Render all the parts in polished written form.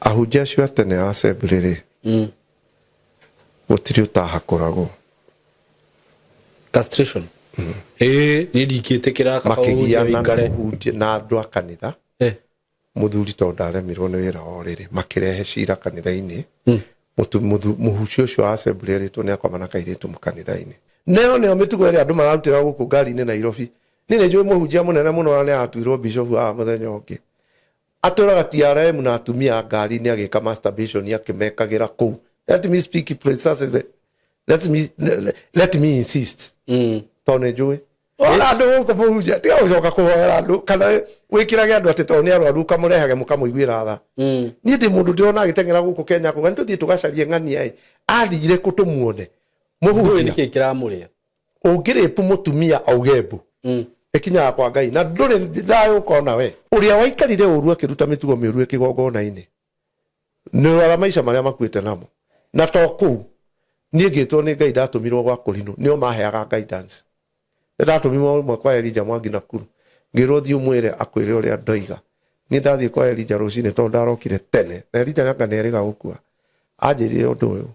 Ahunjia acio a tene a assembly rĩ, gũtirĩ ũtahakũragwo. Castration. Ĩĩ, niĩ ndingĩtĩkĩra kaba ũhunjia Makĩgiana na ũikare. mũhunjia na andũ a kanitha. Mũthuri tondũ ndaremirwo nĩ wĩra wa ũrĩrĩ, makĩrehe cira kanitha-inĩ. Mũhunjia ũcio wa assembly erĩtwo nĩ akoma na kairĩtu kanitha-inĩ. Nayo nĩyo mĩtugo ĩrĩa andũ mararutĩra gũkũ ngari-inĩ Nairobi. Niĩ nĩ njũĩ mũhunjia mũnene mũno na nĩ aratuirwo bishop haha mũthenya ũngĩ. Atwaraga TRM na atumia ngari-inĩ agĩka masturbation akĩmekagĩra kũu. Let me speak precisely. Let me insist. Tondũ nĩ njũĩ. Ona andũ gũkũ mũhunjia tiga gũcoka kũhoera andũ kana wĩkĩrage andũ atĩ tondũ nĩ arwaru ũkamũrehage mũkamũiguĩra tha. Niĩ ndĩ mũndũ ndĩrona agĩteng'era gũkũ Kenya kuga nĩ tũthiĩ tũgacarie ng'ania ĩ. Athire kũ tũmuone? Ndũĩ Mũhunjia. nĩkĩ kĩramũrĩa. Ũngĩrĩpu mũtumia auge mbu. Ĩkinyaga kwa Ngai na ndũrĩ thayũ ũkona we. Ũrĩa waikarire ũru akĩruta mĩtugo mĩũru ĩ kĩgongona-inĩ. Nĩ rora maica marĩa makuĩte namo. Na to kũu, niĩ ngĩtwo nĩ Ngai ndatũmirwo gwa Kũrinũ, nĩo maheaga guidance. Nĩ ndatũmirwo rĩmwe kwa Elijah Mwangi Nakuru, ngĩrwo thiĩ ũmwĩre akwĩre ũrĩa ndoiga. Niĩ ndathiĩ kwa Elijah rũcinĩ tondũ ndarokire tene, na Elijah anga nĩ erĩga gũkua. Anjĩrire ũndũ ũyũ,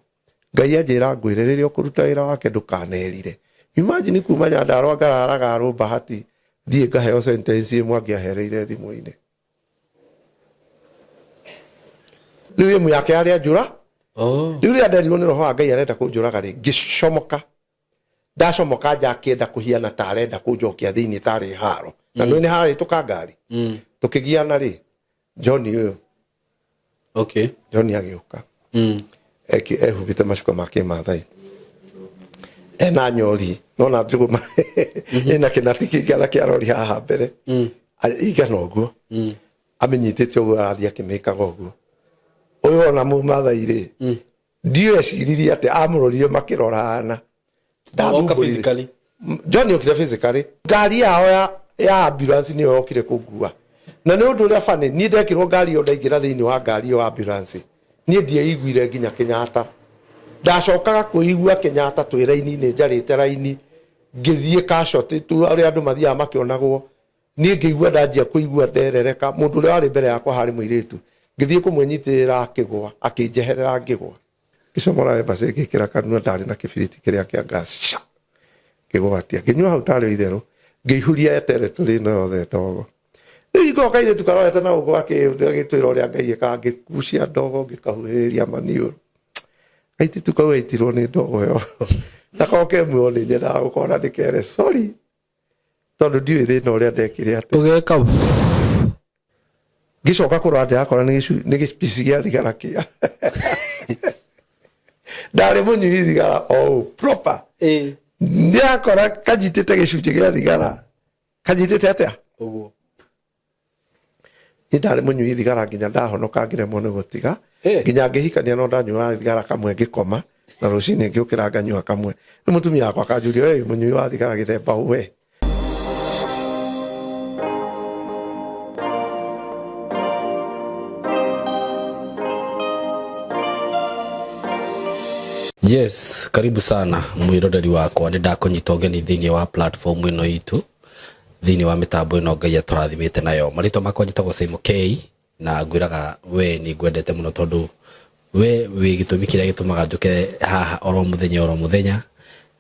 Ngai anjĩra ngwĩre rĩrĩa ũkũruta wĩra wake ndũkanerire. Imagine kuma Nyandarua ngararaga Rũmbahati thiĩ ngaheo sentence ĩmwe angĩahereire thimũ-inĩ. Rĩu ĩmu yake yarĩ anjũra. Rĩu rĩrĩa nderirwo nĩ roho wa Ngai arenda kũnjũraga rĩ, ngĩcomoka. Ndacomoka nja akĩenda kũhiana ta arenda kũnjokia thĩinĩ tarĩ haro. Na nĩ nĩ harĩ tũkangari. Tũkĩgiana rĩ, John ũyũ. John agĩũka. Ehumbĩte macuka ma kĩmathai. Ena nyori, nona njũgũma ĩna kĩnati kĩngĩ kĩa rori haha mbere. Igana ũguo. Amĩnyitĩte ũguo arathiĩ akĩmĩkaga ũguo. Ũyũ ona mũmathai rĩ, ndiũĩ eciririe atĩ amũrorire makĩrorana. Oka physically. John okire physically. Ngari yao ya ambulance nĩyo yokire kũngua. Na nĩ ũndũ ũrĩa funny, niĩ ndekĩrwo ngari ĩyo ndaingĩra thĩinĩ wa ngari ĩyo ambulance. Niĩ ndieiguire nginya Kenyatta. Ndacokaga kwĩigua Kenyatta twĩ raini-inĩ njarĩte raini ngĩthiĩ casualty tu ũrĩa andũ mathiaga makĩonagwo. Niĩ ngĩigua ndanjia kũigua nderereka, mũndũ ũrĩa warĩ mbere yakwa harĩ mũirĩtu, ngĩthiĩ kũmwĩnyitĩrĩra akĩgũa, akĩnjeherera ngĩgũa. Ngĩcomora embassy ngĩkĩra kanua ndarĩ na kĩbiriti kĩrĩa kĩa gas, sha! Ngĩgwatia, ngĩnyua hau tarĩ o itherũ, ngĩihuria territory ĩno yothe ndogo. Rĩu hingo ĩyo kairĩtu karorete na gũkũ gagĩtwĩra ũrĩa Ngai ekaga, ngĩgucia ndogo ngĩkahuhĩrĩria maniũrũ. Kairĩtu kau gaitirwo nĩ ndogo ĩyo. Nako ke muoyo nĩ nyendaga gũkona ndĩkere sorry. Tondũ ndiũĩ thĩna ũrĩa ndekire atĩ. Ũgeka Ngĩcoka kũrora ndĩrakora nĩ gĩpici gĩa thigara kĩa. Ndarĩ mũnyui thigara o ũũ proper. Ndĩrakora kanyitĩte gĩcunjĩ gĩa thigara. Kanyitĩte atĩa? Ũguo. Niĩ ndarĩ mũnyui thigara nginya ndahonoka ngĩremwo nĩ gũtiga. Nginya ngĩhikania no ndanyuaga thigara kamwe ngĩkoma na rũcinĩ ngĩũkĩra nganyua kamwe. Rĩu mũtumia wakwa akanjũria, we wĩ mũnyui wa thigara gĩthemba we? Yes, karibu sana mwiroreri wakwa, nĩ ndakũnyita ũgeni thĩinĩ wa platform ĩno itũ. Thĩinĩ wa mĩtambo ĩno Ngai atũrathimĩte nayo. Marĩtwa makwa njĩtagwo Simon K na ngwĩraga we nĩ ngwendete mũno tondũ we wĩ gĩtũmi kĩrĩa gĩtũmaga njũke haha oro mũthenya oro mũthenya,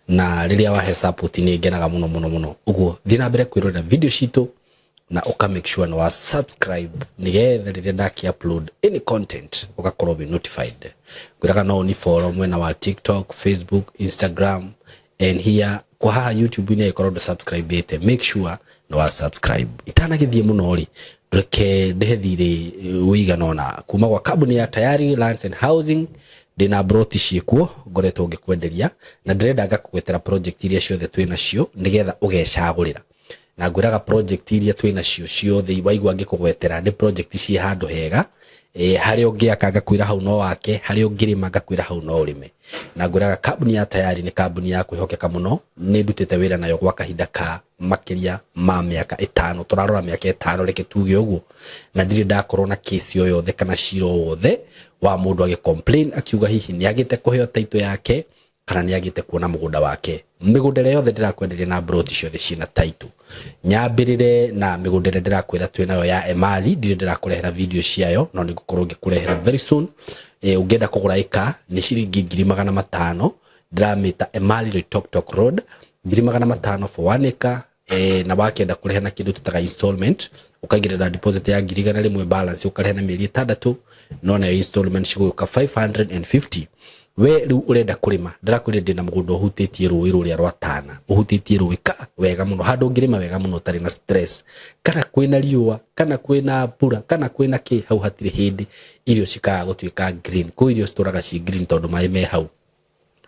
na rĩrĩa wahe support nĩ ngenaga mũno mũno mũno. Ũguo thiĩ na mbere kwĩrorera video citũ na ũka make sure nĩ wa subscribe nĩgetha rĩrĩa ndaki upload any content ũgakorwo wĩ notified. Ngwĩraga no ũni follow mwena wa TikTok, Facebook, Instagram and here kwa haha YouTube inĩ ĩkorwo ndũ subscribe ĩte, make sure nĩ wa subscribe. Itanagĩthiĩ mũno rĩ, reke ndĩhe thirĩ ũigana ũna kuma gwa kambuni ya Tayari Lands and Housing. Ndĩna broti ciĩkuo ngoretwo ngĩkwenderia na ndĩrenda ngakũgwetera project iria ciothe twĩ nacio nĩgetha ũgecagũrĩra. Na ngwĩraga project iria twĩ nacio ciothe waigua ngĩkũgwetera nĩ project ciĩ handũ hega, harĩa ũngĩaka ngakwĩra hau no wake, harĩa ũngĩrĩma ngakwĩra hau no ũrĩme. Na ngwĩraga kambuni ya Tayari nĩ kambuni ya kwĩhokeka mũno, nĩ ndutĩte wĩra nayo gwa kahinda ka makĩria ma mĩaka ĩtano, tũrarora mĩaka ĩtano reke tuge ũguo, na ndirĩ ndakorwo na case o yothe kana cira o wothe wa mũndũ agĩ complain akiuga hihi nĩ agĩte kũheo title yake. Kana nĩ agĩte kuona mũgũnda wake. Mĩgũnda ĩrĩa yothe ndĩrakwenderia na mburoti ciothe ciĩna title. Nyambĩrĩre na mĩgũnda ĩrĩa ndĩrakwĩra twĩ nayo ya Emali, ndirĩ ndĩrakũrehera video ciayo, no nĩ ngũkorwo ngĩkũrehera very soon. Ũngĩenda kũgũra ĩka nĩ ciringi 500,000, ndĩramĩta Emali Loitoktok Road, 500,000 for 1 acre. Na wakĩenda kũrĩha na kĩndũ tũtaga installment, ũkaigĩrĩra deposit ya 100,000, balance ũkarĩha na mĩeri 6, no nayo installment cigũka 550. We rĩu ũrenda kũrĩma, ndĩrakwĩrire ndĩna mũgũnda ũhutĩtie rũĩ rũrĩa rwa Tana, ũhutĩtie rũĩ ka wega mũno, handũ ũngĩrĩma wega mũno ũtarĩ na stress, kana kwĩna riũa, kana kwĩna mbura, kana kwĩna kĩ, hau hatirĩ hĩndĩ irio cikaga gũtuĩka green. Kũu irio citũraga ci green tondũ maĩ me hau.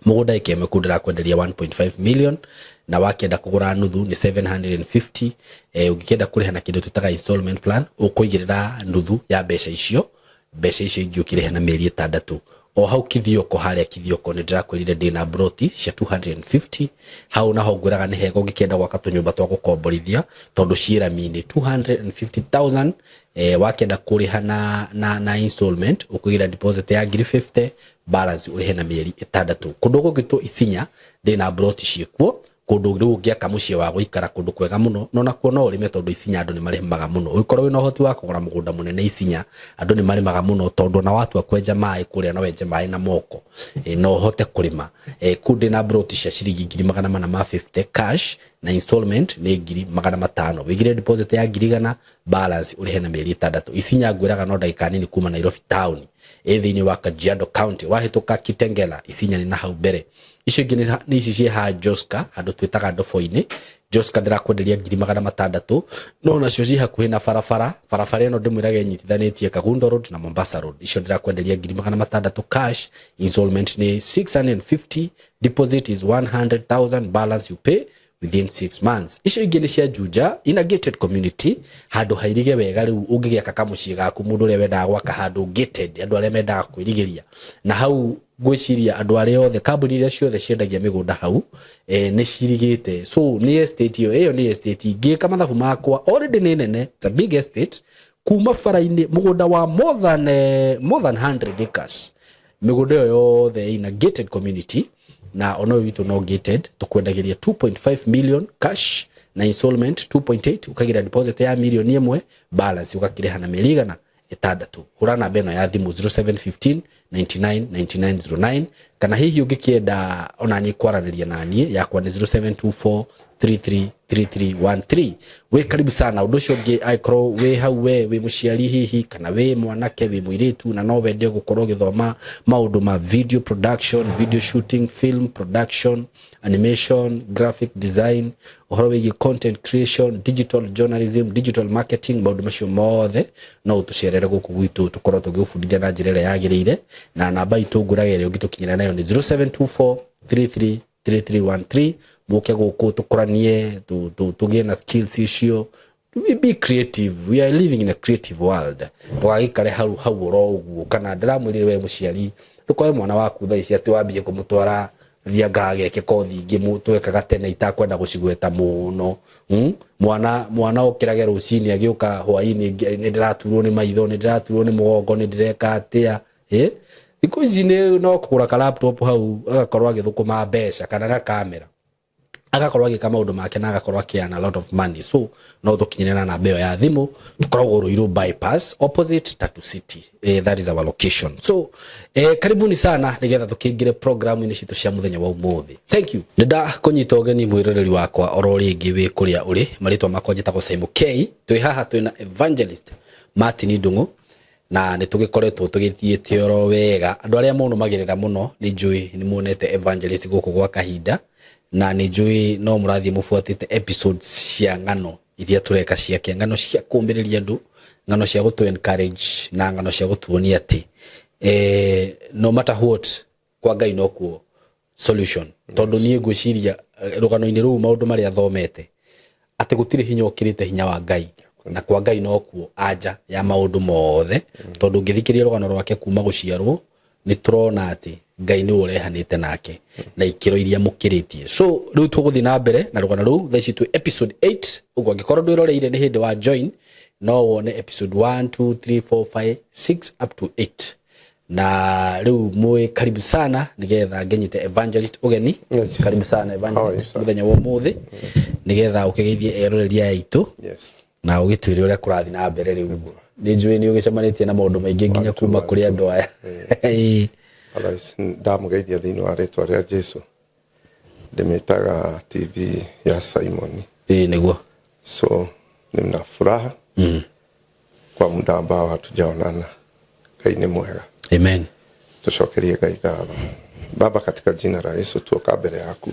Mũgũnda ĩka ĩmwe kũu ndĩrakwenderia 1.5 million, na wakĩenda kũgũra nuthu nĩ 750. Ũngĩkĩenda kũrĩha na kĩndũ twĩtaga installment plan, ũkũigĩrĩra nuthu ya mbeca icio, mbeca icio ingĩ ũkĩrĩha na mĩeri 6. O hau Kithioko, harĩa Kithioko nĩ ndĩrakwĩrire ndĩna broti cia 250 hau, naho ngwĩraga nĩ hega ũngĩkĩenda gwaka tũnyũmba twa gũkomborithia tondũ ciĩ rami-inĩ, 250,000. Wakĩenda kũrĩha na installment, ũkũigĩra deposit ya 50,000, balance ũrĩhe na mĩeri 6. Kũndũ gũgĩtwo Isinya ndĩna broti ciĩkuo, kũndũ rĩu ũngĩaka mũciĩ wa gũikara, kũndũ kwega mũno, no nakuo no ũrĩme tondũ Isinya andũ nĩ marĩmaga mũno. Ũngĩkorwo wĩna ũhoti wa kũgũra mũgũnda mũnene Isinya, andũ nĩ marĩmaga mũno tondũ ona watua kwenja maĩ kũrĩa no wenje maĩ na moko, no ũhote kũrĩma. Kũu ndĩna broti cia ciringi 450,000 cash, na installment nĩ 500,000. Wĩigire deposit ya 100,000, balance ũrĩhe na mĩeri 6. Isinya ngwĩraga no ndagĩka nini kuma Nairobi town, ĩ thĩinĩ wa Kajiado County, wahĩtũka Kitengela, Isinya nĩ na hau mbere. Icio ingĩ nĩ ici ciĩ ha Joska, handũ twĩtaga Ndobo-inĩ. Joska ndĩrakwenderia 600,000, no nacio ciĩ hakuhĩ na barabara. Barabara ĩno ndĩmwĩraga ĩnyitithanĩtie Kagundo Road na Mombasa Road. Icio ndĩrakwenderia 600,000 cash, installment nĩ 650, deposit is 100,000, balance you pay within 6 months. Icio ingĩ nĩ cia Juja, in a gated community, handũ hairige wega rĩu ũngĩgĩaka kamũciĩ gaku, mũndũ ũrĩa wendaga gwaka handũ gated, andũ arĩa mendaga kwĩrigĩria na hau. Ngwĩciria andũ arĩa othe, kambuni iria ciothe ciendagia mĩgũnda hau, nĩ cirigĩte. So nĩ estate ĩyo, ĩyo nĩ estate ngĩka mathabu makwa already nĩ nene. It's a big estate kuma bara-inĩ, mũgũnda wa more than 100 acres. Mĩgũnda ĩyo yothe ina gated community, na ona ũyũ witũ no gated. Tũkwendagĩria 2.5 million cash, na installment 2.8, ũkagira deposit ya 1 million, balance ũgakĩrĩha na mĩeri 600. Hũra namba ĩno ya thimũ, 0715 99 9909, kana hihi ũngĩkĩenda ona niĩ kwaranĩria na niĩ, yakwa nĩ 0724 333313. Wĩ karibu sana. Ũndũ ũcio ũngĩ, angĩkorwo wĩ hau we wĩ mũciari hihi, kana wĩ mwanake, wĩ mũirĩtu, na no wende gũkorwo ũgĩthoma maũndũ ma video production, video shooting, film production, animation, graphic design, ũhoro wĩgiĩ content creation, digital journalism, digital marketing, maũndũ macio mothe, no ũtũcerere gũkũ gwitũ tũkorwo tũgĩgũbundithia na njĩra ĩrĩa yagĩrĩire. Na namba itũ ngũraga ĩrĩa ũngĩtũkinyĩra nayo nĩ 0724 33 3313. Mũke gũkũ tũkũranie, tũgĩe na skills icio. We be creative, we are living in a creative world. Ndũgagĩikare hau hau oro ũguo. Kana ndĩramwĩrire we mũciari, ndũkoe mwana waku thaa ici atĩ wambie kũmũtwara thianga ageke kothi ingĩ twekaga tene itakwenda gũcigweta mũno. Mwana okĩrage rũcinĩ agĩũka hwainĩ, nĩ ndĩraturwo nĩ maitho, nĩ ndĩraturwo nĩ mũgongo, nĩ ndĩreka atĩa. Thikũ ici nĩ no kũgũra ka laptop hau, agakorwo agĩthũkũma mbeca, kana gakamera, agakorwo agĩka maũndũ make na agakorwo akĩearn a lot of money. So no tũkinyĩre na namba ĩyo ya thimũ. Tũkoragwo Ruiru Bypass, opposite Tatu City. That is our location. So karibuni sana nĩgetha tũkĩingĩre programu-inĩ citũ cia mũthenya wa ũmũthĩ. Thank you. Nĩ ndakũnyita ũgeni mwĩroreri wakwa oro rĩngĩ wĩ kũrĩa ũrĩ. Marĩtwa makwa njĩtagwo Simon K. Twĩ haha twĩna Evangelist Martin Ndung'u, na nĩ tũgĩkoretwo tũgĩthiĩte oro wega. Andũ arĩa mũnũmagĩrĩra mũno, nĩ njũĩ nĩ muonete Evangelist gũkũ gwa kahinda, na nĩ njũĩ no mũrathiĩ mũbuatĩte episodes cia ng'ano iria tũreka ciake, ng'ano cia kũũmĩrĩria andũ, ng'ano cia gũtũ encourage, na ng'ano cia gũtuonia atĩ no matter what, kwa Ngai nokuo solution. Tondũ niĩ ngwĩciria rũgano-inĩ rũu, maũndũ marĩa thomete, atĩ gũtirĩ hinya ũkĩrĩte hinya wa Ngai, na kwa Ngai nokuo anja ya maũndũ mothe. Tondũ ũngĩthikĩrĩria rũgano rwake kuma gũciarwo, nĩ tũrona atĩ Ngai nĩwe ũrehanĩte nake na ikĩro iria mũkĩrĩtie. So rĩu tũgũthiĩ na mbere na rũgano rũu. Thaa ici twĩ episode 8. Ũguo angĩkorwo ndwĩroreire, nĩ hĩndĩ wa join, no wone episode 1, 2, 3, 4, 5, 6 up to 8. Na riu mwi karibu sana nigetha nginyite evangelist ugeni. Yes. Karibu sana How are you, evangelist sir? muthenya wa umuthi nigetha ukigeithie eroreri aya aitu Yes. na ugitwire uria kurathi na mbere riu. Ni njui ni ugicemanitie na maundu maingi nginya kuma kuri andu aya. Ĩĩ. Otherwise, ndamũgeithia thĩinĩ wa rĩtwa rĩa Jesu. Ndĩmĩtaga TV ya Simon. Ĩĩ niguo. So nina furaha kwa muda ambao hatujaonana. Ngai nĩ mwega. Amen. Tucokerie Ngai ngatho. Baba, katika jina la Yesu tuoka mbere yaku.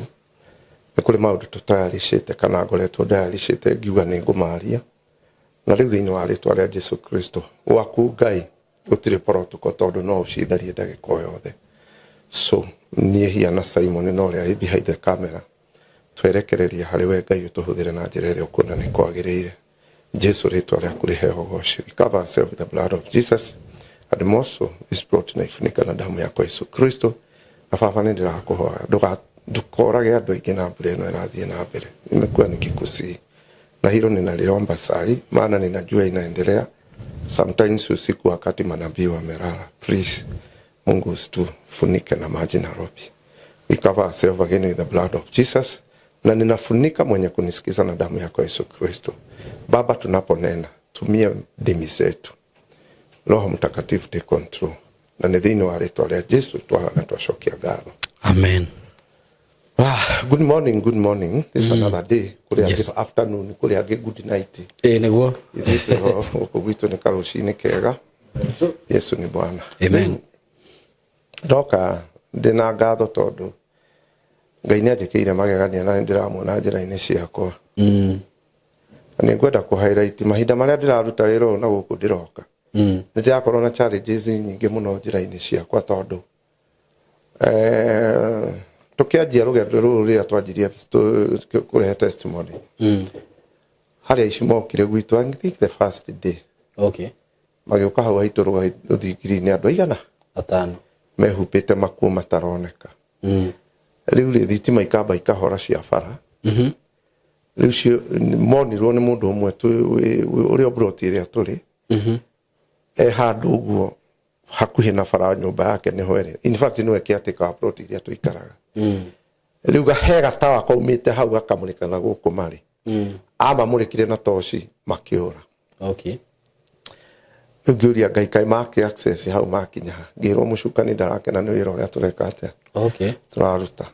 Nĩ kũrĩ maũndũ tũtayarishĩte kana ngoretwo ndayarishĩte ngiuga nĩ ngũmaria. Na rĩu thĩinĩ wa rĩtwa rĩa Jesu Kristo, gwaku Ngai gũtirĩ protocol tondũ no ũcitharie ndagĩka o yothe. So niĩ hiana Simon na ũrĩa wĩ behind the camera twerekereria harĩ we Ngai ũtũhũthĩre na njĩra ĩrĩa ũkuona nĩ kwagĩrĩire. Jesu rĩtwa rĩaku rĩheo ũgoci. We cover ourselves with the blood of Jesus and more so this plot naifunika na damu yako Yesu Kristo. Na baba nĩ ndĩrakũhoya ndũkorage andũ aingĩ na mbura ĩno ĩrathiĩ na mbere. Nimekuwa nikikusii na hilo ninaliomba sahi, maana ninajua inaendelea sometimes usiku wakati manabii wamelala. Please Mungu usitufunike na maji Nairobi. We cover ourselves again with the blood of Jesus, na ninafunika mwenye kunisikiza na damu yako Yesu Kristo. Baba, tunaponena tumia ndimi zetu, Roho Mtakatifu take control, na nĩ thĩinĩ wa rĩtwa rĩa Jesu twahana twacokia ngatho. Amen. Ah, good morning, good morning. This is another day. Kũrĩ angĩ Yes. afternoon, kũrĩ angĩ good night. Ĩĩ niguo. Ithuĩ twĩho gũkũ gwitũ nĩ karũcinĩ kega. Yesu nĩ Bwana. Amen. Ndoka ndĩna ngatho tondũ Ngai nĩ anjĩkĩire magegania na nĩndĩramuona njĩra-inĩ ciakwa. Na nĩ ngwenda kũ highlight mahinda marĩa ndĩraruta wĩra ũyũ na gũkũ ndĩroka. Nĩ ndĩrakorwo na challenges nyingĩ mũno njĩra-inĩ ciakwa tondũ tũkĩanjia rũgendo rũrũ rĩrĩa twanjirie kũrehe testimony. Harĩa aici mokire gwitũ, I think the first day. Okay. Magĩũka hau haitũ rũthingiri-inĩ andũ aigana Atano. mehumbĩte makuo mataroneka. Rĩu rĩ thitima ikamba ikahora cia bara. Rĩu cio monirwo nĩ mũndũ ũmwe ũrĩa mburoti ĩrĩa tũrĩ. E handũ ũguo hakuhĩ na bara nyũmba yake nĩho ĩrĩ. In fact nĩwe caretaker wa plot iria tũikaraga. Rĩu he gatawa kaumĩte hau gakamũrĩka na gũkũ marĩ. Amamũrĩkire na toci makĩũra. Okay. Rĩu ngĩũria Ngai kaĩ make access hau makinya ha? Ngĩrwo mũcukani ndarakena nĩ wĩra ũrĩa tũreka atĩa? Okay. Tũraruta.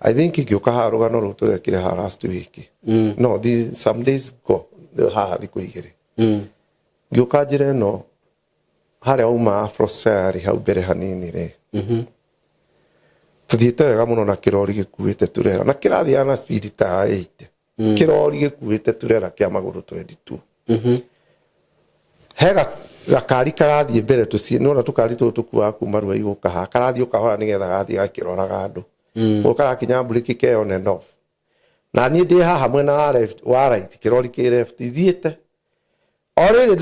I think ngĩũka haha rũgano rũu tũrekire haha last week. No, these, some days go haha thikũ igĩrĩ. Ngĩũka njĩra ĩno harĩa uma Afro-Sayari hau mbere hanini rĩ. Tũthiĩte wega mũno na kĩrori gĩkuĩte turera na kĩrathiaga na speed ta 80. Kĩrori gĩkuĩte turera kĩa magũrũ 22. He gakari karathiĩ mbere tũciĩ nĩwona tũkari tũtũ tũkuaga kuma Ruai gũka haha karathiĩ o kahora nĩgetha gathiĩ gakĩroraga andũ. Ũguo karakinya mburĩki ke on and off. Na niĩ ndĩ haha mwena wa left wa right kĩrori kĩ left thiĩte. O rĩrĩ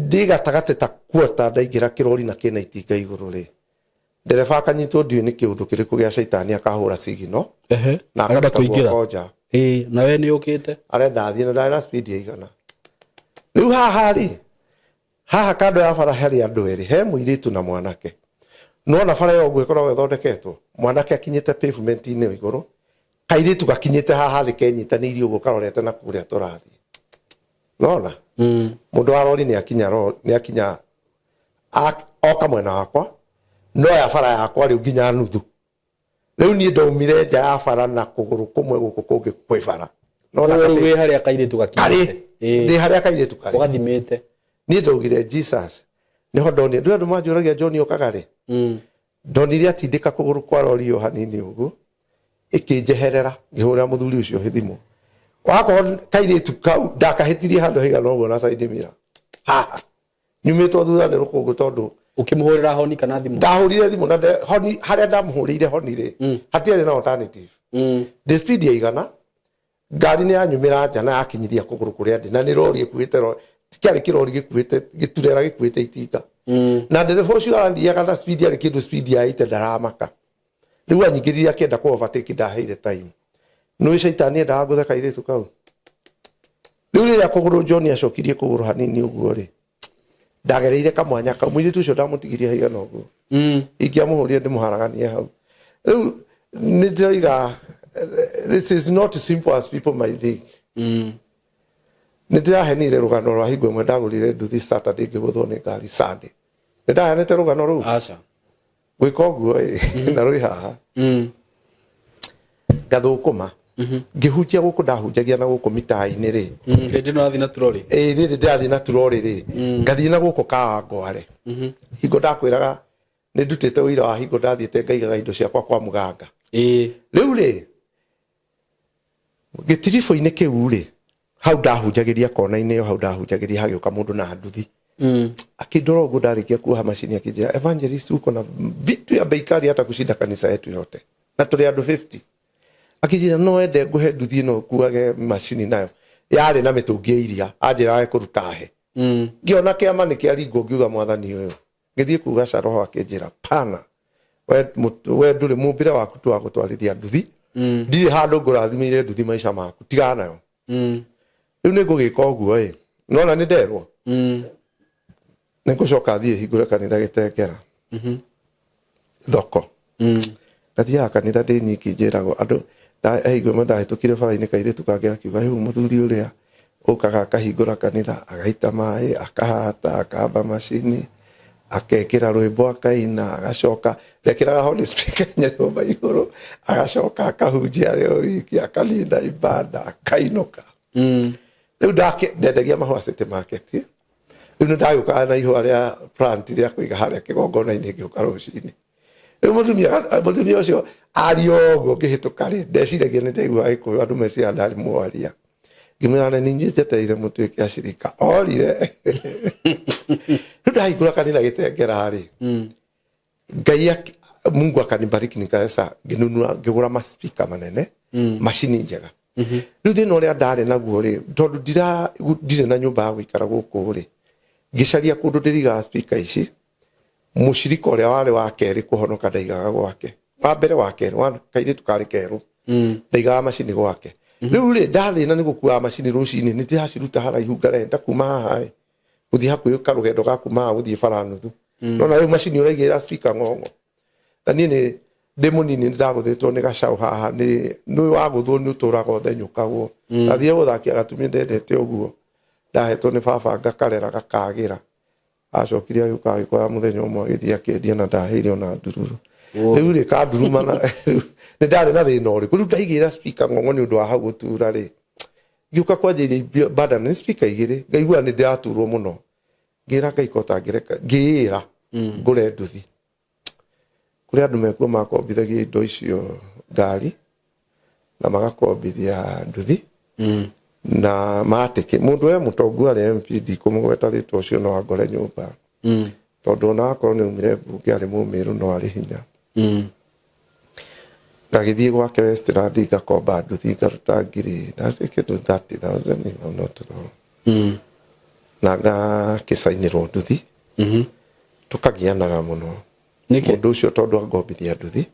ndĩ gatagatĩ ta quarter ndaingĩra kĩrori na kĩna itinga igũrũ rĩ. Ndereba akanyitwo ndiũĩ nĩ kĩũndũ kĩrĩkũ gĩa caitani akahũra signal. Ehe. Na Arenda akaruta kũingĩra. guoko nja. Ĩĩ na we nĩ ũkĩte. Arenda athiĩ na ndarĩ na speed ya igana. Rĩu haha rĩ, haha kando ya bara harĩ andũ erĩ, he mũirĩtu na mwanake. Nĩwona bara ĩyo ũguo ĩkoragwo ĩthondeketwo, mwanake akinyĩte pavement-inĩ igũrũ, kairĩtu gakinyĩte haha thĩ kenyitanĩirie ũguo karorete na kũrĩa tũrathiĩ. Nĩwona? Mũndũ wa rori nĩ akinya oka mwena wakwa, no ya bara yakwa rĩu nginya nuthu. Rĩu niĩ ndaumire nja ya bara na kũgũrũ kũmwe gũkũ kũngĩ kwĩ bara. Nĩwona Rĩu wĩ harĩa kairĩtu gakinyĩte. Karĩ. Ĩĩ. Ndĩ harĩa kairĩtu karĩ. Ũgathimĩte. Niĩ ndaugire Jesus. Nĩho ndonire. Ndũĩ andũ manjũragia John okaga rĩ? Ndonire atindĩka kũgũrũ kwa rori ĩyo hanini ũguo, ĩkĩnjeherera, ngĩhũrĩra mũthuri ũcio thimũ. Wakorwo kairĩtu kau ndakahĩtirie handũ haigana ũguo na side mirror. Haha. Nyumĩtwo thutha nĩ rũkũngũ tondũ Ũkĩmũhũrĩra honi kana thimũ? Ndahũrire thimũ na honi harĩa ndamũhũrĩire honi rĩ, hatiarĩ na alternative. Ndĩ speed ya igana, ngari nĩ yanyumĩra nja na yakinyithia kũgũrũ kũrĩa ndĩ na nĩ rori ĩkuĩte kĩarĩ kĩrori gĩkuĩte gĩturera gĩkuĩte itinga. Na ndereba ũcio arathiaga na speed yarĩ kĩndũ speed ya 80 ndaramaka. Rĩu anyingĩrire akĩenda kũ overtake ndaheire time. Nĩũĩ caitani endaga ngũthe kairĩtu kau. Rĩu rĩrĩa kũgũrũ John acokirie kũgũrũ hanini ũguo rĩ, ndagereire kamwanya kau mũirĩtu ũcio ndamũtigirie haigana ũguo. Ingĩamũhũrire ndĩmũharaganie hau. Rĩu nĩ ndĩroiga, this is not simple as people might think. Nĩ ndĩrahenire rũgano rwa hingo ĩmwe ndagũrire nduthi Saturday, ngĩgũthwo nĩ ngari Sunday. Nĩ ndaheanĩte rũgano rũu. Aca. Gwĩka ũguo ĩ, na rwĩ haha. Ngathũkũma ngĩhunjia gũkũ, ndahunjagia na gũkũ mitaa-inĩ rĩ. Hĩndĩ ĩno ũrathiĩ na turori. Ĩ, rĩrĩ ndĩrathiĩ na turori rĩ, ngathiĩ na gũkũ Kawangware. Hingo ndakwĩraga nĩ ndutĩte ũira wa hingo ndathiĩte ngaigaga indo ciakwa kwa mũganga. Rĩu rĩ, gĩtiribũ-inĩ kĩu rĩ, hau ndahunjagĩria kona-inĩ ĩyo, hau ndahunjagĩria hagĩũka mũndũ na nduthi. Akĩndora ũguo ndarĩkia kuoha macini, akĩnjĩra, "Evangelist, uko na vitu ya bei kali hata kushinda kanisa yetu yote, na tũrĩ andũ 50." Akĩnjĩra no ende ngũhe nduthi ĩno ũkuage macini nayo yarĩ na mĩtũngi ya iria, anjĩraga kũruta he. Ngĩona kĩama nĩ kĩaringwo, ngiuga mwathani ũyũ, ngĩthiĩ kuga ca, roho akĩnjĩra pana, we ndũrĩ mũmbĩre waku tu wa gũtwarithia nduthi, ndirĩ handũ ngũrathimĩire nduthi maica maku, tigana nayo. Rĩu nĩ ngũgĩka ũguo ĩ, nona nĩ nderwo nĩ ngũcoka thiĩ hingũre kanitha Gĩtengera thoko. Ngathiaga kanitha ndĩ nyiki, njĩragwo andũ hingo ĩmwe ndahĩtũkire bara-inĩ, kairĩtu kangĩ gakiuga, "Rĩu mũthuri ũrĩa ũkaga akahingũra kanitha, agaita maĩ, akahata, akamba macini, akekĩra rwĩmbo, akaina, agacoka ndekĩraga Holy Speaker nyũmba igũrũ, agacoka akahunjia arĩ o wiki, akanina ibada, akainũka." Rĩu ndendagia mahũa City Market. Rĩu nĩ ndagĩũkaga na ihũa rĩa plant rĩa kũiga harĩa kĩgongona-inĩ, ngĩũka rũcinĩ. Rĩu mũtumia ũcio aria ũguo ngĩhĩtũka rĩ, ndeciragia nĩ ndaigua Gĩkũyũ, andũ meciria ndarĩ mwaria. Ngĩmwĩra, "Na nĩ inyuĩ njetereire mũtuĩke acirika." Orire. Rĩu ndahingũra kanitha Gĩtengera rĩ, Ngai Mungu akanibariki, nikaweza ngĩnunua, ngĩgũra maspika manene, macini njega. Rĩu thĩna ũrĩa ndarĩ naguo rĩ, tondũ ndirĩ na nyũmba ya gũikara gũkũ rĩ, ngĩcaria kũndũ ndĩrigaga speaker ici. Mũcirika ũrĩa warĩ wa kerĩ kũhonoka ndaigaga gwake, wa mbere, wa kerĩ, wa kairĩtu karĩ kerũ, ndaigaga macini gwake. Rĩu rĩ, ndathĩna nĩ gũkuaga macini rũcinĩ, nĩ ndĩraciruta haraihu, ngarenda kuma haha ĩ gũthiĩ hakuhĩ karũgendo ga kuma haha gũthiĩ bara nuthu. Nona rĩu macini ũraigĩrĩra speaker ng'ong'o, na niĩ nĩ ndĩ mũnini, nĩ ndagũthĩtwo nĩ gacaũ haha, nĩ wagũthwo nĩ ũtũraga ũthenyũkagwo. Ndathire gũthakia gatumia ndendete ũguo ndahetwo nĩ baba, ngakarera gakagĩra. Acokire agĩũka agĩkoya mũthenya ũmwe, agĩthiĩ akĩendia, na ndaheire ona ndururu. Rĩu rĩ, kanduruma na nĩ ndarĩ na thĩna ũrĩkũ? Rĩu ndaigĩrĩra speaker ng'ong'o nĩ ũndũ wa hau gũtura rĩ, ngĩũka kwanjĩrĩria ibada nĩ speaker igĩrĩ, ngaigua nĩ ndĩraturwo mũno. Ngĩra Ngai ko tangĩreka, ngĩĩra ngũre nduthi. Kũrĩ andũ mekuo makombithagia indo icio, ngari na magakombithia nduthi na matĩkĩ. Mũndũ we mũtongu arĩ MP, ndikũmũgweta rĩtwa, ũcio no angore nyũmba, tondũ ona akorwo nĩ aumire mbunge arĩ mũmĩrũ, no arĩ hinya. Ngagĩthiĩ gwake Westland, ngakomba nduthi, ngaruta ngiri, ndarĩ kĩndũ 30,000 if I'm not wrong, na ngakĩcainĩrwo nduthi. Tũkagianaga mũno. Nĩkĩ? Mũndũ ũcio, tondũ angombithia nduthi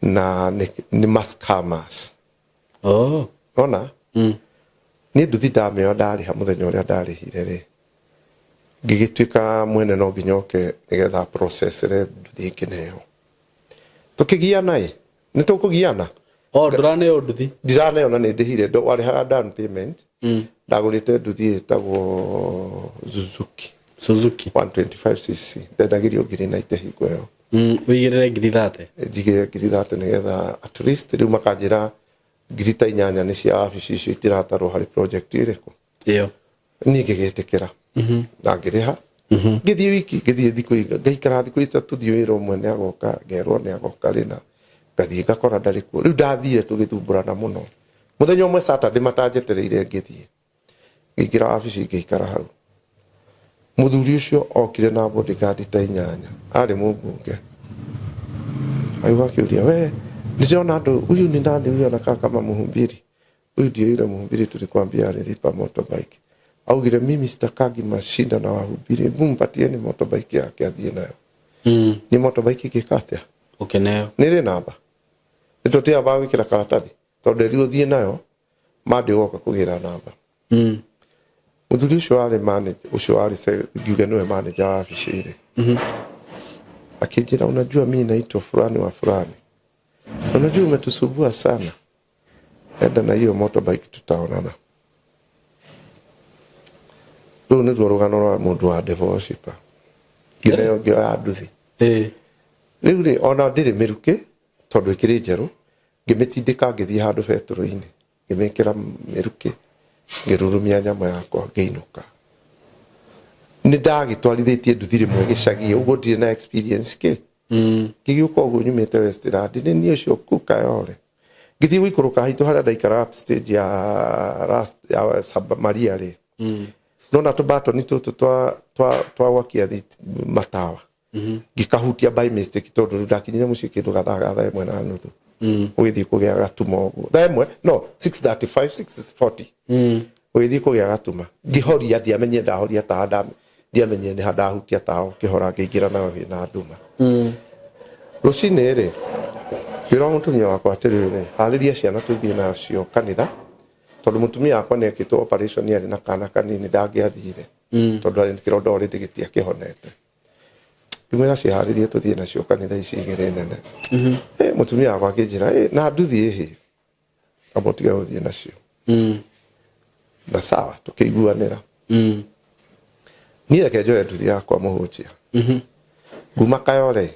na nĩ mascammers. Ona niĩ nduthi ndamĩoya, ndarĩha mũthenya ũrĩa ndarĩhire rĩ, ngĩgĩtuĩka mwene no nginya oke nĩgetha processere nduthi ĩngĩneo. Tũkĩgiana ĩ, nĩ tũkũgiana. Oh, ndũraneo nduthi? Ndiraneo, na nĩ ndĩhire. Warĩhaga down payment. Ndagũrĩte nduthi ĩtagwo Suzuki. Suzuki. 125 cc, ndendagĩrio ngiri 90 hingo ĩyo. Ũigĩrĩre ngiri 30. Njigĩre ngiri 30 nĩgetha at least rĩu makanjĩra ngiri ta 8 nĩ cia wabici, icio itiratarwo harĩ project ĩrĩkũ. Ĩyo. Niĩ ngĩgĩtĩkĩra na ngĩrĩha, ngĩthiĩ wiki, ngĩthiĩ thikũ ngaikara thikũ 3, thiĩ wĩra ũmwe nĩ agoka, ngerwo nĩ agoka rĩna, ngathiĩ ngakora ndarĩ kuo. Rĩu ndathire tũgĩthumbũrana mũno. Mũthenya ũmwe Saturday matanjetereire, ngĩthiĩ ngĩingĩra wabici, ngĩikara hau. Mũthuri ũcio okire na bodyguard ta 8, arĩ mũmbunge. Agĩũka akĩũria, "We, nĩndĩrona andũ, huyu ni nani? Huyu anakaa kama mhubiri. Huyu ndio yule mhubiri tulikwambia alilipa motorbike." Augire, "Mimi sitakagi mashinda na wahubiri, hebu mpatieni motorbike yake athiĩ nayo." Ni motorbike ĩngĩka atĩa? Ũkĩneo. Nĩ rĩ namba nĩ tũtiambaga gwĩkĩra karatathi, tondũ nderirwo thiĩ nayo mande ũgoka kũgĩra namba. Mũthuri ũcio warĩ manager, ũcio warĩ ngiuge nĩwe manager wa wabici rĩ, Akĩnjĩra, unajua mi naitwa fulani wa fulani, unajua umetusumbua sana, enda na hiyo motorbike, tutaonana. Rũu nĩruo rũgano rwa mũndũ wa devil worshipper. Ngĩneo ngĩoya nduthi. Rĩu rĩ, ona ndĩrĩ mĩrukĩ tondũ ĩkĩrĩ njerũ, ngĩmĩtindĩka ngĩthiĩ handũ betũrũ-inĩ, ngĩmĩkĩra mĩrukĩ, ngĩrurumia nyamũ yakwa, ngĩinũka. Nĩ ndagĩtwarithĩtie nduthi rĩmwe gĩcagi ũguo, ndirĩ na experience kĩ. Ngĩgĩũka ũguo nyumĩte Westland, nĩ niĩ ũcio Kayore, ngĩthiĩ gũikũrũka haitũ harĩa ndaikaraga stage ya last ya Saba Maria rĩ, nona tũbatoni tũtũ twa gwakia matawa, ngĩkahutia by mistake, tondũ rĩu ndakinyire mũciĩ kĩndũ gathaa ga 1:30, ũgĩthiĩ kũgĩa gatuma ũguo, 1:00, no 6:35, 6:40, ũgĩthiĩ kũgĩa gatuma. Ngĩhoria, ndiamenyire ndahoria tawa, ndiamenyire nĩ ha ndahutia tawa ũkĩhora, ngĩingĩra nayo wĩna nduma. Rũcinĩ rĩ, ngĩra mũtumia wakwa atĩrĩrĩ, harĩria ciana tũthiĩ nacio kanitha, tondũ mũtumia wakwa nĩ ekĩtwo operation, arĩ na kana kanini, ndangĩathire tondũ arĩ kĩronda already gĩtiakĩhonete. Ngĩmwĩra ciharĩrie tũthiĩ nacio kanitha ici igĩrĩ nene. Mũtumia wakwa akĩnjĩra, na nduthi ĩhĩ, amba ũtige gũthiĩ nacio. Na sawa, tũkĩiguanĩra. Niĩ reke njoe nduthi yakwa, mũhunjia, nguma Kayore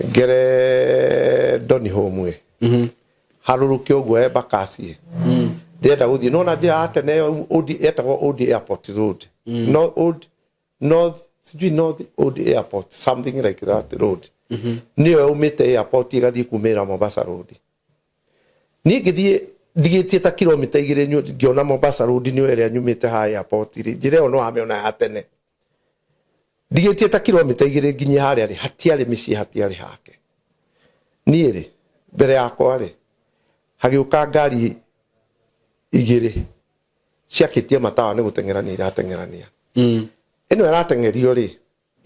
ngere Doni Home, harũrũke ũguo Embakasi, ndĩrenda gũthiĩ nona njĩra ya tene ĩyo Old, yetagwo Old Airport Road, no Old North, sijui North Old Airport, something like that road, nĩyo yaumĩte airport ĩgathiĩ kumĩra Mombasa Road. Niĩ ngĩthiĩ ndigĩtie ta kilomita 2, ngĩona Mombasa Road nĩyo ĩrĩa nyumĩte ha airport rĩ, njĩra ĩyo no wamĩona ya tene. Ndigĩtie ta kilomita 2 nginye harĩa rĩ, hatiarĩ mĩciĩ, hatiarĩ hake. Niĩ rĩ, mbere yakwa rĩ, hagĩũka ngari igĩrĩ ciakĩtie matawa, nĩ gũteng'erania irateng'erania. Ĩno ĩrateng'erio rĩ,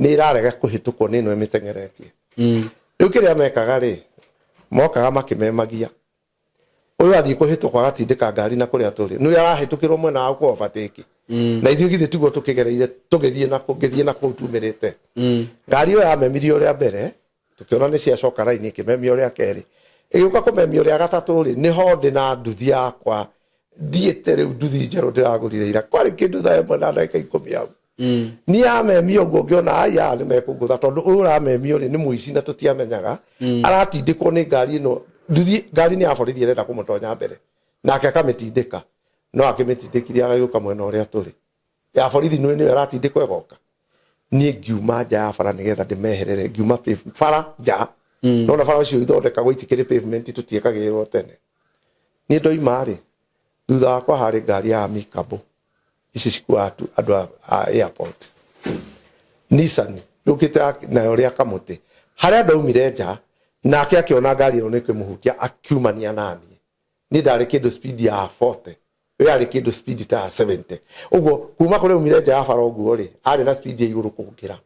nĩ ĩrarega kũhĩtũkwo nĩ ĩno ĩmĩteng'eretie. Rĩu kĩrĩa mekaga rĩ, mokaga makĩmemagia. Ũyũ athiĩ kũhĩtũkwo agatindĩka ngari na kũrĩa tũrĩ, nĩ arahĩtũkĩrwo mwena wa kũ overtake, na ithuĩ githĩ tiguo tũkĩgereire tũgĩthiĩ na ngĩthiĩ na kũu tumĩrĩte. Ngari ĩyo yamemirie ũrĩa mbere, tũkĩona nĩ ciacoka raini, ĩkĩmemia ũrĩa kerĩ, ĩgĩũka kũmemia ũrĩa gatatũ rĩ, nĩho ndĩ na nduthi yakwa thiĩte rĩu, nduthi njerũ ndĩragũrire ira, kwarĩ kĩndũ 1:10 hau. Niĩ yamemia ũguo, ngĩona aya nĩ mekũngũtha, tondũ ũyũ ũramemio rĩ, nĩ mũici, na tũtiamenyaga aratindĩkwo nĩ ngari ĩno nduthi, ngari nĩ ya borithi, ĩrenda kũmũtonya mbere, nake akamĩtindĩka, no akĩmĩtindĩkirie agagĩũka mwena ũrĩa tũrĩ. Ya borithi nĩ nĩyo ĩratindĩkwo ĩgoka. Niĩ ngiuma nja ya bara nĩgetha ndĩmeherere, ngiuma bara nja, nona bara ũcio ithondekagwo itikĩrĩ pavement, tũtiĩkagĩrĩrwo tene. Niĩ ndoima rĩ, thutha wakwa harĩ ngari ya Amicable ici cikuaga andũ a airport, Nissan yũkĩte nayo rĩa kamũtĩ. Harĩa ndaumire nja, nake akĩona ngari ĩno nĩ ĩkĩmũhutia, akiumania naniĩ. Niĩ ndarĩ kĩndũ speed ya 40, we arĩ kĩndũ speed ta ya 70 ũguo. Kuma kũrĩa umire nja ya bara ũguo rĩ, arĩ na speed ya igũrũ kũngĩra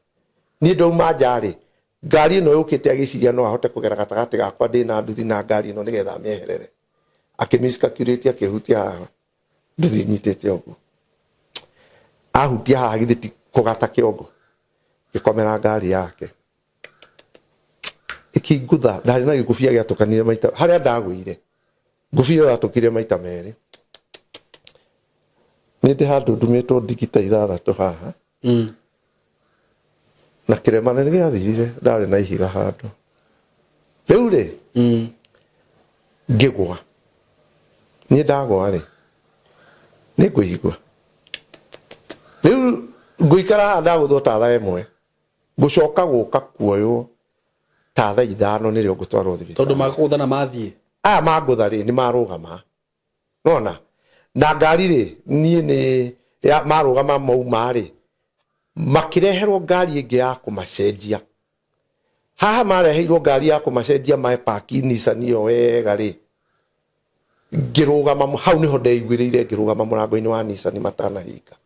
niĩ. Ndauma nja rĩ, ngari ĩno yũkĩte agĩciria no ahote kũgera gatagatĩ gakwa ndĩ na nduthi na ngari ĩno nĩgetha amĩeherere, akĩmiscalculate, akĩhutia haha nduthi nyitĩte ũguo. Ahutia haha, githĩ ti kũgata kĩongo, gĩkomera ngari yake ĩkĩngũtha. Ndarĩ na gĩkũbia gĩatũkanire maita harĩa ndagũire, ngũbia ĩyo yatũkire maita merĩ. Nĩ ndĩ handũ ndumĩtwo ndigi ta ithathatũ haha, na kĩrema nĩ gĩathirire, ndarĩ na ihiga handũ. Rĩu rĩ, ngĩgwa. Niĩ ndagwa rĩ, nĩ ngũigua rĩu ngũikara haha ndagũthwo ta 1:00, ngũcoka gũka kuoywo ta 5:00 nĩrĩo ngũtwarwo Tondũ thibitarĩ. Makũgũtha na mathiĩ. Aya mangũtha rĩ, nĩ marũgama nona na ngari rĩ, niĩ nĩ ya marũgama mauma rĩ, makĩreherwo ngari ĩngĩ ya kũmacenjia haha. Mareheirwo ngari ya kũmacenjia, mapaki Nissan ĩyo wega rĩ, ngĩrũgama hau, nĩho ndeiguĩrĩire, ngĩrũgama mũrango-inĩ wa Nissan matanahinga,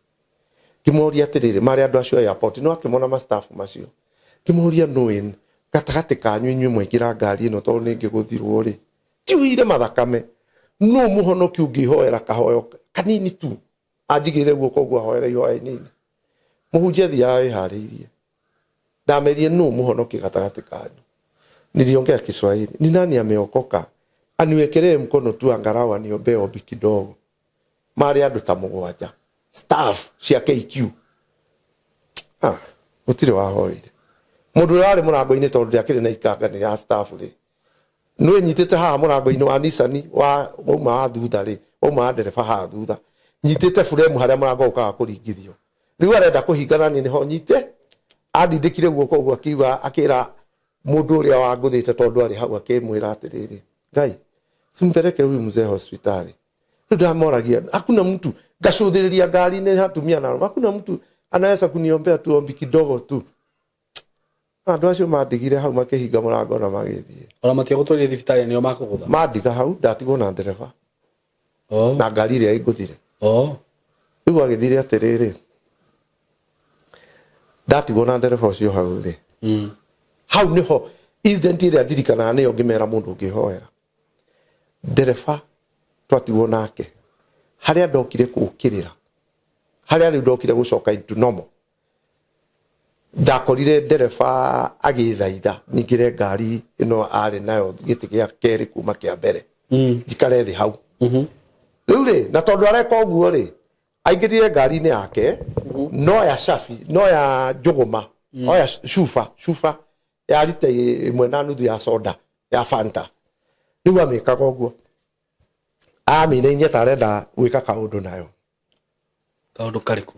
ngĩmoria atĩrĩrĩ, marĩ andũ acio a airport, no akĩmona ma staff macio, ngĩmoria, nũĩ gatagatĩ kanyu inyuĩ mwaingĩra ngari ĩno, tondũ nĩ ngĩgũthirwo rĩ, njiyũire mathakame, no mũhonoki ũngĩhoera kahoyo kanini tu, anjigĩrĩre guoko ũguo, ahoere ihoya inini. Mũhunjia athiaga wĩharĩirie. Ndamerie nũ mũhonoki gatagatĩ kanyu. Niliongea Kiswahili, ni nani ameokoka aniwekelee mkono tu angalau aniombee ombi kidogo. Marĩ andũ ta 7 staff cia KQ. Ah, gũtirĩ wahoire. Mũndũ ũrĩa warĩ mũrango-inĩ tondũ ndĩakĩrĩ na ikanga nĩ ya staff rĩ, nĩ nyitĩte haha mũrango-inĩ wa Nissan wa wauma wa thutha rĩ, wauma wa ndereba haha thutha, nyitĩte buremu harĩa mũrango ũkaga kũringithio. Rĩu arenda kũhinga na niĩ nĩho nyite, andindĩkire guoko ũguo akiuga, akĩra mũndũ ũrĩa wangũthĩte tondũ arĩ hau akĩmwĩra atĩrĩrĩ, Ngai, simpeleke huyu mzee hospitali. Rĩu ndamoragia, hakuna mtu, ngacũthĩrĩria ngari-inĩ atumia na arũme, hakuna mtu anaweza kuniombea tu ombi kidogo tu. Andũ acio mandigire hau makĩhinga mũrango na magĩthiĩ. Ona matiagũtwarire thibitarĩ nĩo makũgũtha. Mandiga hau ndatigwo na ndereba Oh. na ngari ĩrĩa ĩngũthire. Oh. Rĩu agĩthire atĩrĩrĩ, ndatigwo na ndereba ũcio hau rĩ, hau nĩho incident ĩrĩa ndirikanaga nĩyo ngĩmera mũndũ ũngĩhoera. Ndereba twatigwo nake harĩa ndokire kũũkĩrĩra, harĩa rĩu ndokire gũcoka into normal, ndakorire ndereba agĩthaitha nyingĩre ngari ĩno arĩ nayo gĩtĩ gĩa kerĩ kuma kĩa mbere, njikare thĩ hau. Rĩu rĩ, na tondũ areka ũguo rĩ, aingĩrire ngari-inĩ yake, no ya cabi, no ya njũgũma, oya cuba, cuba ya rita 1.5 ya soda ya Fanta. Rĩu amĩkaga ũguo, amĩinainia ta arenda gwĩka kaũndũ nayo. Kaũndũ karĩkũ?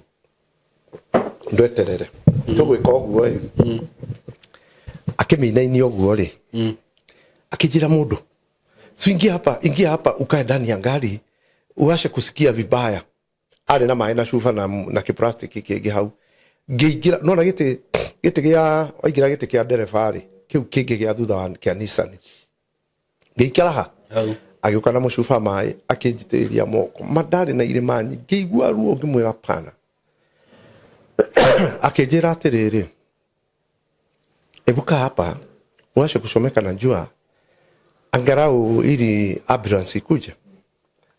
Ndweterere tũgwĩka ũguo ĩ, akĩmĩinainia ũguo rĩ, akĩnjĩra mũndũ, si ingia hapa, ingia hapa ukae ndani ya ngari uache kusikia vibaya. Arĩ na maĩ na cuba na kĩplastiki kĩngĩ hau. Ngĩingĩra, nona gĩtĩ, gĩtĩ gĩa, waingĩra gĩtĩ kĩa ndereba rĩ, kĩu kĩngĩ gĩa thutha wa kĩa Nissan. Ngĩikara ha? Hau. Agĩũka na mũcuba maĩ, akĩnjitĩrĩria moko. Ma ndarĩ na irĩma nyingĩ, ngĩigua ruo ngĩmwĩra pana. Akĩnjĩra atĩrĩrĩ, ebuka hapa uache kuchomeka na jua angalau ili ambulance ikuje.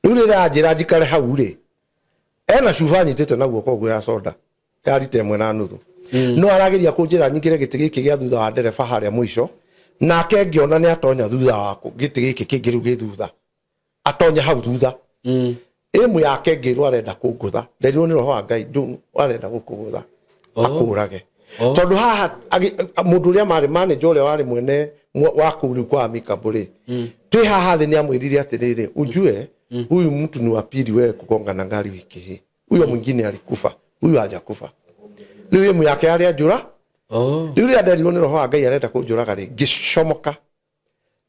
Rĩu rĩrĩa anjĩra njikare hau rĩ, ena cuba anyitĩte na guoko ũguo ya soda ya rita 1.5. No arageria kũnjĩra nyingĩre gĩtĩ gĩkĩ gĩa thutha wa ndereba harĩa mũico, nake ngĩona nĩ atonya thutha wa gĩtĩ gĩkĩ kĩngĩ rĩu gĩ thutha, atonya hau thutha. Ĩmwe yake ngĩrwo arenda kũngũtha, nderirwo nĩ roho wa Ngai ndũ arenda gũkũgũtha akũrage. Tondũ haha mũndũ ũrĩa marĩ manager ũrĩa warĩ mwene wa kũu rĩu kwa Amicable rĩ, twĩ haha thĩ nĩ amwĩrire atĩrĩrĩ, ujue huyu mtu ni wa pili wewe kugonga na ngari wiki hii, huyo mwingine alikufa, huyu hajakufa. Rĩu ĩmwe yake yarĩ anjũra. Rĩu rĩrĩa nderirwo nĩ roho wa Ngai arenda kũnjũraga rĩ, ngĩcomoka.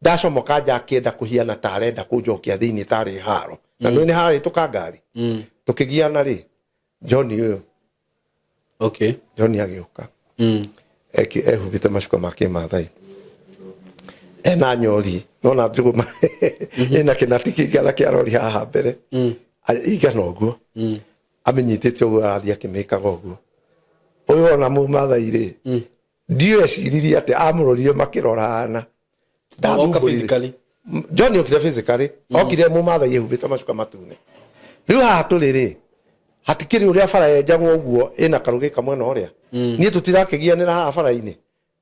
Ndacomoka nja akĩenda kũhiana ta arenda kũnjokia thĩinĩ tarĩ haro. Na nĩ nĩ harĩ tũkangari. Tũkĩgiana rĩ, John ũyũ. John agĩũka. Ehumbĩte macuka ma kĩmathai. Ena nyori, nona njũgũma. Ena kĩnati kĩngĩ kĩa rori haha mbere. Igana ũguo. Amĩnyitĩte ũguo arathiĩ akĩmĩkaga ũguo. Ũyũ ona mũmathai rĩ, ndieciririe atĩ amũrorire makĩrorana. Oka physically. John okire physically, okire mũmathai ehumbĩte macuka matune. Rĩu haha tũrĩ rĩ, hatikĩrĩ ũrĩa bara yenjagwo ũguo ĩna karũgĩ kamwe na ũrĩa. Niĩ tũtirakĩgianĩra haha bara-inĩ.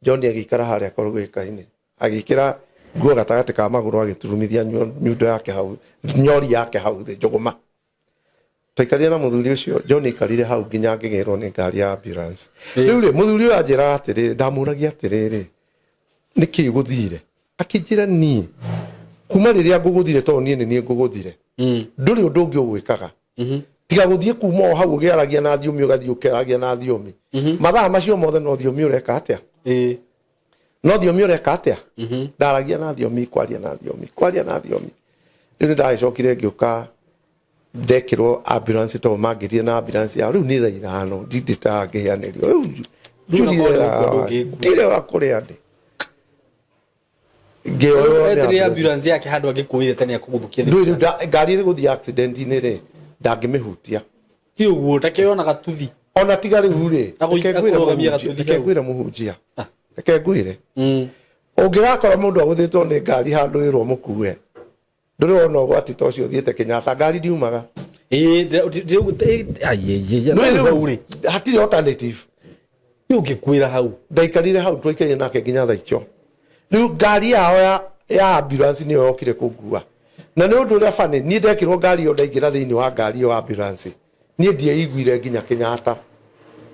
John agĩikara harĩa karũgĩ-inĩ, agĩkĩra nguo gatagatĩ ka magũrũ, agĩturumithia nyundo yake hau, nyori yake hau thĩ njũgũma. Twaikarire na mũthuri ũcio, John aikarire hau nginya ngĩgĩrwo nĩ ngari ya ambulance. Rĩu rĩ, mũthuri ũyũ anjĩraga atĩrĩrĩ, ndamũragia atĩrĩrĩ, nĩkĩ gũthire? Akĩnjĩra niĩ, kuma rĩrĩa ngũgũthire tondũ niĩ nĩ niĩ ngũgũthire. Ndũrĩ ũndũ ũngĩ ũgwĩkaga. Tiga gũthiĩ kuma o hau ũgĩaragia na thiomi, ũgathiĩ ũkĩaragia na thiomi. Mathaa macio mothe no thiomi ũreka atĩa? No thiomi ũreka atĩa? Ndaragia na thiomi, kwaria na thiomi, kwaria na thiomi. Rĩu nĩ ndagĩcokire ngĩũka ndekĩrwo ambulance tondũ mangĩrire na ambulance yao. Rĩu nĩ thaa 5, ndindĩ ta ngĩheanĩrio. Rĩu Rĩu na njurire kũrĩa ũkuo ndũngĩkua. ndirĩ wa kũrĩa ndĩ. Ngĩoywo nĩ Eterire ambulance. ambulance yake handũ angĩkuire tene akũgũthũkia Ndũĩ rĩu ngari ĩrĩ gũthiĩ accident-inĩ rĩ, ndangĩmĩhutia. Ti ũguo, ta kĩonaga gatuthi. Ona tiga rĩu rĩ, reke ngwĩre Akũrũgamia mũhunjia, gatuthi reke hau. ngwĩre mũhunjia. Reke ngwĩre. Ũngĩrakora mũndũ agũthĩtwo nĩ ngari handũ ĩrwo mũkue, ndũrĩ wona ũgwati ta ũcio ũthiĩte Kenyatta, ngari ndiumaga. Ĩĩ, ndĩ-, ai, ai, ai, Nĩ ai, rĩu hau rĩ. hatirĩ alternative. Ũngĩkuĩra hau. Ndaikarire hau, twaikarire nake nginya thaa icio. Rĩu ngari yao ya ambulance nĩyo yokire kũngua. Na nĩ ũndũ ũrĩa bani, niĩ ndekĩrwo ngari ĩyo, ndaingĩra thĩinĩ wa ngari ĩyo ambulance, niĩ ndieiguire nginya Kenyatta.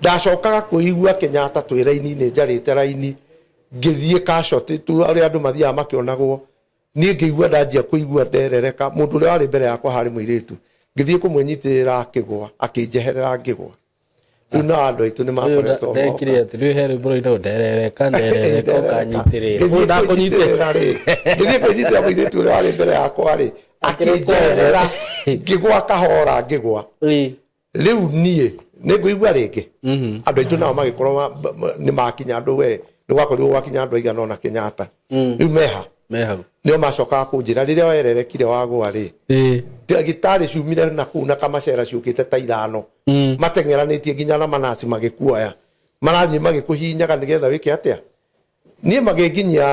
Ndacokaga kwĩigua Kenyatta twĩ raini-inĩ, njarĩte raini ngĩthiĩ casualty tu, arĩa andũ mathiaga makĩonagwo. Niĩ ngĩigua ndanjia kũigua nderereka. Mũndũ ũrĩa warĩ mbere yakwa harĩ mũirĩtu, ngĩthiĩ kũmwĩnyitĩrĩra, akĩgwa, akĩnjeherera, ngĩgwa. Rĩu nao andũ aitũ nĩ makoretwo ndekire atĩ rĩu he rwĩmbo rũinagwo, "Nderereka, nderereka, ũkanyitĩrĩra." Ngĩthiĩ Ndakũnyitĩrĩra. kwĩnyitĩrĩra rĩ, ngĩthiĩ kwĩnyitĩrĩra mũirĩtu ũrĩa warĩ mbere yakwa rĩ, akĩnjeherera, ngĩgwa kahora, ngĩgwa. Rĩu niĩ nĩ ngũigua rĩngĩ andũ aitũ nao magĩkorwo nĩ makinya andũ, we nĩ gwakorirwo gwakinya andũ aigana ona Kenyatta. Rĩu meha Me hau. Nĩo macokaga kũnjĩra rĩrĩa wererekire wagwa rĩ, ndagĩtarĩ ciumire na kũu na kamacera ciũkĩte ta 5, mateng'eranĩtie nginya na manaci magĩkuoya, marathiĩ magĩkũhihinyaga nĩgetha wĩke atĩa. Niĩ magĩnginyia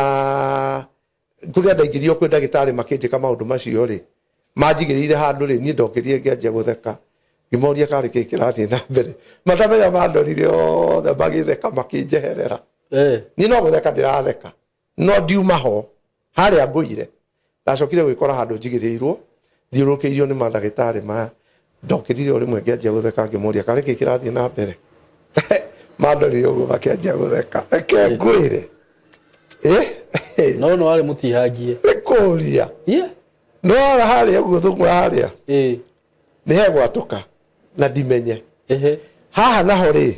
kũrĩa ndaingĩrio kwĩ ndagĩtarĩ, makĩnjĩka maũndũ macio rĩ, manjigĩrĩire handũ rĩ, niĩ ndokĩrire ngĩanjia gũtheka, ngĩmoria karĩ kĩ kĩrathiĩ na mbere. Matamenya mandorire othe magĩtheka, makĩnjeherera. Niĩ no gũtheka ndĩratheka, no ndiuma ho harĩa ngũire. Ndacokire gwĩkora handũ njigĩrĩirwo, thiũrũrũkĩirio nĩ mandagĩtarĩ maya. Ndokĩrire o rĩmwe ngĩanjia gũtheka, ngĩmoria karĩ kĩ kĩrathiĩ na mbere. Mandorire ũguo makĩanjia gũtheka. Reke ngwĩre. No no warĩ mũtihangie. Nĩ kũria. No harĩa ũguo thũkũ harĩa nĩ hegwatũka na ndimenye. Haha naho rĩ,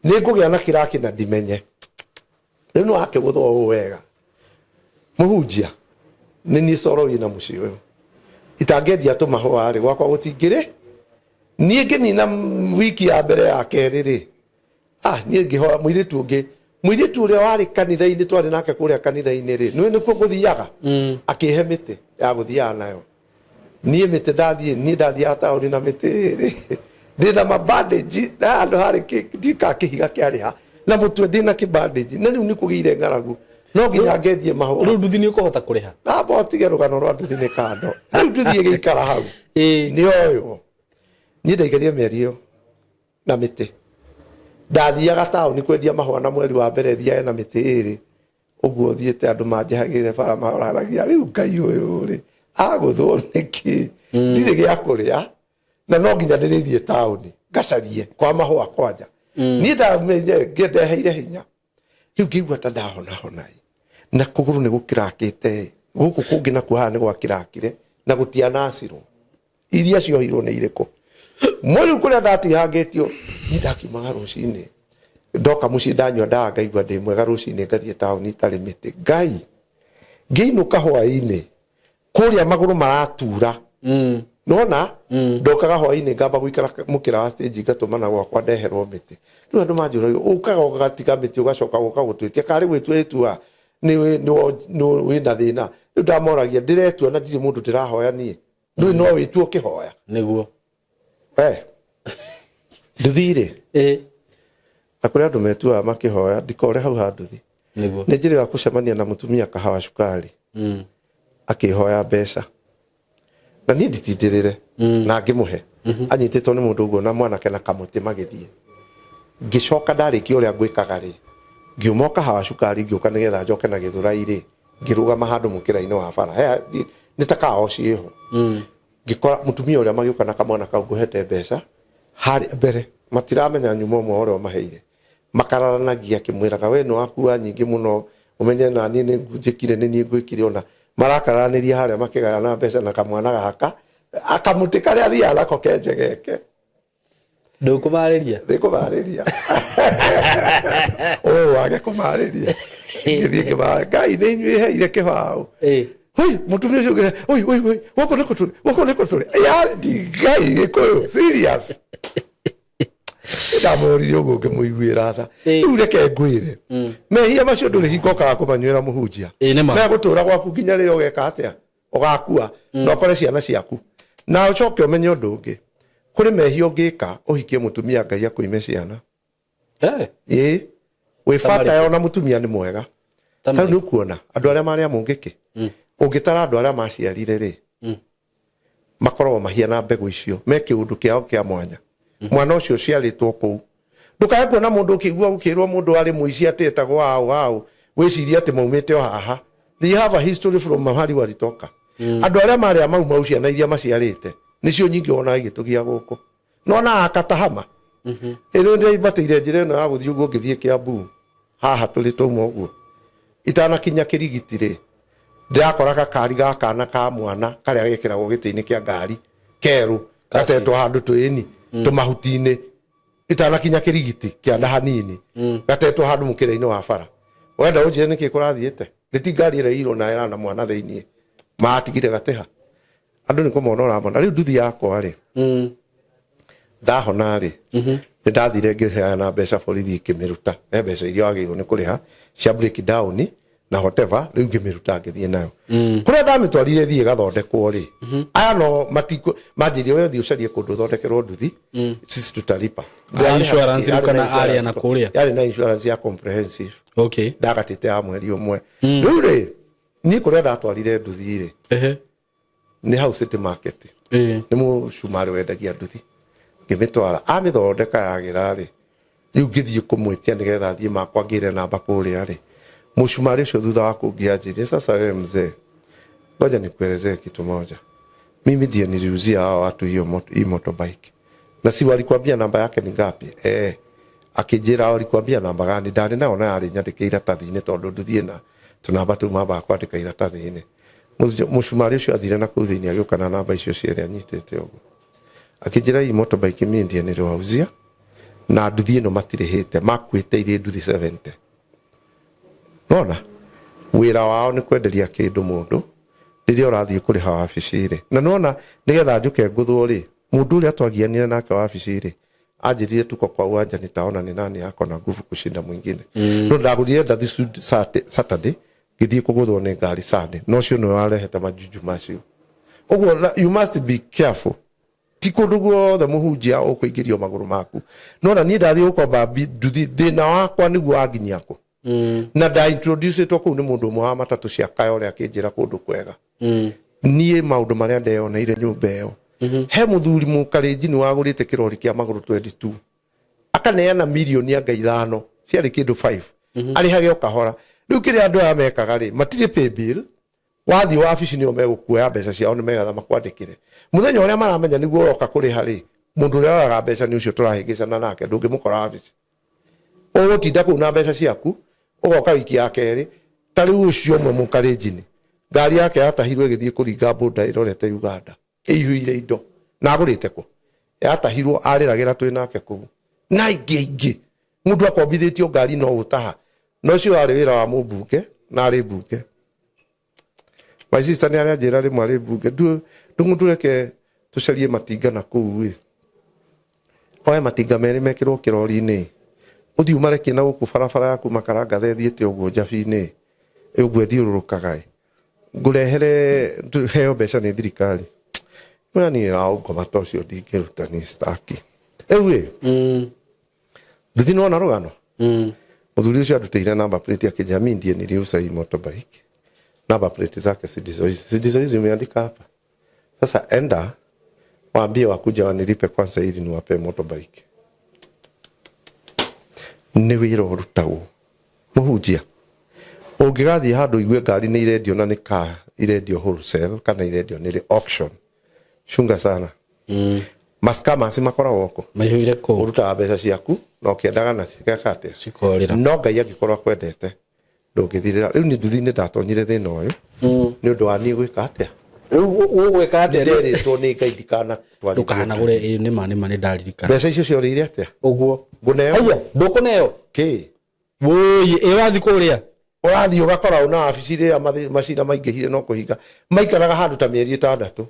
nĩ ngũgĩa na kĩraki na ndimenye. Rĩu nĩ wakĩgũthwo ũũ wega, mũhunjia. Nĩ niĩ coro wĩna mũciĩ ũyũ, itangĩendia tũmahũa rĩ, gwakwa gũtingĩrĩ. Niĩ ngĩnina wiki ya mbere, ya kerĩ rĩ, niĩ ngĩhoya mũirĩtu ũngĩ, mũirĩtu ũrĩa warĩ kanitha-inĩ, twarĩ nake kũrĩa kanitha-inĩ rĩ, nĩwe nĩkuo ngũthiaga, akĩhe mĩtĩ ya gũthiaga nayo. Niĩ mĩtĩ ndathiĩ, niĩ ndathiaga taũni na mĩtĩ ĩrĩ, ndĩna mabandage na handũ harĩ ndiũĩ kĩhiga kĩarĩ ha na mũtwe, ndĩna kĩbandage. Na rĩu nĩ kũgĩire ng'aragu, no nginya ngendie mahũa. Rĩu nduthi nĩ ũkũhota kũrĩha? Amba ũtige rũgano rwa nduthi nĩ kando. Rĩu nduthi ĩgĩikara hau nĩ oywo. Niĩ ndaikarire mĩeri ĩyo na mĩtĩ, ndathiaga taũni kwendia mahũa, na mweri wa mbere thiage na mĩtĩ ĩrĩ ũguo thiĩte, andũ manjehagĩre bara, mararagia, "Rĩu Ngai ũyũ rĩ, agũthwo nĩkĩ? Ndirĩ gĩa kũrĩa na no nginya ndĩrĩthiĩ taũni ngacarie kwa mahũa kwanja." Niĩ ndamenye ndendeheire hinya. Rĩu ngĩigua ta ndahonahona ĩ, na kũgũrũ nĩ gũkĩrakĩte ĩ, gũkũ kũngĩ nakuo haha nĩ gwakĩrakire na gũtianacirwo. Iria ciohirwo nĩ irĩkũ mwe? Rĩu kũrĩa ndatihangĩtio, niĩ ndakiumaga rũcinĩ, ndoka mũciĩ, ndanyua ndawa, ngaigua ndĩ mwega. Rũcinĩ ngathiĩ taũni itarĩ mĩtĩ. Ngai, ngĩinũka hwaĩ-inĩ kũrĩa magũrũ maratura. Nona ndokaga hwaĩ-inĩ, ngamba gũikara mũkĩra wa stage, ngatũmana gwakwa ndeherwo mĩtĩ. Rĩu andũ manjũragia, "Ũkaga ũgatiga mĩtĩ, ũgacoka gũka gũtwĩtia karĩ gwĩtua ĩtua nĩ wĩna thĩna?" Rĩu ndamoragia, ndĩretua na ndirĩ mũndũ ndĩrahoya. Niĩ ndũĩ no wĩtue ũkĩhoya. Nĩguo. We nduthi-rĩ, na kũrĩ andũ metuaga makĩhoya, ndikore hau ha nduthi. Nĩ njĩrĩga gũcemania na mũtumia kahawa cukari, akĩhoya mbeca na niĩ nditindĩrĩre na ngĩmũhe. Anyitĩtwo nĩ mũndũ ũguo na mwanake na kamũtĩ magĩthiĩ. Ngĩcoka ndarĩkia ũrĩa ngwĩkaga rĩ, ngiuma o kahawa cukari, ngĩũka nĩgetha njoke na Gĩthũrai rĩ, ngĩrũgama handũ mũkĩra-inĩ wa bara. Nĩ ta kaoci ĩho, ngĩkora mũtumia ũrĩa magĩũka na kamwana kau ngũhete mbeca harĩa mbere. Matiramenya nyuma ũmwe ũrĩa ũmaheire, makararanagia, akĩmwĩraga, "We nĩ wakua nyingĩ mũno, ũmenye na niĩ nĩ njĩkire, nĩ niĩ ngwĩkire." Ona marakararanĩria harĩa makĩgayana mbeca na kamwana gaka akamũtĩ karĩa athiaga nako kenjegeke. Ndũkũmarĩria. Nĩ kũmarĩria ũũ wage kũmarĩria, ngĩthiĩ ngĩmara, "Ngai nĩ inyuĩ heire kĩbaũ." Oi, mũtumia ũcio ũngĩ, "Oi, oi, oi, gũkũ nĩkũ tũrĩ? Gũkũ nĩkũ tũrĩ?" Yani Ngai, Gĩkũyũ serious. Ndamũririe ũguo ngĩmũiguĩra tha. Rĩu reke ngwĩre, mehia macio ndũrĩ hingo ũkaga kũmanyuĩra, mũhunjia. Ĩ, nĩ ma. Megũtũra gwaku nginya rĩrĩa ũgeka atĩa, ũgakua na ũkore ciana ciaku. Na ũcoke ũmenye ũndũ ũngĩ, kũrĩ mehia ũngĩka ũhikie mũtumia, Ngai akũime ciana. Ĩĩ, wĩ bata ona mũtumia nĩ mwega. Ta tarĩu nĩ ũkuona andũ arĩa marĩ a mũngĩkĩ, ũngĩtara andũ arĩa maciarire rĩ, makoragwo mahiana mbegũ icio me kĩũndũ kĩao kĩa mwanya. Mwana ũcio ũciarĩtwo kũu Ndũkae kuona mũndũ ũkĩigua gũkĩrwo mũndũ arĩ mũici atĩ etagwo aũ aũ, wĩcirie atĩ maumĩte o haha. They have a history from mahali walitoka. Andũ arĩa marĩ a Mau Mau, ciana iria maciarĩte nĩcio nyingĩ wonaga igĩtũgia gũkũ. Nona akatahama ĩno ndĩambatĩire njĩra ĩno ya gũthiĩ ũguo ngĩthiĩ Kĩambu haha tũrĩ twauma ũguo itanakinya Kĩrigiti rĩ, ndĩrakora gakari ga kana ka mwana karĩa gekĩragwo gĩtĩ-inĩ kĩa ngari kerũ gatetwo handũ twĩni tũmahuti-inĩ itanakinya Kĩrigiti kĩanda hanini, gatetwo handũ mũkĩra-inĩ wa bara. Wenda ũnjĩre nĩkĩ kũrathiĩte? Nĩti ngari ĩrĩa ĩirwo na ĩrana mwana thĩiniĩ matigire gateha andũ nĩ kũmona ũramona. Rĩu nduthi yakwa rĩ, ndahona rĩ, nĩ ndathire ngĩheana mbeca borithi ikĩmĩruta. He mbeca iria wagĩrĩirwo nĩ kũrĩha cia breakdown na whatever. Rĩu ngĩmĩruta ngĩthiĩ nayo kũrĩa ndamĩtwarire thiĩ ĩgathondekwo rĩ. Aya no matikũ manjĩrire, we thiĩ ũcarie kũndũ ũthondekerwo nduthi, sisi tutalipa. Ah, insurance rĩu kana arĩa na kũrĩa? Yarĩ na insurance ya comprehensive. Ndagatĩte ya mweri ũmwe. Rĩu rĩ, niĩ kũrĩa ndatwarire nduthi rĩ, nĩ hau City Market. Nĩ mũcumarĩ wendagia nduthi. Ngĩmĩtwara, amĩthondeka yagĩra rĩ, rĩu ngĩthiĩ kũmwĩtia nĩgetha thiĩ makwa ngĩre namba kũrĩa rĩ. Mũcumarĩ ũcio thutha wa kũngia anjĩrire, "Sasa wewe mzee, ngoja nikuelezee kitu moja. Mimi ndiye niliuzia hao watu hiyo hii motorbike, na si walikuambia namba yake ni ngapi?" Eh, akĩnjĩra, "Walikuambia namba gani?" Ndarĩ nayo na yarĩ nyandĩke iratathi-inĩ, tondũ nduthi ĩna tũnamba tũu mambaga kwandĩka iratathi-inĩ. Mũcumarĩ ũcio athire na kũu thĩinĩ, agĩũka na namba icio cierĩ anyitĩte ũguo, akĩnjĩra, "Hii motorbike mimi ndiye niliwauzia, na nduthi ĩno matirĩhĩte, makuĩte irĩ nduthi 70." Nona wĩra wao nĩ kwenderia kĩndũ mũndũ rĩrĩa ũrathiĩ kũrĩha wabici rĩ. Na nona nĩgetha njũke ngũthwo rĩ, mũndũ ũrĩa twagianire nake wabici rĩ, anjĩrire, "Tuko kwa uwanja, nitaona ni nani ako na nguvu kushinda mwingine." No ndagũrire ndathi Saturday, ngĩthiĩ kũgũthwo nĩ ngari Sunday, no ũcio nĩwe warehete majunju macio ũguo. You must be careful. Ti kũndũ guothe mũhunjia ũkũingĩrio magũrũ maku. Nona niĩ ndathiĩ gũkomba nduthi, thĩna wakwa nĩguo wanginyia kũ na nda introduce ĩtwo kũu nĩ mũndũ ũmwe wa matatũ cia Kayole, akĩnjĩra kũndũ kwega. Niĩ maũndũ marĩa ndeyoneire nyũmba ĩyo, he mũthuri mũkarĩnjini wagũrĩte kĩrori kĩa magũrũ 22, akaneana mirioni anga 5 ciarĩ kĩndũ 5, arĩhage o kahora. Rĩu kĩrĩa andũ aya mekaga rĩ, matirĩ pay bill. Wathiĩ wabici nĩo megũkuoya mbeca ciao nĩ megetha makwandĩkĩre. Mũthenya ũrĩa maramenya nĩguo ũroka kũrĩha rĩ, mũndũ ũrĩa woyaga mbeca nĩ ũcio tũrahĩngĩcana nake, ndũngĩmũkora wabici. Ũgũtinda kũu na mbeca ciaku, ũgoka wiki ya kerĩ. Ta rĩu ũcio ũmwe mũkarĩnjini, ngari yake yatahirwo ĩgĩthiĩ kũringa boda ĩrorete Uganda, ĩiyũire indo na agũrĩte kũ, yatahirwo arĩragĩra twĩ nake kũu. Na aingĩ aingĩ mũndũ akombithĩtio ngari no gũtaha, na ũcio warĩ wĩra wa mũmbunge na arĩ mbunge. My sister nĩ aranjĩra rĩmwe arĩ mbunge, "Ndung'u, ndũreke tũcarie matinga na kũu ĩ, oe matinga merĩ mekĩrwo kĩrori-inĩ, ũthiĩ ũmarekie na gũkũ barabara ya kuma Karangatha ĩthiĩte ũguo Njabi-inĩ ũguo ĩthiũrũrũkaga ĩ, ngũrehere heo mbeca nĩ thirikari." Oya, niĩ wĩra wa ũngoma ta ũcio ndingĩruta, niĩ staki rĩu ĩ. Nduthi nĩwona rũgano. Mũthuri ũcio andutĩire number plate, akĩnjĩra, "Mimi ndiye niliuza hii motorbike, number plate zake si ndizo hizi, si ndizo hizi umeandika hapa. Sasa enda waambie wakuja wanilipe kwanza ili niwape motorbike." Nĩ wĩra ũrutagwo mũhunjia. Ũngĩgathiĩ handũ igue ngari nĩ irendio na nĩ ka irendio wholesale kana irendio nĩ auction, chunga sana. Mascammers makoragwo kũ? Maihũire kũu. Ũrutaga mbeca ciaku na ũkĩendaga na cigeka atĩa? Cikorĩra. No Ngai angĩkorwo akwendete ndũngĩthirĩra. Rĩu niĩ nduthi-inĩ ndatonyire thĩna ũyũ nĩ ũndũ wa niĩ gwĩka atĩa? Rĩu ũgwĩka atĩa? Nĩnderĩtwo nĩ Ngai ndikanatwarithie. Ndũkanagũre. Ĩ nĩma nĩma, nĩ ndaririkana. Mbeca icio ciorĩire atĩa? Ũguo. Ngũneo. Haiya, ndũkũneo. Kĩ? Wũi, ĩ wathiĩ kũrĩa. Ũrathiĩ ũgakora ũna wabici rĩrĩa macira maingĩhire no kũhinga maikaraga handũ ta mĩeri 6,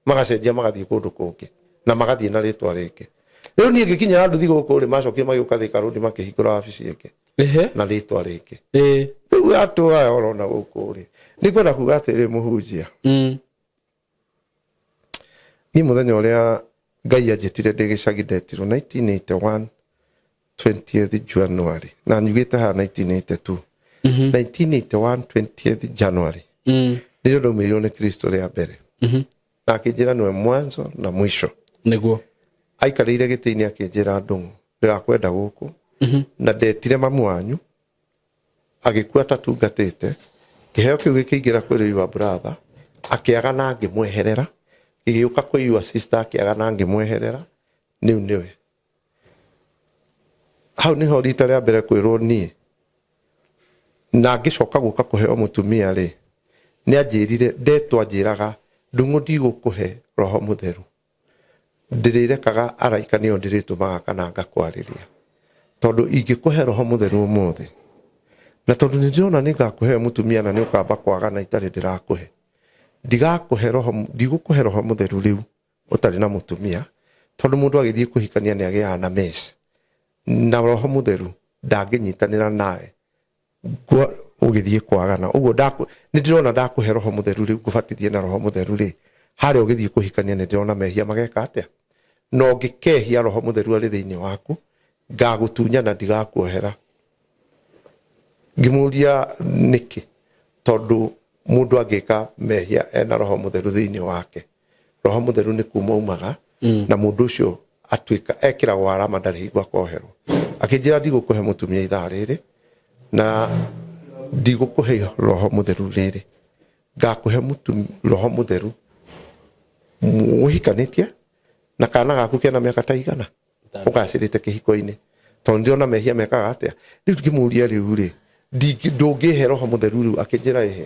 magacenjia magathiĩ kũndũ kũngĩ na magathiĩ na rĩtwa rĩngĩ. Rĩu niĩ ngĩkinyĩra nduthi gũkũ rĩ, macokire magĩũka Thika Road, makĩhingũra wabici ĩngĩ na rĩtwa rĩngĩ. Rĩu andũ aya ũrona gũkũ rĩ, nĩ ngwenda kuga atĩrĩ mũhunjia, niĩ mũthenya ũrĩa Ngai anjĩtire ndĩ gĩcagi, ndetirwo 1981 20th January, na nyugĩte haha 1982, 1981 20th January, nĩrĩo ndaumĩrirwo nĩ Kristo rĩa mbere na akĩnjĩra nĩwe mwanzo na mwisho. Aikarĩire gĩtĩ-inĩ akĩnjĩra, "Ndũng'ũ, Ndĩrakwenda gũkũ na ndetire mamu wanyu agĩkua tatungatĩte. Kĩheo kĩu gĩkĩingĩra kwĩ your brother, akĩaga na ngĩmweherera, gĩgĩũka kwĩ your sister, akĩaga na ngĩmweherera. Nĩu nĩwe hau nĩho rita rĩa mbere kwĩrwo niĩ na ngĩcoka gũka kũheo mũtumia rĩ, nĩ anjĩrire ndetwo, anjĩraga, "Ndung'u, ndigũkũhe Roho Mũtheru, ndĩrĩrekaga araika nĩo ndĩrĩtũmaga kana ngakwarĩria, tondũ ingĩkũhe Roho Mũtheru ũmũthĩ, na tondũ nĩ ndĩrona nĩ ngakũhe mũtumia na nĩ ũkamba kwagana itarĩ ndĩrakũhe, ndigakũhe roho, ndigũkũhe Roho Mũtheru rĩu ũtarĩ na mũtumia, tondũ mũndũ agĩthiĩ kũhikania nĩ agĩaga na mess, na Roho Mũtheru ndangĩnyitanĩra nawe ũgĩthiĩ kwagana. Ũguo nĩ ndĩrona ndakũhe Roho Mũtheru rĩu, ngũbatithie na Roho Mũtheru rĩ, harĩa ũgĩthiĩ kũhikania nĩ ndĩrona mehia mageka atĩa, na ũngĩkehia Roho Mũtheru arĩ thĩinĩ waku, ngagũtunya na ndigakuohera." Ngĩmũria nĩkĩ, tondũ mũndũ angĩka mehia ena Roho Mũtheru thĩinĩ wake, Roho Mũtheru nĩ kuma umaga na mũndũ ũcio atuĩka ekĩragwo arama, ndarĩ hingo akoherwo. Akĩnjĩra, "Ndigũkũhe mũtumia ithaa rĩrĩ na ndigũkũhe Roho Mũtheru rĩrĩ, ngakũhe Roho Mũtheru ũhikanĩtie na kana gaku kena mĩaka ta igana ũgacĩrĩte kĩhiko-inĩ, tondũ ndĩrona mehia mekaga atĩa rĩu." Ngĩmũria, "Rĩu rĩ, ndũngĩhe Roho Mũtheru rĩu?" Akĩnjĩra, "Ĩhe,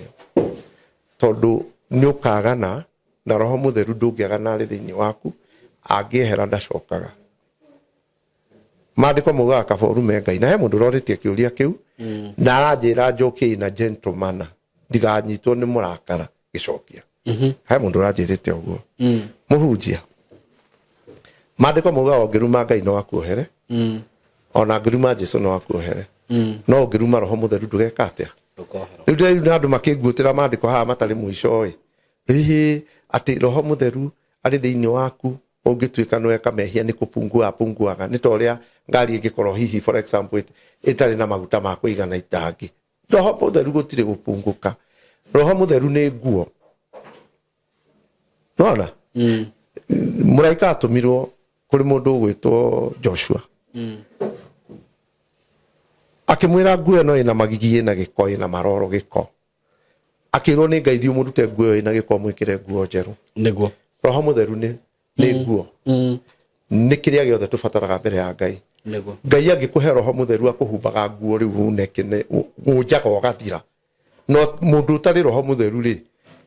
tondũ nĩ ũkagana na Roho Mũtheru ndũngĩagana arĩ thĩinĩ waku, angĩehera ndacokaga. Maandĩko maugaga kaba ũrume Ngai." Na he mũndũ ũrorĩtie kĩũria kĩu na aranjĩra njokie na gentle manner, ndiganyitwo nĩ mũrakara gĩcokia. He mũndũ ũranjĩrĩte ũguo, mũhunjia, maandĩko maugaga ũngĩruma Ngai no akuohere, ona angĩruma Jesu no akuohere, no ũngĩruma Roho Mũtheru ndũgeka atĩa? Ndũkoherwo. Rĩu ndĩraigu na andũ makĩnguũtĩra maandĩko haha matarĩ mũico ĩ hihi atĩ Roho Mũtheru arĩ thĩinĩ waku, ũngĩtuĩka nĩweka mehia nĩ kũpungua apunguaga, nĩ ta ũrĩa ngari ĩngĩkorwo hihi, for example, ĩtarĩ na maguta ma kũigana itangi. Roho Mũtheru gũtirĩ gũpunguka. Roho Mũtheru nĩ nguo. Nona mũraika atũmirwo kũrĩ mũndũ ũgwĩtwo Joshua, akĩmwĩra nguo ĩno ĩna magigi, ĩna gĩko, ĩna maroro gĩko. Akĩrwo nĩ Ngai, "Thiĩ ũmũrute nguo ĩyo ĩna gĩko, mwĩkĩre nguo njerũ." Roho Mũtheru nĩ nguo, nĩ kĩrĩa gĩothe tũbataraga mbere ya Ngai. Ngai angĩkũhe Roho Mũtheru, akũhumbaga nguo rĩu unekene ũnjaga ũgathira. No mũndũ ũtarĩ Roho Mũtheru rĩ,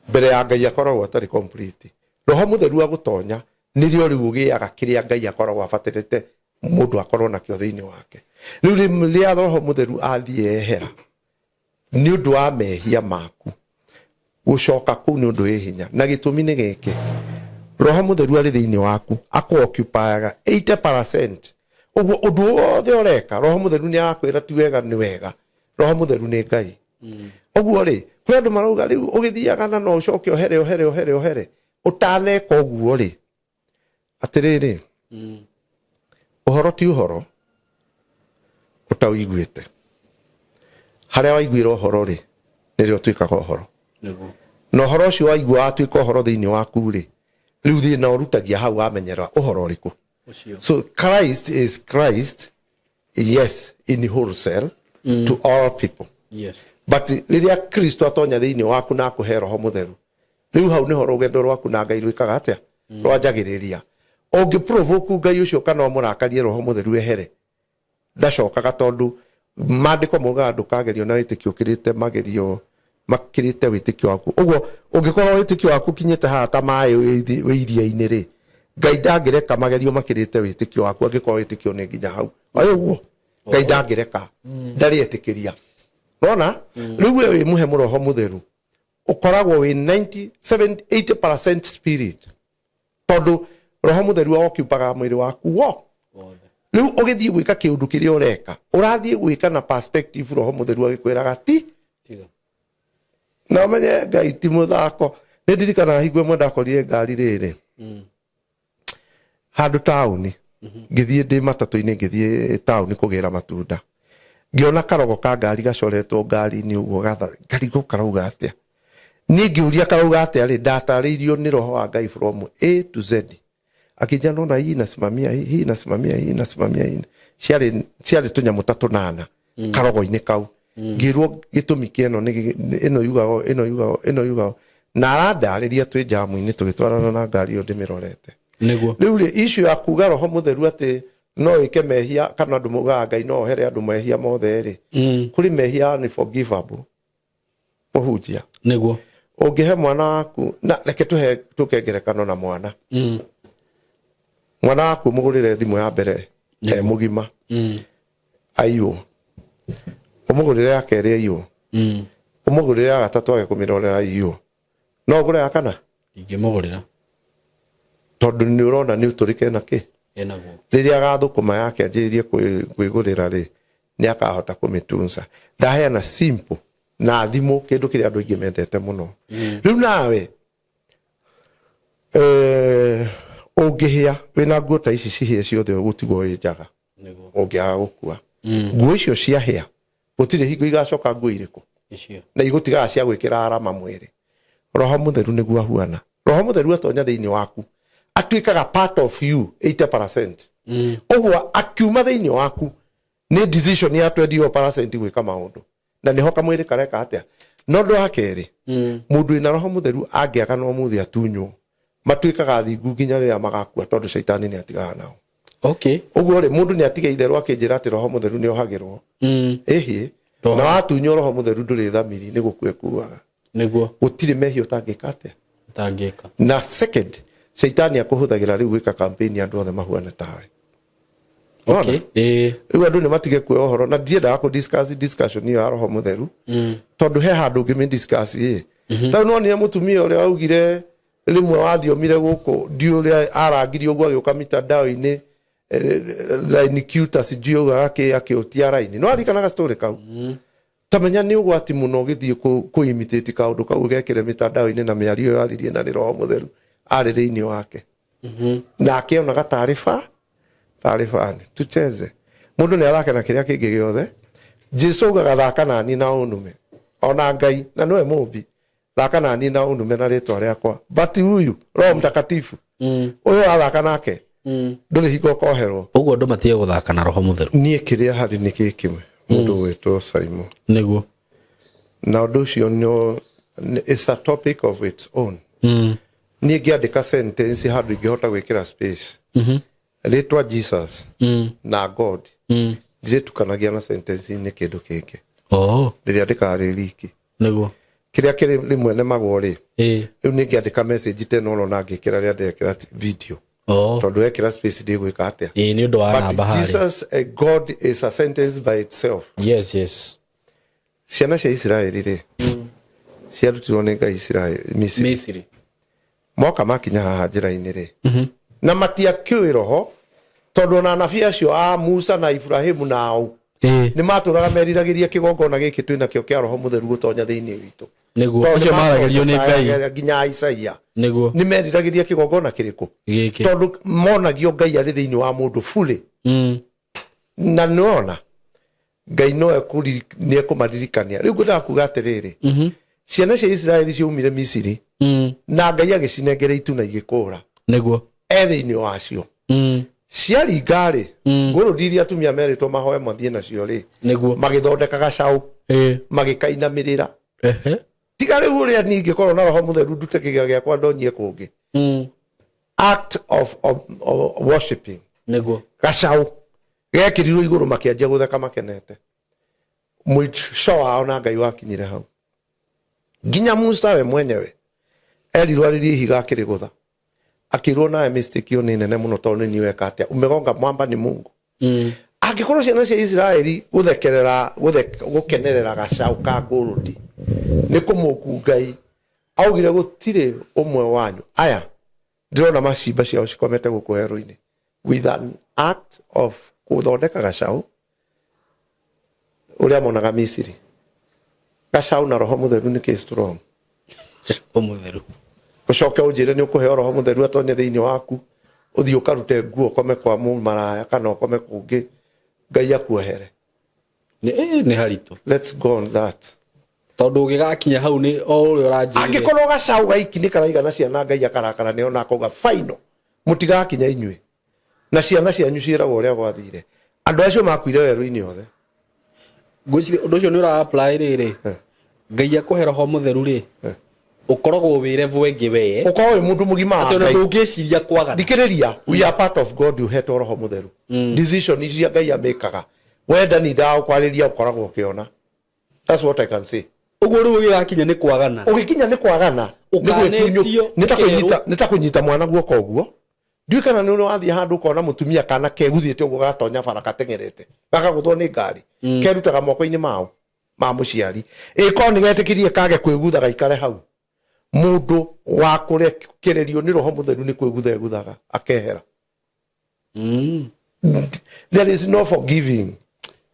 mbere ya Ngai akoragwo atarĩ complete. Roho Mũtheru agũtonya nĩrĩo rĩu ũgĩaga kĩrĩa Ngai akoragwo abatarĩte mũndũ akorwo nakĩo thĩinĩ wake. Rĩu rĩrĩa Roho Mũtheru athiĩ ehera nĩ ũndũ wa mehia maku, gũcoka kũu nĩ ũndũ wĩ hinya, na gĩtũmi nĩ gĩkĩ: Roho Mũtheru arĩ thĩinĩ waku akũ-occupyaga 80%. Ũguo ũndũ wothe ũreka, Roho Mũtheru nĩ arakwĩra ti wega, nĩ wega. Roho Mũtheru nĩ Ngai. Ũguo rĩ, kwĩ andũ marauga rĩu ũgĩthiaga na no ũcoke ohere, ohere, ohere, ohere. Ũtaneka ũguo rĩ, atĩrĩrĩ, ũhoro ti ũhoro ũtaũiguĩte. Harĩa waiguĩra ũhoro rĩ, nĩrĩo ũtuĩkaga ũhoro. Na ũhoro ũcio waigua watuĩka ũhoro thĩinĩ waku rĩ, rĩu thĩna ũrutagia hau wamenyera ũhoro ũrĩkũ. Ũcio. So Christ is Christ, yes, in wholesale to all people. But rĩrĩa Kristo atonya thĩinĩ waku na akũhe Roho Mũtheru, rĩu hau nĩho rũgendo rwaku na Ngai rwĩkaga atĩa? Rwanjagĩrĩria. Ũngĩ provoke Ngai ũcio kana ũmũrakarie, Roho Mũtheru ehere, ndacokaga, tondũ maandĩko maugaga ndũkagerio na wĩtĩkio ũkĩrĩte magerio makĩrĩte wĩtĩkio waku. Ũguo ũngĩkorwo wĩtĩkio waku ũkinyĩte haha ta maĩ wĩ iria-inĩ rĩ, Ngai ndangĩreka magerio makĩrĩte wĩtĩkio waku. Angĩkorwo wĩtĩkio nĩ nginya hau oĩ ũguo, Ngai ndangĩreka, ndarĩ etĩkĩria. Nona rĩu we wĩ mũhe mũroho Mũtheru, ũkoragwo wĩ 90 70 80% spirit, tondũ Roho Mũtheru ocupaga mwĩrĩ waku wo. Wothe. Rĩu ũgĩthiĩ gwĩka kĩũndũ kĩrĩa ũreka, ũrathiĩ gwĩka na perspective Roho Mũtheru agĩkwĩraga ti. Tiga. Na ũmenye Ngai ti mũthako. Nĩ ndirikanaga hingo ĩmwe ndakorire ngari rĩrĩ handũ taũni, ngĩthiĩ ndĩ matatũ-inĩ, ngĩthiĩ taũni kũgĩra matunda, ngĩona karogo ka ngari gacoretwo ngari-inĩ ũguo ngarigwo karauga atĩa. Niĩ ngĩũria karauga atĩa rĩ, ndatarĩirio nĩ Roho wa Ngai from A to Z. Akĩnjĩra, "Nona hii inasimamia hii, hii inasimamia hii, inasimamia hii." Ciarĩ ciarĩ tũnyamũ ta tũnana karogo-inĩ kau. Ngĩrwo gĩtũmi kĩa ĩno nĩ ĩno yugaga ũũ, ĩno yugaga ũũ, ĩno yugaga ũũ. Na arandarĩria twĩ njamu-inĩ tũgĩtwarana na ngari ĩyo ndĩmĩrorete. Nĩguo. Rĩu rĩ, issue ya kuga roho mũtheru atĩ no ĩke mehia kana andũ maugaga Ngai no ohere andũ mehia mothe rĩ, kũrĩ mehia unforgivable, mũhunjia. Nĩguo. Ũngĩhe mwana waku, na reke tũhe tũke ngerekano na mwana. Mwana waku ũmũgũrĩre thimũ ya mbere e mũgima, aiywo. Ũmũgũrĩre ya kerĩ aiywo. Ũmũgũrĩre ya gatatũ age kũmĩrorera aiywo. No ũgũre ya kana? Ingĩmũgũrĩra. Tondũ nĩ ũrona nĩ ũtũrĩke na kĩ? Enaguo. Rĩrĩa agathũkũma yake anjĩrĩrie kwĩgũrĩra rĩ, nĩ akahota kũmĩtunza. Ndaheana simple na thimũ, kĩndũ kĩrĩa andũ aingĩ mendete mũno. Rĩu nawe ũngĩhĩa wĩna nguo ta ici cihĩe ciothe ũgũtigwo wĩ njaga. Nĩguo. Ũngĩaga gũkua nguo icio ciahĩa gũtirĩ hingo igacoka nguo irĩkũ. Icio. Na igũtigaga cia gwĩkĩra arama mwĩrĩ. Roho mũtheru nĩguo ahuana. Roho mũtheru atonya thĩinĩ waku atuĩkaga part of you 80%. Ũguo akiuma thĩinĩ waku nĩ decision ya 20% gwĩka maũndũ, na nĩho kamwĩrĩ kareka atĩa. No ũndũ wa kerĩ, mũndũ wĩna roho mũtheru angĩaga no mũthĩ atunywo, matuĩkaga athingu nginya rĩrĩa magakua, tondũ caitani nĩ atigaga nao. Ũguo rĩ, mũndũ nĩ atige itherũ akĩnjĩra atĩ roho mũtheru nĩ ohagĩrwo. Ĩhĩ, na watunywo roho mũtheru ndũrĩ thamiri, nĩ gũkua ĩkuaga. Nĩguo. Gũtirĩ mehia ũtangĩka atĩa? Ũtangĩka. Na second, caitani akũhũthagĩra rĩu gwĩka campaign andũ othe mahuane tawe. Okay. Ĩĩ. Rĩu andũ nĩ matige kuoya ũhoro, na ndiendaga kũ discuss discussion ĩyo ya roho mũtheru, tondũ he handũ ũngĩmĩ discuss ĩ. Tondũ nonire mũtumia ũrĩa waugire rĩmwe wathiomire gũkũ, ndiũ ũrĩa arangirie ũguo agĩũka mitandao-inĩ, line cute sijui augaga kĩ akĩũtia raini. No aririkanaga story kau. Tamenya nĩ ũgwati mũno ũgĩthiĩ kũ imitate kaũndũ kau ũgekĩre mitandao-inĩ na mĩario ĩyo aririe na nĩ roho mũtheru arĩ thĩinĩ wake. Na akĩonaga tarĩ ba tarĩ bani tucheze. Mũndũ nĩ athake na kĩrĩa kĩngĩ gĩothe. Jesu augaga thaka na niĩ na ũnume, ona Ngai na nĩwe mũmbi, thaka na niĩ na ũnume na rĩtwa rĩakwa, but huyu Roho Mtakatifu ũyũ wathaka nake ndũrĩ hingo ũkoherwo. Ũguo andũ matige gũthaka na roho mũtheru. Niĩ kĩrĩa harĩ nĩ kĩ kĩmwe, mũndũ ũgwĩtwo Simon. Nĩguo. Na ũndũ ũcio no it's a topic of its own. Niĩ ngĩandĩka sentence handũ ingĩhota gwĩkĩra space, rĩtwa Jesus na God ndirĩtukanagia na sentence-inĩ kĩndũ kĩngĩ. Ndĩrĩandĩkaga rĩ riki. Nĩguo. Kĩrĩa kĩrĩ rĩmwe nemagwo rĩ, rĩu nĩ ngĩandĩka message tena ũrona ngĩkĩra rĩa ndekĩra video, tondũ wekĩra space ndĩgwĩka atĩa. Ĩĩ, nĩ ũndũ wa But namba harĩa. Jesus, God is a sentence by itself. Yes. Ciana cia Isiraeli rĩ, ciarutirwo nĩ Ngai Isiraeli Misiri. Misiri. Moka makinya haha njĩra-inĩ rĩ, na matiakĩũĩ roho, tondũ ona anabii acio a Musa na Ibrahimu na au nĩ matũraga meriragĩria kĩgongona gĩkĩ twĩ nakĩo kĩa roho mũtheru gũtonya thĩinĩ witũ. Nĩguo. Tondũ Acio nĩ maragĩrio nĩ Ngai. maprophesyaga nginya Isaia. Nĩguo. Nĩ meriragĩria kĩgongona kĩrĩkũ? Gĩkĩ. Tondũ monagio Ngai arĩ thĩinĩ wa mũndũ fully. Na nĩwona Ngai no nĩ ekũmaririkania. Rĩu ngwendaga kuga atĩrĩrĩ, ciana cia Isiraeli ciaumire Misiri na Ngai agĩcinengera itu na igĩkũra. Nĩguo. E thĩinĩ wacio. Ciaringa rĩ, ngũrũndi iria atumia merĩtwo mahoe mathiĩ nacio rĩ, Nĩguo. magĩthondeka gacaũ, magĩkainamĩrĩra. Tiga rĩu ũrĩa niĩ ingĩkorwo na roho mũtheru ndute kĩgĩa gĩakwa ndonyie kũngĩ. Act of worshiping. Nĩguo. Gacaũ gekĩrirwo igũrũ makĩanjia gũtheka makenete. Mũico wao na Ngai wakinyire hau. Nginya Musa we mwenyewe erirwo arĩrie ihiga akĩrĩgũtha. Akĩrwo nawe mistake ĩyo nĩ nene mũno tondũ nĩ niĩ weka atĩa, umegonga mwamba ni Mungu. Angĩkorwo ciana cia Isiraeli gũthekerera, gũkenerera gacaũ ka ngũrũndi nĩ kũmũku Ngai, augire gũtirĩ ũmwe wanyu. Aya ndĩrona macimba ciao cikomete gũkũ werũ-inĩ with an act of gũthondeka gacaũ ũrĩa monaga Misiri. Gacaũ na roho mũtheru nĩ kĩ strong. Roho mũtheru. Ũcoke ũnjĩre nĩ ũkũheo roho mũtheru atonye thĩinĩ waku, ũthiĩ ũkarute nguo ũkome kwa mũmaraya kana ũkome kũngĩ, Ngai akuohere. Nĩ haritũ. Let's go on that. Tondũ ũgĩgakinya hau nĩ o ũrĩa ũranjĩrire. Angĩkorwo gacaũ gaiki nĩ karaigana ciana, Ngai akarakara nĩ ona akauga final, mũtigakinya inyuĩ na ciana cianyu ciĩragwo ũrĩa gwathire. Andũ acio makuire werũ-inĩ othe. Ngwĩciria ũndũ ũcio nĩ ũra apply rĩrĩ. Ngai akũhe roho mũtheru rĩ, ũkoragwo wĩ level ĩngĩ we. Ũkorwo wĩ mũndũ mũgima wa Atĩ ona Ngai. ndũngĩciria kwagana. Thikĩrĩria, we are part of God, ũhetwo roho mũtheru. Decision iria Ngai amĩkaga, wenda ni ndagũkwarĩria, ũkoragwo ũkĩona. That's what I can say. Ũguo rĩu ũgĩgakinya nĩ kwagana. Ũgĩkinya nĩ kwagana, nĩ Ũkanĩtio, nĩ ta ũkerwo. kũnyita, nĩ ta kũnyita mwana guoko ũguo. Ndiũĩ kana nĩ ũrĩ wathiĩ handũ ũkona mũtumia kana keguthĩte ũguo gatonya bara katengerete gakagũthwo nĩ ngari, kerutaga moko-inĩ mao ma mũciari. Ĩkorwo nĩ getĩkĩrie kage kwĩgutha gaikare hau. Mũndũ wa kũrekererio nĩ roho mũtheru nĩ kwĩgutha eguthaga akehera. There is no forgiving.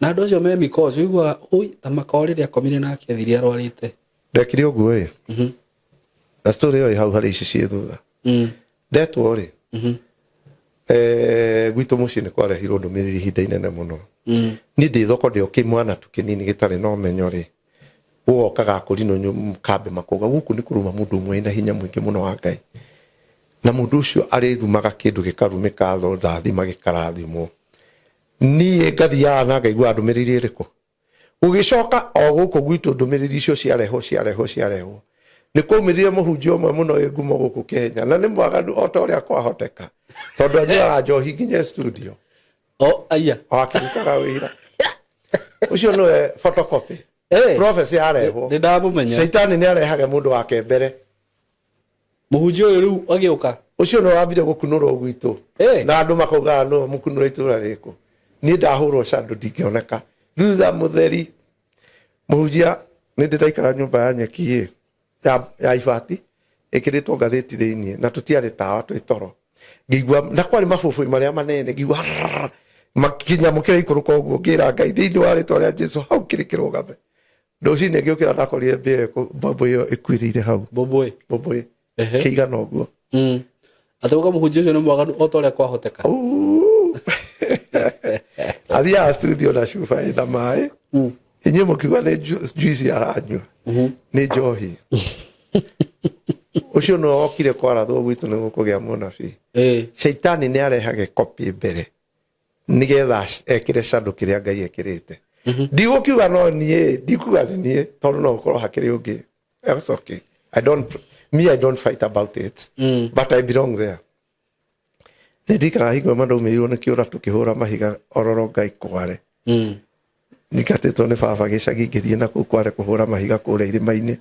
Na andũ acio me mikoco ũiguaga ui ta makao rĩrĩa akomire nake athire arwarĩte. Ndekire ũguo ĩ, na story ĩyo ĩ hau harĩ ici ciĩ thutha. Ndetwo rĩ, gwitũ mũciĩ nĩ kwarehirwo ndũmĩrĩri ihinda inene mũno. Niĩ ndĩ thoko ndĩ o kĩmwana tu kĩnini gĩtarĩ na ũmenyo rĩ, gũgokaga akũrinũ kambĩ makauga gũkũ nĩ kũruma mũndũ ũmwe wĩna hinya mũingĩ mũno wa Ngai, na mũndũ ũcio arĩrumaga kĩndũ gĩkarumĩka ndathima gĩkarathimwo. Niĩ ngathiaga na ngaigua ndũmĩrĩri ĩrĩkũ. Gũgĩcoka o gũkũ gwitũ ndũmĩrĩri icio ciarehwo ciarehwo ciarehwo, nĩ kwaumĩrire mũhunjia ũmwe mũno wĩ ngumo gũkũ Kenya, na nĩ mwaganu o ta ũrĩa kwahoteka, tondũ anyuaga njohi nginya studio. O aya. O akĩrutaga wĩra ũcio nĩwe photocopy. Prophecy yarehwo. Nĩ ndamũmenya. Caitani nĩ arehage mũndũ wake mbere. Mũhunjia ũyũ rĩu agĩũka. Ũcio nĩwe wambire gũkunũrwo gwitũ. Na andũ makaugaga nĩwe mũkunũra itũra rĩkũ. Niĩ ndahũrwo candũ ndingĩoneka. Thutha mũtheri mũhunjia, nĩ ndĩ ndaikara nyũmba ya nyeki ĩ, ya ibati ĩkĩrĩtwo ngathĩti thĩiniĩ, na tũtiarĩ tawa twĩ toro. Ngĩigua na kwarĩ mabũbũĩ marĩa manene, ngĩigua kĩnyamũ kĩraikũrũka ũguo, ngĩra Ngai thĩiniĩ wa rĩtwa rĩa Jesũ hau kĩrĩ kĩrũgame. Rũcinĩ ngĩũkĩra ndakorire mbĩa ĩyo mbombo ĩyo ĩkuĩrĩire hau. Mbombo ĩ? Mbombo ĩ. Kĩigana ũguo. Atĩ ũka mũhunjia ũcio nĩ mwaganu o ta ũrĩa kwahoteka. Athiaga studio na cuba ĩna maĩ. Inyuĩ mũkiuga nĩ juice aranyua. Nĩ njohi. Ũcio nĩwe wokire kwarathwo gwitũ nĩ gũkũgĩa mũnabii. Shaitani nĩ arehage copy mbere nigetha ekĩre shadow kĩrĩa Ngai ekĩrĩte. Ndigũkiuga no niĩ, ndikuga nĩ niĩ, tondũ no gũkorwo hakĩrĩ ũngĩ. That's okay. I don't, me I don't fight about it. But I belong there. Nĩ ndirikanaga hingo ĩmwe ndaumĩrirwo nĩ kĩũra tũkĩhũra mahiga ororo Ngai kware. Nyingatĩtwo nĩ baba gĩcagi ngĩthiĩ na kũu kware kũhũra mahiga kũrĩa irĩma-inĩ.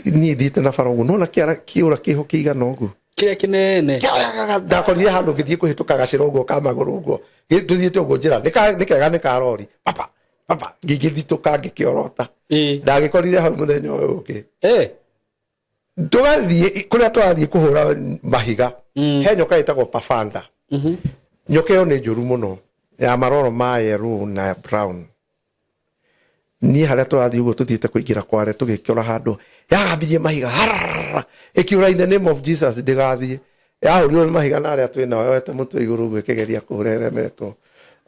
Niĩ thiĩte na bara ũguo, nona kĩara kĩũra kĩho kĩigana ũguo. Kĩrĩa kĩnene. Ndakorire handũ ngĩthiĩ kũhĩtũka gacĩra ũguo ka magũrũ ũguo. Tũthiĩte ũguo njĩra, nĩ kega nĩ ka rori. Papa, papa, ngĩgĩthitũka ngĩkĩorota. Ndagĩkorire hau mũthenya ũyũ ũngĩ. Tũgathiĩ kũrĩa tũrathiĩ kũhũra mahiga. He nyoka ĩtagwo pafanda. Nyoka ĩyo nĩ njũru mũno, ya maroro ma yellow na brown. Niĩ harĩa tũrathiĩ ũguo tũthiĩte kũingĩra kware tũgĩkĩora handũ yagambirie mahiga hararara, ĩkiũra in the name of Jesus ndĩgathiĩ. Yahũrirwo nĩ mahiga na arĩa twĩ nao yoete mũtwe igũrũ ũguo ĩkĩgeria kũhũra ĩremetwo.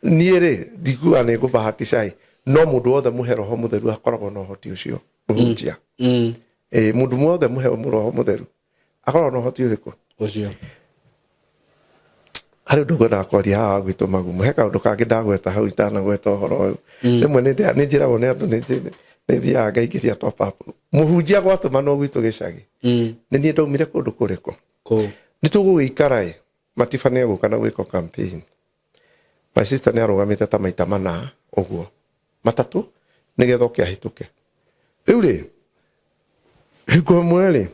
Niĩ rĩ ndikuga nĩ ngũbahatica ĩ, no mũndũ wothe mũhe roho mũtheru akoragwo na ũhoti ũcio mũhunjia. Mũndũ wothe mũhe roho mũtheru akoragwo na ũhoti ũrĩkũ? Ũcio. Harĩ ũndũ ngwendaga kwaria haha wa gwitũ magumu. He kaũndũ kangĩ ndagweta hau itanagweta ũhoro ũyũ. Rĩmwe nĩ njĩragwo nĩ andũ nĩ thiaga ngaingĩria top up. Mũhunjia gwatũmanwo gwitũ gĩcagi. Nĩ niĩ ndaumire kũndũ kũrĩkũ? Kũ? Nĩ tũgũgĩikara ĩ, Matiba nĩ egũka na gwĩka campaign. My sister nĩ arũgamĩte ta maita mana ũguo. Matatũ nĩgetha oke ahĩtũke. Rĩu rĩ, hingo ĩmwe rĩ,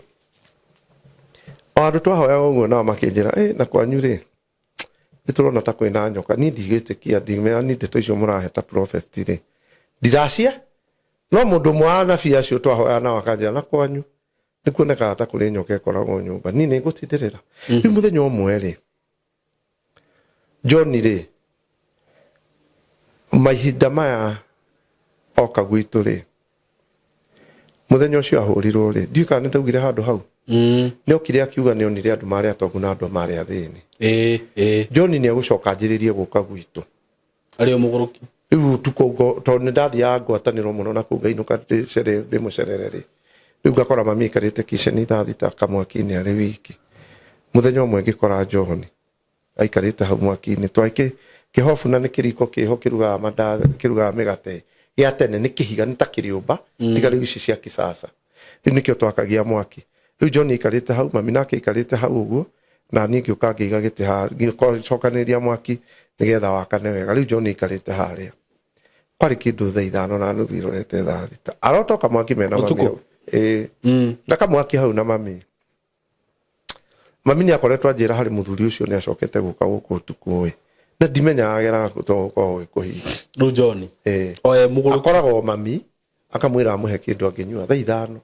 o andũ twahoyaga ũguo nao makĩnjĩra, na kwanyu rĩ, nĩ tũrona ta kwĩna nyoka. Niĩ ndigĩtĩkia, ndimera niĩ ndeto icio mũrahe ta prophet rĩ, ndiracia. No mũndũ ũmwe wa anabii acio twahoyaga nao akanjĩra, na kwanyu nĩ kuonekaga ta kũrĩ nyoka ĩkoragwo nyũmba. Niĩ nĩ ngũtindĩrĩra. Rĩu mũthenya ũmwe rĩ, John rĩ, mahinda maya oka gwitũ rĩ, mũthenya ũcio ahũrirwo rĩ, ndiũĩ kana nĩ ndaugire handũ hau. Nĩ okire akiuga nĩ onire andũ marĩ atongu na andũ marĩ athĩni. John nĩ egũcoka anjĩrĩrie gũka gwitũ. Arĩ o mũgũrũki. Rĩu ũtukũ tondũ nĩ ndathiaga ngwatanĩro mũno na kũu ngainũka ndĩmũcerere rĩ. Rĩu ngakora mami aikarĩte kitchen thaa thita kamwaki-inĩ arĩ wiki. Mũthenya ũmwe ngĩkora John aikarĩte hau mwaki-inĩ. Kĩhobu na nĩ kĩriko kĩho kĩrugaga mandathi, kĩrugaga mĩgate gĩa tene, nĩ kĩhiga, nĩ ta kĩrĩũmba, tiga rĩu ici cia kisasa. Rĩu nĩkĩo twakagia mwaki. Rĩu John aikarĩte hau, mami nake aikarĩte hau ũguo, na niĩ ngĩũka ngĩiga gĩtĩ haha, ngĩcokanĩrĩria mwaki nĩgetha wakane wega. Rĩu John aikarĩte harĩa. Kwarĩ kĩndũ 5:30 irorete 6:00. Arotoka mwaki mena mami Ũtukũ? hau. Ĩĩ. Na kamwaki hau na mami. Mami nĩ akoretwo anjĩra harĩ mũthuri ũcio nĩ acokete gũka gũkũ ũtukũ ĩ. Na ndimenyaga ageraga kũ tondũ gũkoragwo gwĩ kũhinge. Rĩu John. Ĩĩ. Oe mũgũrũ. Akoragwo mami akamwĩra amũhe kĩndũ angĩnyua 5:00.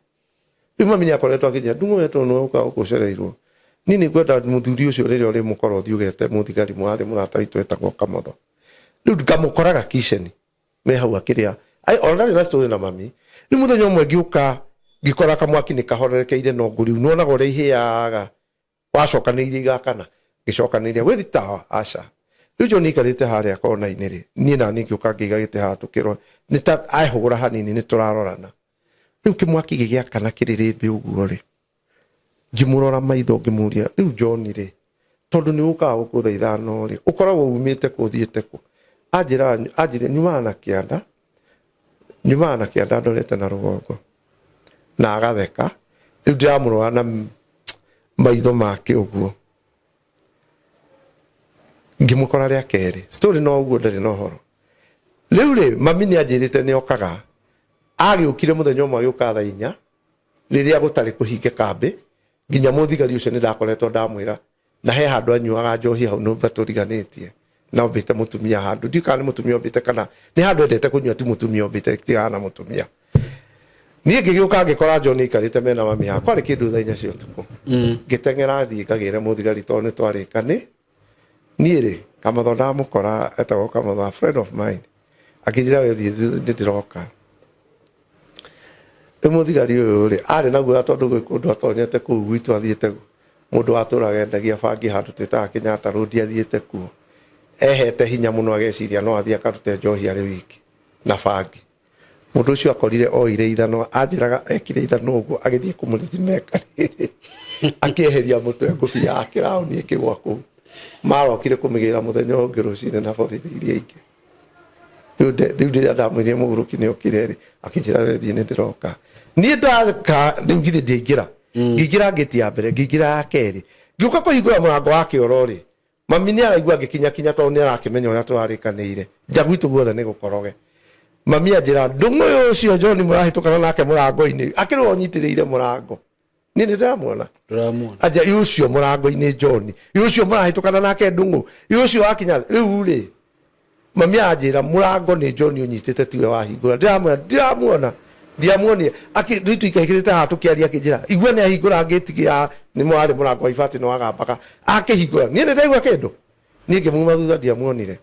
Rĩu mami nĩ akoretwo akĩnjĩra ndung'u we tondũ nĩwe ũkaga gũkũ ũcereirwo. Niĩ nĩ ngwenda mũthuri ũcio rĩrĩa ũrĩmũkora ũthiĩ ũgete mũthigari mwarĩ mũrata witũ etagwo Kamotho. Rĩu ngamũkoraga kitchen me hau akĩrĩa. Ai, ona ndarĩ na story na mami. Rĩu mũthenya ũmwe ngĩũka ngĩkora kamwaki nĩ kahorerekeire no ngũ rĩu nĩwonaga ũrĩa ihĩaga wacokanĩirie igakana ngĩcokanĩria gwĩthi tawa aca. Rĩu John aikarĩte harĩa kona-inĩ rĩ, niĩ na niĩ ngĩũka ngĩiga gĩtĩ haha tũkĩrora, nĩ ta ahũgũra hanini nĩ tũrarorana. Rĩu kĩmwaki gĩgĩakana kĩrĩrĩmbĩ ũguo rĩ, ngĩmũrora maitho ngĩmũria, rĩu John rĩ, tondũ nĩ ũkaga gũkũ 5:00 rĩ, ũkoragwo umĩte kũ ũthiĩte kũ? Anjĩra, anjĩra nyumaga na kĩanda, nyumaga na kĩanda ndorete na rũgongo. Na agatheka, rĩu ndĩramũrora na maitho make ũguo. Ngĩmũkora rĩa kerĩ, story no ũguo ndarĩ na ũhoro. Rĩu rĩ, mami nĩ anjĩrĩte nĩ okaga. Agĩũkire mũthenya ũmwe agĩũka 4:00, rĩrĩa gũtarĩ kũhinge kambĩ, nginya mũthigari ũcio nĩ ndakoretwo ndamwĩra, na he handũ anyuaga njohi hau nyũmba tũriganĩtie, na ombĩte mũtumia handũ. Ndiũĩ kana nĩ mũtumia ombĩte kana nĩ handũ endete kũnyua, ti mũtumia ombĩte, tigaga na mũtumia. Niĩ ngĩgĩũka ngĩkora John aikarĩte mena mami haha, kwarĩ kĩndũ 4:00 cia ũtukũ. Ngĩteng'era thiĩ ngagĩre mũthigari tondũ nĩ twarĩkani. Niĩ rĩ, Kamotho ndamũkora, etagwo Kamotho, a friend of mine. Akĩnjĩra we thiĩ, nĩ ndĩroka. Rĩu mũthigari ũyũ rĩ, arĩ na guoya tondũ gwĩ kũndũ atonyete kũu gwitũ athiĩte, mũndũ watũraga endagia bangi handũ twĩtaga Kenyatta Road athiĩte kuo. Ehete hinya mũno ageciria no athiĩ akarute njohi arĩ wiki na bangi. Mũndũ ũcio akorire oire ithanwa, anjĩraga ekire ithanwa ũguo agĩthiĩ kũmũrithimeka rĩrĩ. Akĩeheria mũtwe ngũbia ya kĩraũni ĩkĩgwa kũu. Marokire kũmĩgĩra mũthenya ũngĩ rũcinĩ na borithi iria ingĩ. Rĩu rĩrĩa ndamwĩrire mũgũrũki nĩ okire rĩ, akĩnjĩra we thiĩ nĩ ndĩroka. Niĩ ndaka rĩu githĩ ndiaingĩra. Ngĩingĩra ngĩti ya mbere, ngĩingĩra ya kerĩ. Ngĩũka kũhingũra mũrango wa kĩoro rĩ, mami nĩ araigua ngĩkinyakinya tondũ nĩ arakĩmenya ũrĩa tũrarĩkanĩire. Nja gwitũ guothe nĩ gũkoroge. Mami anjĩra, ndũng'ũ ũyũ ũcio John mũrahĩtũkana nake mũrango-inĩ, akĩrĩ we ũnyitĩrĩire mũrango. Niĩ nĩ ndĩramuona. Ndũramuona. Anja, ĩ ũcio mũrango-inĩ John, ĩ ũcio mũrahĩtũkana nake ndũng'ũ, ĩ ũcio wakinya rĩu rĩ, mami anjĩra mũrango nĩ John ũnyitĩte tiwe wahingũra. Ndĩramwĩra ndiramuona, ndiamuonire. Akĩ rĩu tũikarĩte haha tũkĩaria akĩnjĩra igua nĩ ahingũra ngĩti ya nĩ mwarĩ mũrango wa ibati nĩ wagambaga akĩhingũra. Niĩ nĩ ndaigua kĩndũ. Niĩ ngĩmuma thutha ndiamuonire.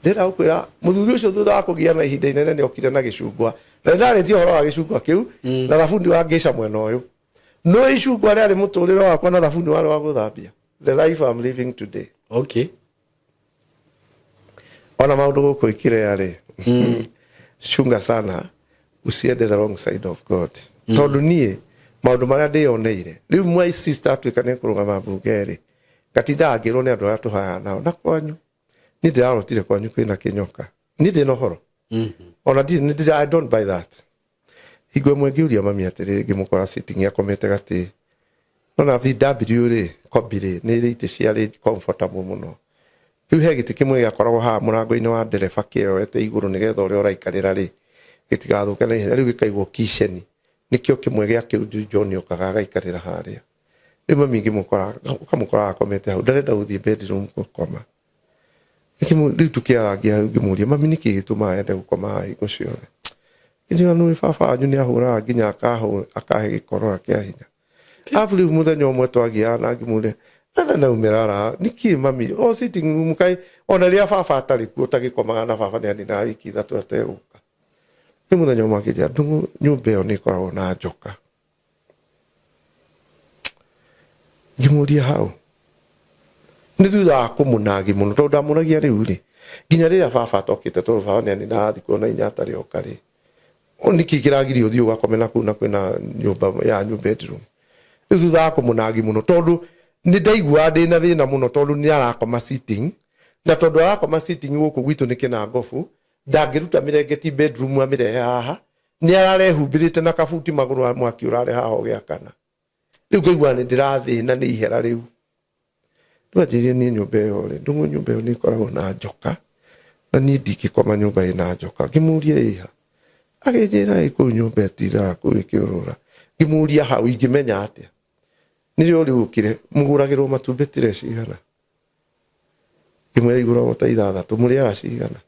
Ndĩrenda gũkwĩra mũthuri ũcio thutha wa kũgia na ihinda inene nĩ okire na gĩcungwa. Na nĩ ndarĩtie ũhoro wa gĩcungwa kĩu na thabuni wa ngĩca mwena ũyũ. No icungwa rĩarĩ mũtũrĩre wakwa na thabuni warĩ wa gũthambia. The life I'm living today. Okay. Ona maũndũ gũkũ ikirea rĩ, chunga sana usiende the wrong side of God. Tondũ niĩ maũndũ marĩa ndĩyoneire rĩu my sister atuĩka nĩ kũrũgama mbunge rĩ, ngatindaga ngĩrwo nĩ andũ arĩa tũhayaga nao na kwanyu niĩ ndĩrarotire kwanyu kwĩna kĩnyoka, niĩ ndĩna ũhoro ona ndirĩ, I don't buy that. Hingo ĩmwe ngĩũria mami atĩrĩrĩ, ngĩmũkora sitting akomete gatĩ, nona VW rĩ, Kombi rĩ, nĩ ĩrĩ itĩ ciarĩ comfortable mũno. Rĩu he gĩtĩ kĩmwe gĩakoragwo haha mũrango-inĩ wa ndereba kĩoete igũrũ nĩgetha ũrĩa ũraikarĩra rĩ, gĩtigathũke na ihenya. Rĩu gĩkaigwo kitchen, nĩkĩo kĩmwe gĩa kĩu John okaga agaikarĩra harĩa. Rĩu mami ngĩmũkora, ũkamũkora akomete hau, ndarenda gũthiĩ bedroom gũkoma. Rĩu tũkĩarangia hau ngĩmũria, mami nĩkĩ gĩtũmaga ende gũkoma haha hingo ciothe? Akĩnjĩra nĩũĩ baba wanyu nĩ ahũraga nginya akahe gĩkorora kĩa hinya. Arabu rĩu mũthenya ũmwe twagiaga na ngĩmũria, nana naumĩra nĩkĩ mami o sitting room kaĩ ona rĩrĩa baba atarĩ kuo ũtagĩkomaga na baba nĩ aninaga wiki 3 ategũka. Rĩu mũthenya ũmwe akĩnjĩra, ndũng'ũ nyũmba ĩyo nĩ ĩkoragwo na njoka. Ngĩmũria hau nĩ thutha wa kũmũnagi mũno tondũ ndamũragia rĩu rĩ nginya rĩrĩa baba atokĩte tondũ baba nĩ aninaga thikũ ona 4 atarĩ oka rĩ, nĩkĩ kĩragiria ũthiĩ ũgakome na kũu na kwĩna nyũmba yanyu bedroom. Rĩu thutha wa kũmũnagi mũno tondũ nĩ ndaiguaga ndĩna thĩna mũno tondũ nĩ arakoma sitting. Na tondũ arakoma sitting gũkũ gwitũ nĩ kĩnangobu, ndangĩruta mĩrengeti bedroom amĩrehe haha, nĩ ararehumbĩrĩte na kabuti magũrũ mwaki ũrarĩ haha ũgĩakana. Rĩu ngaigua nĩ ndĩrathĩna nĩ ihera rĩu. Rĩu anjĩrire niĩ nyũmba ĩyo rĩ, ndũng'ũ nyũmba ĩyo nĩ ĩkoragwo na njoka, na niĩ ndingĩkoma nyũmba ĩna njoka. Ngĩmũria ĩha, akĩnjĩra ĩ kũu nyũmba ĩtindaga kũu ĩkĩũrũra. Ngĩmũria hau ingĩmenya atĩa? Nĩrĩo rĩu ũkire, mũgũragĩrwo matumbĩ tire cigana? Ngĩmwĩra igũragwo ta ithathatũ, mũrĩaga cigana?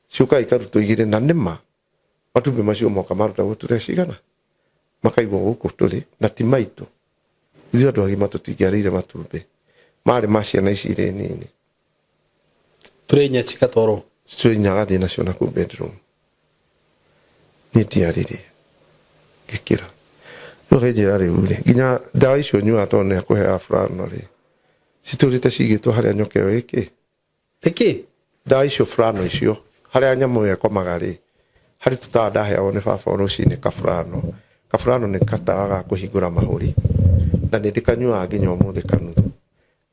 Ciũkaga ikarutwo igĩrĩ na nĩma matumbĩ macio moka marutagwo tũrĩa cigana makaigwo gũkũ tũrĩ na ti maitũ. Ithuĩ andũ agima tũtingĩarĩire matumbĩ, marĩ ma ciana ici irĩ nini. Tũrĩ inya cigatwarwo. Cio inya agathiĩ nacio na kũu bedroom. Niĩ ndiaririe, ngĩkira. Rĩu akĩnjĩra rĩu rĩ, nginya ndawa icio nyuaga tondũ nĩ akũheaga fulano rĩ, citũrĩte cigĩtwo harĩa nyoka ĩyo ĩkĩ. Nĩkĩ? Ndawa icio fulano icio, harĩa nyamũ ĩyo ĩkomaga rĩ, harĩ tũtawa ndaheagwo nĩ baba o rũcinĩ kaburano. Kaburano nĩ gatawa ga kũhingũra mahũri, na nĩ ndĩkanyuaga nginya ũmũthĩ kanuthu.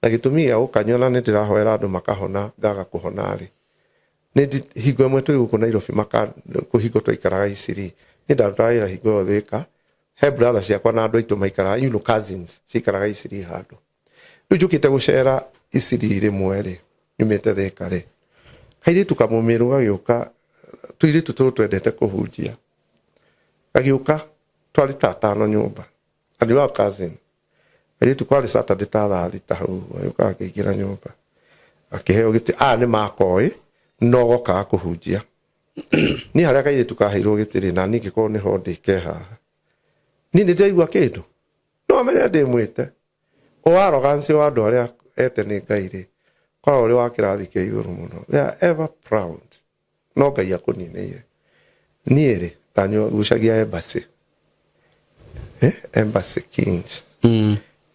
Na gĩtũmi gĩa gũkanyua na nĩ ndĩrahoera andũ makahona ngaga kũhona rĩ, nĩ hingo ĩmwe twĩ gũkũ Nairobi maka hingo twaikaraga Isiri, niĩ ndarutaga wĩra hingo ĩyo Thĩka, he brother ciakwa na andũ aitũ maikaraga, you know, cousins cikaraga Isiri handũ. Rĩu njũkĩte gũcera Isiri rĩmwe rĩ, nyumĩte Thĩka rĩ, kairĩtu kamũmĩrũ gagĩũka, tũirĩtu tũrũ twendete kũhunjia, gagĩũka twarĩ ta atano nyũmba, and we are cousin. Kairĩtu kwarĩ Saturday ta thaa thita hau ũguo, agĩũka akĩingĩra nyũmba, akĩheo gĩtĩ, aya nĩ makoĩ, no gokaga kũhunjia. Niĩ harĩa kairĩtu kaheirwo gĩtĩ rĩ, na niĩ ngĩkorwo nĩho ndĩ ke haha. Niĩ nĩ ndĩraigua kĩndũ, no amenye ndĩmwĩte. O arrogance wa andũ arĩa ete nĩ Ngai rĩ, koragwo ũrĩ wa kĩrathi kĩa igũrũ mũno. They are ever proud. No Ngai akũninĩire. Niĩ rĩ, ndanyuagucagia embassy. Eh, Embassy Kings.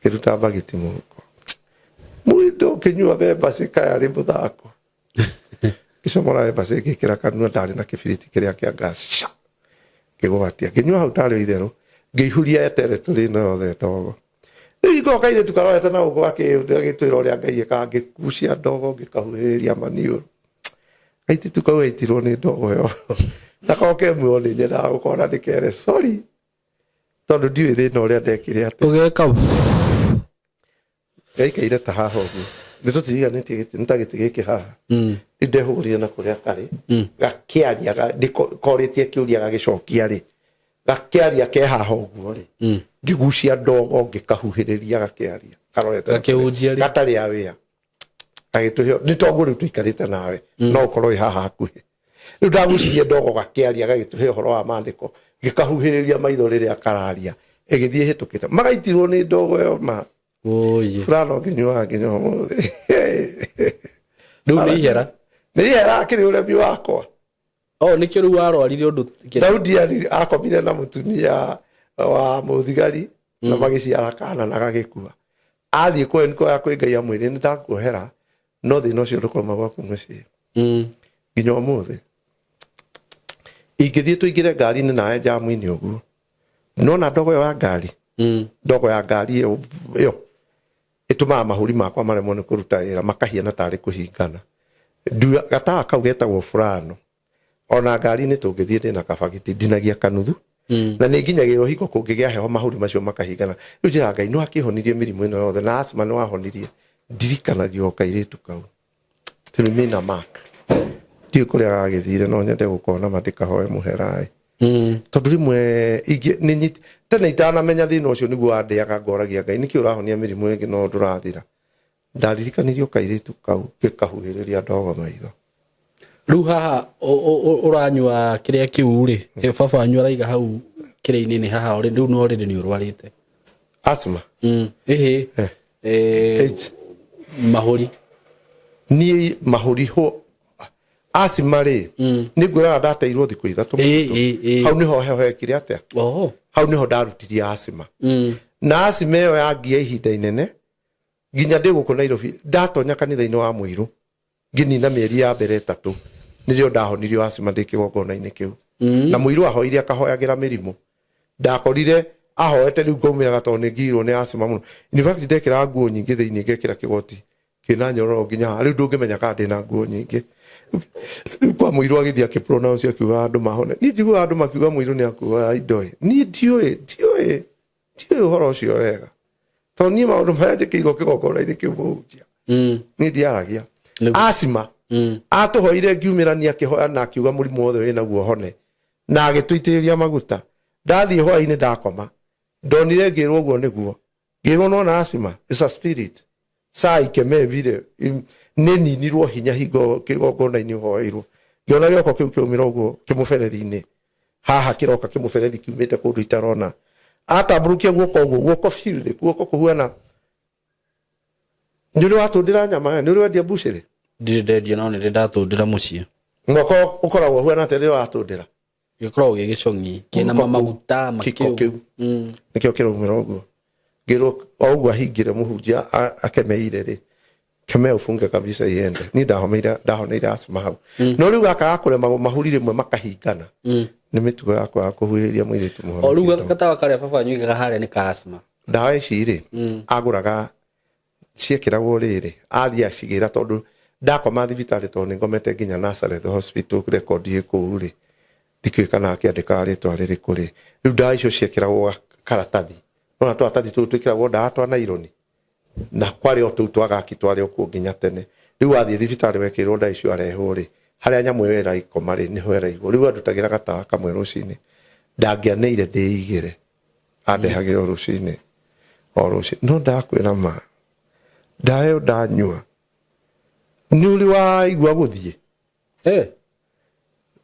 Ngĩruta mbagiti mũhuko. Mũndũ ũkĩnyua embassy kaya arĩ mũthako. Ngĩcomora embassy ngĩkĩra kanua ndarĩ na kĩbiriti kĩrĩa kĩa gas. Sha! Ngĩgwatia. Ngĩnyua hau tarĩ o itherũ. Ngĩihuria eteretũrĩ ĩno yothe ndogo. Rĩu hingo ĩyo kairĩtu karorete na gũkũ gagĩtwĩra ũrĩa Ngai ekaga, ngĩgucia ndogo ngĩkahuhĩrĩria maniũrũ. Kairĩtu kau gaitirwo nĩ ndogo ĩyo. Na korwo ke muoyo nĩ nyendaga gũkona ndĩkere sorry tondũ ndiũĩ thĩna ũrĩa ndekire atĩa. Ũgeka Gaikaire ta haha ũguo. Nĩ tũtiriganĩtie gĩtĩ, nĩ ta gĩtĩ gĩkĩ haha. Rĩu ndehũgũrire na kũrĩa karĩ, gakĩaria, korĩtie kĩũria gagĩcokia rĩ, gakĩaria ke haha ũguo rĩ, ngĩgucia ndogo ngĩkahuhĩrĩria gakĩaria. Karorete na kũrĩa. Gakĩhunjia rĩ? Gatarĩ aware. Agĩtũhe, nĩ toguo rĩu tũikarĩte nawe, no ũkorwo wĩ haha hakuhĩ. Rĩu ndagucirie ndogo gakĩaria gagĩtũhe ũhoro wa maandĩko, ngĩkahuhĩrĩria maitho rĩrĩa kararia, ĩgĩthiĩ ĩhĩtũkĩte. Magaitirwo nĩ ndogo ĩyo ma. Oye. Fulano ngĩnyuaga nginya ũmũthĩ. Rĩu nĩ ihera. Nĩ ihera akĩrĩ ũremi wakwa. Oh, nĩkĩo rĩu warwarire ũndũ. Daudi akomire na mũtumia wa mũthigari na magĩciara kana na gagĩkua. Athiĩ kũya kwĩ Ngai amwĩrire nĩ ndakuohera no thĩna ũcio ndũkauma gwaku mũciĩ. Nginya ũmũthĩ. Ingĩthiĩ tũingĩre ngari-inĩ nawe njamu-inĩ ũguo. Nona ndogo ĩyo ya ngari. Ndogo ya ngari ĩyo ĩyo ĩtũmaga mahũri makwa maremwo nĩ kũruta wĩra makahiana tarĩ kũhingana. Gatawa kau getagwo furano. Ona ngari-inĩ tũngĩthiĩ ndĩna kabagiti ndinagia kanuthu. Na nĩ nginyagĩrĩrwo hingo kũngĩgĩa heho mahũri macio makahingana. Rĩu njĩraga Ngai nĩ wakĩhonirie mĩrimũ ĩno yothe na asthma nĩ wahonirie. Ndirikanagia o kairĩtu kau. To remain a mark. Ndiũĩ kũrĩa gagĩthire no nyende gũkona ma ndĩkahoe mũhera ĩ. Tondũ rĩmwe tene itanamenya thĩna ũcio nĩguo wandĩaga ngoragia Ngai nĩkĩ ũrahonia mĩrimũ ĩngĩ no ndũrathira. Ndaririkanirio kairĩtu kau ngĩkahuhĩrĩria ndogo maitho. Rĩu haha ũranyua kĩrĩa kĩu rĩ, baba wanyu araiga hau kĩrĩa-inĩ nĩ haha rĩu no rĩrĩ nĩ ũrwarĩte. Asthma? Ĩhĩ. H. Mahũri. Niĩ mahũri ho asthma rĩ, nĩ ngwĩraga ndateirwo thikũ ithatũ mũtitũ. Hau nĩho heho yekire atĩa? Hau nĩho ndarutirie asthma. Na asthma ĩyo yangia ihinda inene nginya ndĩ gũkũ Nairobi ndatonya kanitha-inĩ wa Mũirũ ngĩnina mĩeri ya mbere ĩtatũ nĩrĩo ndahonirio asthma ndĩ kĩgongona-inĩ kĩu. Na Mũirũ ahoire akahoyagĩra mĩrimũ. Ndakorire ahoete rĩu ngaumĩraga tondũ nĩ ngiirwo nĩ asthma mũno. In fact ndekĩraga nguo nyingĩ thĩinĩ ngekĩra kĩgoti Kĩna nyororo nginya haha. Rĩu ndũngĩmenya kana ndĩna nguo nyingĩ. Rĩu kwa mũirũ agĩthiĩ akĩpronounce akiuga andũ mahone. Niĩ njiguaga andũ makiuga mũirũ nĩ akuoya indo ĩ. Niĩ ndiũĩ, ndiũĩ, ndiũĩ ũhoro ũcio wega. Tondũ niĩ maũndũ marĩa njĩkĩirwo kĩgongona-inĩ kĩu mũhunjia. Niĩ ndiaragia. Acima. Atũhoire ngiumĩrania akĩhoya na akiuga mũrimũ wothe wĩnaguo hone. Na agĩtũitĩrĩria maguta. Ndathiĩ hwaĩ-inĩ ndakoma. Ndonire ngĩrwo ũguo nĩguo. Ngĩrwo nona acima. It's a spirit. Saa ikemee vile nĩ ninirwo hinya hingo kĩgongona-inĩ ũhoeirwo. Ngĩona gĩoko kĩu kĩaumĩra ũguo kĩmũberethi-inĩ. Haha kĩroka kĩmũberethi kiumĩte kũndũ itarona. Atambũrũkia guoko ũguo, guoko biũ guoko kũhuana. Nĩ ũrĩ watũndĩra nyama, nĩ ũrĩ wendia mbucĩrĩ? Ndirĩ ndendia no nĩ ndĩ ndatũndĩra mũciĩ. Mwako ũkoragwo ũhuana atĩa rĩrĩa watũndĩra? Gĩkoragwo gĩ gĩcong'i kĩna maguta kĩko kĩu nĩkĩo kĩraumĩra ũguo. Ngĩrwo o ũguo ahingire mũhunjia akemeire rĩ, kemea ufunge kabisa iende. Niĩ ndahomeire ndahoneire asthma hau. No rĩu gaka gakũremagwo mahuri rĩmwe makahingana. Nĩ mĩtugo yakwa ya kũhuhĩria mũirĩtu mũhonu. O rĩu gatawa karĩa baba wanyu aigaga harĩa nĩ ka asthma. Ndawa ici rĩ, agũraga ciekĩragwo rĩrĩ, athiĩ acigĩra tondũ ndakoma thibitarĩ tondũ nĩ ngomete nginya Nazareth Hospital record ĩ kũu rĩ, ndikĩũĩ kana akĩandĩkaga rĩtwa rĩrĩkũ rĩ. Rĩu ndawa icio ciekĩragwo karatathi. Nĩwona tũratathi tũu twĩkĩragwo ndawa twa naironi? Na kwarĩ o tũu twa gaki twarĩ o kuo nginya tene. Rĩu wathiĩ thibitarĩ wekĩrwo ndawa icio arehwo rĩ, harĩa nyamũ ĩyo ĩraikoma rĩ, nĩho ĩraigwo. Rĩu andutagĩra gatawa kamwe rũcinĩ. Ndangĩaneire ndĩigĩre. Andehagĩra o rũcinĩ. O rũcinĩ. No ndakwĩra ma, ndawa ĩyo ndanyua, nĩ ũrĩ waigua gũthiĩ?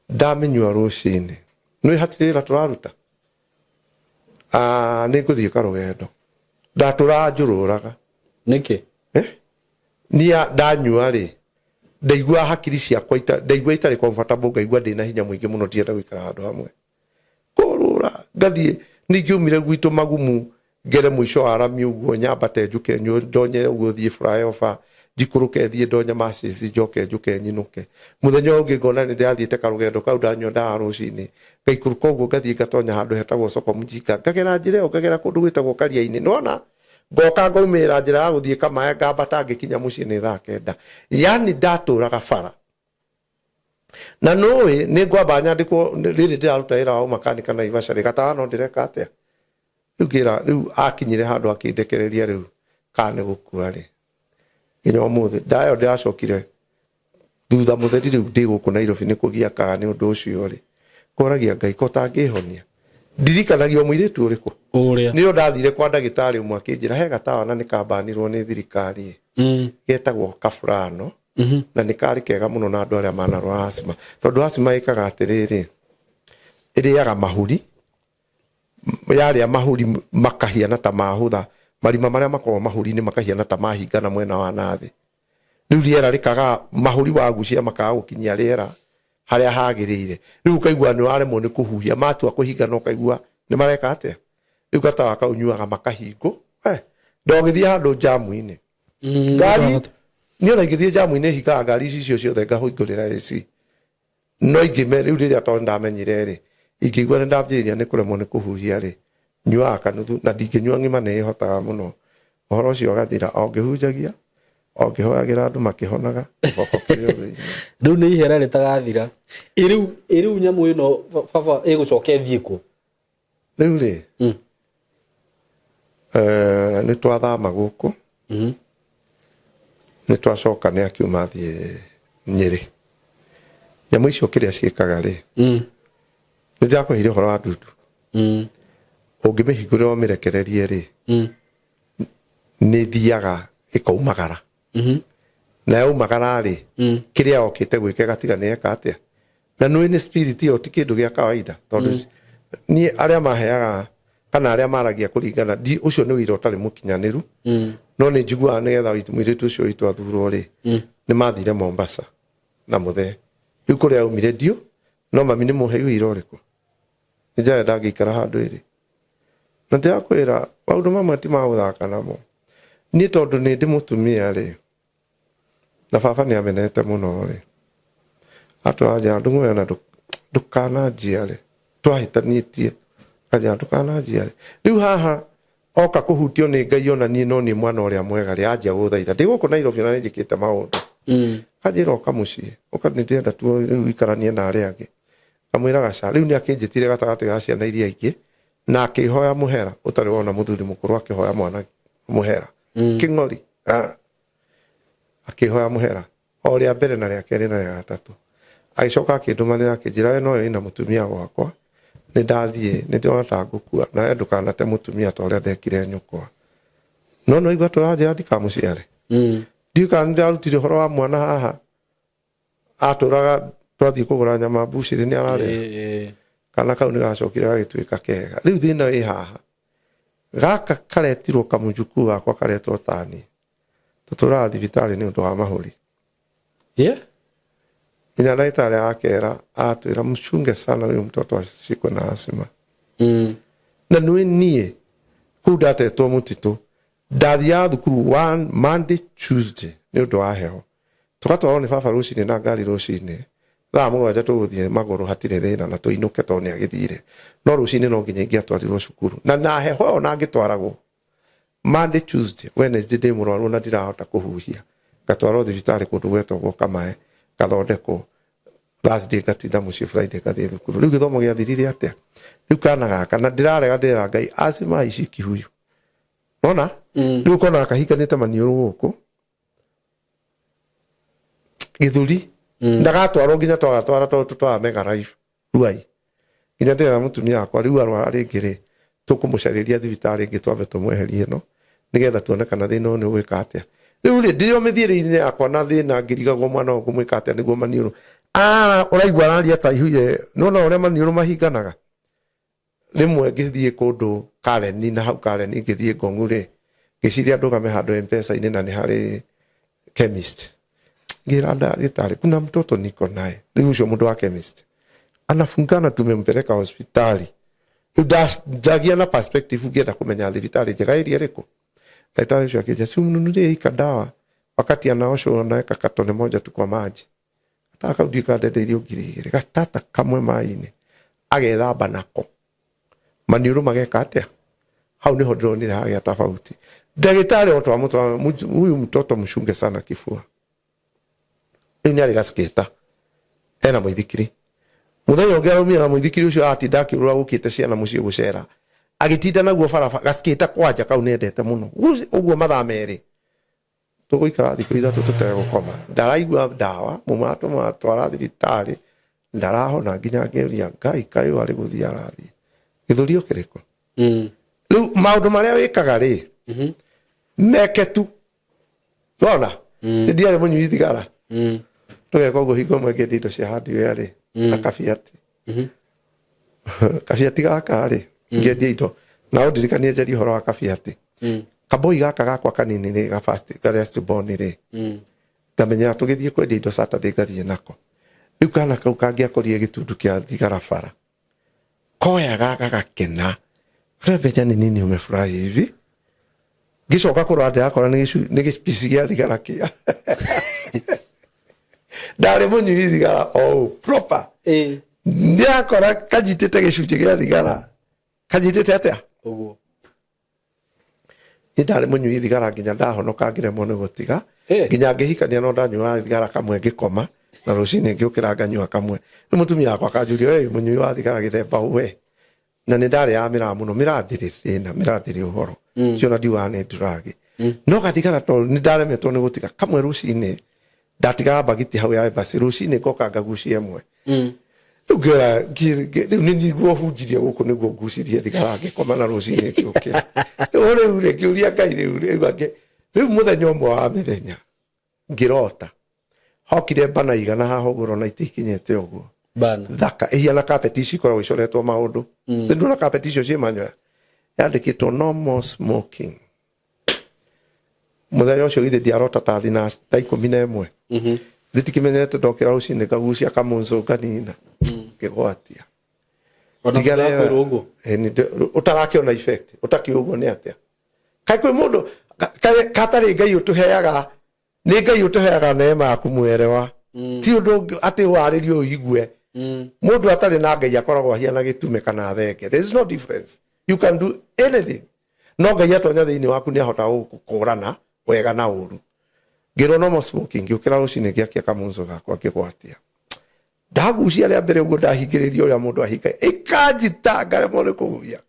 Ndamĩnyua rũcinĩ. Nĩ hatirĩ wĩra tũraruta? Nĩ ngũthiĩ karũgendo. Ndatũraga njũrũraga. Nĩkĩ? Niĩ ndanyua rĩ, ndaigua hakiri ciakwa ndaigua itarĩ comfortable, ngaigua ndĩna hinya mũingĩ mũno ndirenda gũikara handũ hamwe. Kũrũra ngathiĩ, ningĩumire gwitũ magumu ngere mũico wa rami ũguo nyambate njũke ndonye ũguo thiĩ flyover njikũrũke thiĩ ndonye Macy's njoke njũke nyinũke. Mũthenya ũyũ ũngĩ ngona nĩ ndĩrathiĩte karũgendo kau ndanyua ndawa rũcinĩ, ngaikũrũka ũguo ngathiĩ ngatonya handũ hetagwo soko mjinga, ngagera njĩra ĩyo ngagera kũndũ gwĩtagwo Karia-inĩ, nĩwona? Ngoka ngaumĩrĩra njĩra ya gũthiĩ Kamae ngambata ngĩkinya mũciĩ nĩ thaa kenda. Yani ndatũraga bara. Na nũĩ nĩ ngwamba nyandĩkwo rĩrĩ ndĩraruta wĩra wa ũmakanika Naivasha rĩ, gatawa no ndĩreka atĩa? Rĩu ngĩra rĩu akinyire handũ akĩndekereria rĩu kana nĩ gũkua rĩ. Nginya ũmũthĩ ndawa ĩyo ndĩracokire thutha mũtheri rĩu ndĩ gũkũ Nairobi nĩ kũgia kaga nĩ ũndũ ũcio rĩ. Ngoragia Ngai ko tangĩhonia. Ndirikanagia mũirĩtu ũrĩkũ? Ũrĩa. Nĩyo ndathire kwa ndagĩtarĩ ũmwe akĩnjĩra he gatawa na nĩ kambanirwo nĩ thirikari. Getagwo Kafurano. Na nĩ karĩ kega mũno na andũ arĩa manarwara asthma. Tondũ asthma ĩkaga atĩrĩrĩ, ĩrĩaga mahuri, yarĩa mahuri makahiana ta mahũtha, marima marĩa makoragwo mahuri-inĩ makahiana ta mahingana mwena wa nathĩ. Rĩu rĩera rĩkaga mahuri wagucia makaga gũkinyia rĩera harĩa hagĩrĩire. Rĩu ũkaigua nĩ waremwo nĩ kũhuhia, matua kũhingana ũkaigua nĩ mareka atĩa. Rĩu gatawa kau nyuaga makahingwo. Ndogĩthiĩ handũ njamu-inĩ. Ngari, niĩ ona ingĩthiĩ njamu-inĩ hingaga ngari ici icio ciothe ngahingũrĩra AC. No ingĩme rĩu rĩrĩa tondũ ndamenyire rĩ, ingĩigua nĩ ndambĩrĩria nĩ kũremwo nĩ kũhuhia rĩ, nyuaga kanuthu na ndingĩnyua ng'ima nĩ ĩhotaga mũno. Ũhoro ũcio ũgathira o ngĩhunjagia, o ngĩhoyagĩra andũ makĩhonaga, kĩboko kĩrĩ o thĩinĩ. Rĩu nĩ ihera rĩtagathira. Ĩ rĩu nyamũ ĩno baba ĩgũcoka ĩthiĩ kũ? Rĩu rĩ, nĩ twathama gũkũ, nĩ twacoka nĩ akiuma athiĩ Nyĩrĩ. Nyamũ icio kĩrĩa ciĩkaga rĩ, nĩ ndĩrakũheire ũhoro wa ndundu. Ũngĩmĩhingũrĩra ũmĩrekererie rĩ, nĩ ĩthiaga ĩkaumagara. Na yaumagara rĩ, kĩrĩa yokĩte gwĩka ĩgatiga nĩ yeka atĩa. Na nĩ nĩ spirit ĩyo ti kĩndũ gĩa kawaida. Tondũ niĩ arĩa maheaga kana arĩa maragia kũringana, ũcio nĩ ũira ũtarĩ mũkinyanĩru. No nĩ njiguaga nĩgetha mũirĩtu ũcio witũ athurwo rĩ, nĩ mathire Mombasa na mũthee. Rĩu kũrĩa aumire ndiũ, no mami nĩ mũhei ũira ũrĩkũ? Nĩ njaga ndangĩikara handũ ĩrĩ. Na ndĩrakwĩra maũndũ mamwe ti ma gũthaka namo. Niĩ tondũ nĩ ndĩ mũtumia rĩ, na baba nĩ amenete mũno rĩ, atwanja ndũng'oya na ndũkananjiare. Twahĩtanĩtie, anjĩra ndũkananjiare. Rĩu haha Oka kũhutio nĩ Ngai ona niĩ no niĩ mwana ũrĩa mwega rĩ, anjia gũthaitha. Ndĩ gũkũ Nairobi ona nĩnjĩkĩte maũndũ. Anjĩra ũka mũciĩ, ũka nĩndĩrenda tu rĩu ũikaranie na arĩa angĩ. Ngamwĩraga ca. Rĩu nĩakĩnjĩtire gatagatĩ ga ciana iria ingĩ na akĩhoya mũhera ũtarĩ wona mũthuri mũkũrũ akĩhoya mwana mũhera. Kĩng'ori. Ah. Akĩhoya mũhera. O rĩa mbere na rĩa kerĩ na rĩa gatatũ. Agĩcoka akĩndũmanĩra akĩnjĩra we nowe wĩna mũtumia gwakwa, nĩ ndathiĩ, nĩ ndĩrona ta ngũkua, nawe ndũkanate mũtumia ta ũrĩa ndekire nyũkwa. No nĩ waigua tũranjĩra ndikamũciare? Ndiũĩ kana nĩ ndarutire ũhoro wa mwana haha, atũraga twathiĩ kũgũra nyama mbucĩrĩ nĩ ararĩra. Kana kau nĩ gacokire gagĩtuĩka kega. Rĩu thĩna wĩ haha, gaka karetirwo kamũjukuu gakwa karetwo tani. Tũtũraga thibitarĩ nĩ ũndũ wa mahũri. Nginya ndagĩtarĩ akera atwĩra mchunge sana huyu mtoto ashikwe na asthma. Na nĩ niĩ kũu ndatetwo mũtitũ ndathiaga thukuru one Monday Tuesday nĩ ũndũ wa heho. Tũgatwarwo nĩ baba rũcinĩ na ngari rũcinĩ thaa 7 tũgũthiĩ magũrũ hatirĩ thĩna na tũinũke tondũ nĩ agĩthire. No rũcinĩ no nginya ingĩatwarirwo cukuru. Na heho ĩyo na ngĩtwaragwo Monday, Tuesday, Wednesday ndĩ mũrwaru na ndirahota kũhuhia. Ngatwarwo thibitarĩ kũndũ gwetagwo Kamae, ngathondekwo. Thursday ngatinda mũciĩ, Friday ngathiĩ thukuru. Rĩu gĩthomo gĩathirire atĩa? Rĩu kana gaka, na ndĩrarega ndĩrera Ngai, asthma haishiki huyu. Nona? Rĩu ũkona kahinganĩte maniũrũ gũkũ. Gĩthũri. Ndagatwarwo nginya twagatwara tondũ tũtwara Mega Life. Ruai. Nginya ndĩrera mũtumia wakwa rĩu arwara rĩngĩ rĩ, tũkũmũcarĩria thibitarĩ ĩngĩ twambe tũmweherie ĩno nĩgetha tuone kana thĩna ũyũ nĩ ũgwĩka atĩa. Rĩu rĩ, ndĩrĩ o mĩthiĩre-inĩ yakwa na thĩna ngĩrigagwo mwana ũyũ ngũmwĩka atĩa nĩguo maniũrũ. Ũraigua araria ta aihũire, nĩwona ũrĩa maniũrũ mahinganaga? Rĩmwe ngĩthiĩ kũndũ Karen, na hau Karen ngĩthiĩ Ngong'u rĩ, ngĩciria ndũgame handũ M-Pesa-inĩ na nĩ harĩ chemist. Ngĩra ndagĩtarĩ, kuna mtoto niko naye. Rĩu ũcio mũndũ wa chemist anafungana, tumempeleka hospitali. Rĩu ndagia na perspective ngĩenda kũmenya thibitarĩ njega ĩrĩa ĩrĩkũ. Ndagĩtarĩ ũcio akĩnjĩra, si umnunulie hii kadawa wakati anaoshwa unaweka katone moja tu kwa maji. Gatata kau ndiũĩ kana ndendeirio 2000, gatata kamwe maĩ-inĩ, agethamba nako, maniũrũ mageka atĩa? Hau nĩho ndĩronire hagĩa tofauti. Ndagĩtarĩ o twamũtwara, huyu mtoto mchunge sana kifua. Rĩu nĩ arĩ gaskĩta, ena mũithikiri. Mũthenya ũngĩ araumire na mũithikiri ũcio atinda akĩũrũra gũkĩte ciana mũciĩ gũcera. Agĩtinda naguo barabara, gaskĩta kwanja kau nĩendete mũno. Ũguo mathaa merĩ. Tũgũikara thikũ 3 tũtegũkoma. Ndaraigua ndawa, mũmatwara thibitarĩ, ndarahona nginya ngĩũria Ngai kaĩ ũyũ arĩ gũthiĩ arathiĩ. Gĩthũri o kĩrĩkũ? Rĩu maũndũ marĩa wĩkaga rĩ, meke tu. Wona? Nĩ ndiarĩ mũnyui thigara. Tũgeka ũguo hingo ĩmwe ngĩendia indo cia hardware rĩ, na kabiati. Kabiati gaka rĩ, ngĩendia indo. Na ũndirikanie njarie ũhoro wa kabiati. Kaboi gaka gakwa kanini nĩ ga first, ga last born rĩ. Ngamenyera tũgĩthiĩ kwendia indo Saturday ngathiĩ nako. Rĩu kana kau kangĩakorire gĩtundu kĩa thigara bara. Koyaga gagakena. Wewe Benja ni nini umefurahi hivi? Ngĩcoka kũrora ndĩrakora nĩ gĩpici gĩa thigara kĩa. Ndarĩ mũnyui thigara o ũũ, proper. Ndĩrakora kanyitĩte gĩcunjĩ gĩa thigara. Kanyitĩte atĩa? Ũguo. Niĩ ndarĩ mũnyui thigara nginya ndahonoka ngĩremwo nĩ gũtiga. Nginya ngĩhikania no ndanyuaga thigara kamwe ngĩkoma na rũcinĩ ngĩũkĩra nganyua kamwe. Rĩu mũtumia wakwa akanjũria, we wĩ mũnyui wa thigara gĩthemba we? Na nĩ ndarĩaga mĩraa mũno. Mĩraa ndĩrĩ thĩna, mĩraa ndĩrĩ ũhoro. Cio ona ndiugaga nĩ drug. No gathigara tondũ nĩ ndaremetwo nĩ gũtiga kamwe rũcinĩ, ndatigaga mbagiti hau ya embassy, rũcinĩ ngoka ngagucia ĩmwe. Rĩu ngĩora, rĩu nĩ niguo hunjirie gũkũ nĩguo ngucirie thigara ngĩkoma na rũcinĩ ngĩũkĩra. Rĩu rĩu rĩ, ngĩũria Ngai rĩu, rĩu angĩ, rĩu mũthenya ũmwe wa mĩthenya ngĩrota hokire bana igana haha ũguo na itikinyĩte ũguo. Bana. Thaka ihiana carpet ici ikoragwo icoretwo maũndũ. Ndũna carpet icio ciĩ manyoya. Yandĩkĩtwo no more smoking. Mũthenya ũcio githĩ ndiarota ta thina ta 11. Nditikĩmenyete ndokĩra rũcinĩ ngagucia kamũnzũ nganina. Ngĩgwatia. Ona Thigara ĩyo- ũrakwĩrwo ũguo? Nĩ ũtarakĩona effect, ũtakĩũĩ ũguo nĩ atĩa. Kaĩ kwĩ mũndũ, kaĩ katarĩ Ngai ũtũheaga, nĩ Ngai ũtũheaga neema ya kũmwerewa. Ti ũndũ ũngĩ atĩ warĩrie ũigue. Mũndũ atarĩ na Ngai akoragwo ahiana gĩtume kana thenge. There is no difference. You can do anything. No Ngai atonya thĩinĩ waku nĩ ahotaga gũkũrana wega na ũru. Ngĩrwo no more smoking, ngĩũkĩra rũcinĩ ngĩakia kamunzo gakwa ngĩgwatia. Ndagucia rĩa mbere ũguo ndahingĩrĩria ũrĩa mũndũ ahinga ĩkanjita ngaremwo nĩ kũhuhia.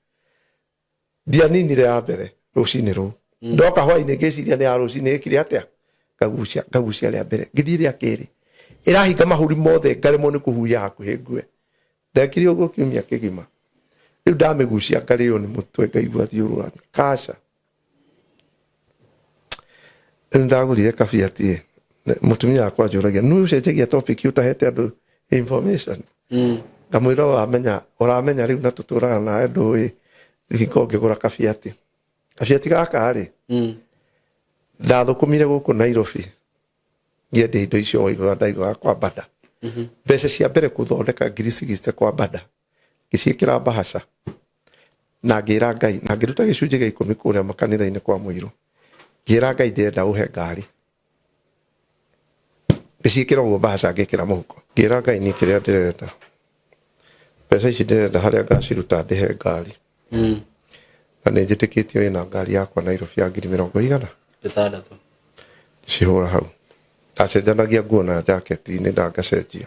Ndianinire ya mbere rũcinĩ rũu. Ndoka hwainĩ ngĩciria nĩ ya rũcinĩ ĩkire atĩa, ngagucia ngagucia rĩa mbere, ngĩthiĩ rĩa kerĩ ĩrahinga mahũri mothe ngaremwo nĩ kũhuhia hakuhĩ ngue. Ndekire ũguo kiumia kĩgima. Rĩu ndamĩgucia ngarĩo nĩ mũtwe ngaigua thiũrũra kaca. Rĩu ndagũrire kabiati. Mũtumia wakwa anjũragia, nĩ ũcenjagia topic ũtahete andũ information? Ngamwĩra ũramenya ũramenya rĩu na tũtũraga nawe ndũĩ hingo ngĩgũra kabiati. Kabiati gaka rĩ, ndathũkũmire gũkũ Nairobi ngĩendia indo icio waigua ndaiguaga kwa Bada. Mbeca cia mbere kũthondeka 60,000 kwa Bada, ngĩciĩkĩra mbahaca na ngĩra Ngai na ngĩruta gĩcunjĩ gĩa 10 kũrĩa makanitha-inĩ kwa mũirũ. Ngĩra Ngai ndĩrenda ũhe ngari. Ngĩciĩkĩra ũguo mbahaca ngĩkĩra mũhuko. Ngĩra Ngai niĩ kĩrĩa ndĩrenda, mbeca ici ndĩrenda harĩa ngaciruta ndĩhe ngari. Na nĩ njĩtĩkĩtio ĩna ngari yakwa Nairobi ya ngiri mĩrongo igana 6. Ngĩcihũra hau. Ndacenjanagia nguo na jaketi-inĩ na ngacenjia.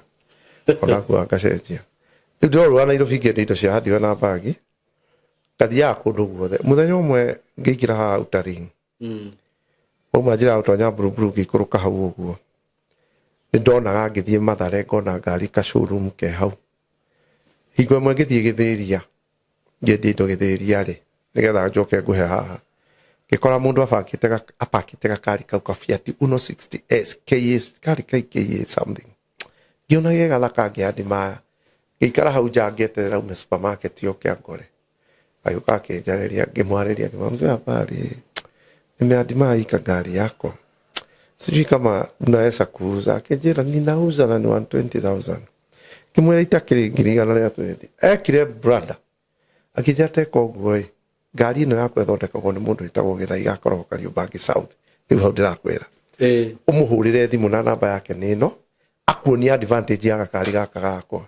Ona nguo ngacenjia. Rĩu ndĩrorũra Nairobi ngĩendia indo cia hardware na bagi. Ngathiaga kũndũ guothe. Mũthenya ũmwe ngĩingĩra haha Outer Ring. Wauma njĩra ya gũtonya Buruburu ngĩikũrũka hau ũguo. Nĩ ndonaga ngĩthiĩ Mathare ngona ngari ka showroom ke hau. Hingo ĩmwe ngĩthiĩ Gĩthĩria, ngĩendia indo Gĩthĩria rĩ, nĩgetha njoke ngũhe haha. Ngĩkora mũndũ abangĩte apakĩte gakari kau ka Fiat Uno 60S KA, kari kai KA something. Ngĩona ge gathaka ngĩandimaya. Ngĩikara hau nja ngĩeterera aume supermarket oke angore. Agĩũka akĩnjarĩria, ngĩmwarĩria, ngĩmwĩra mzee habari, nimeadmire hii kagari yako. Sijui kama unaweza kuuza. Akĩnjĩra ninauza na ni 120,000. Ngĩmwĩra itakĩrĩ ngiri igana rĩa twendi. Ekire brother. Akĩnjĩra teka ũguo ĩ, ngari ĩno yakwa ĩthondekagwo nĩ mũndũ wĩtagwo Gĩthaiga akoragwo Kariobangi South. Rĩu hau ndĩrakwĩra. Ũmũhũrĩre thimũ na namba yake nĩ ĩno, akuonie advantage ya gakari gaka gakwa.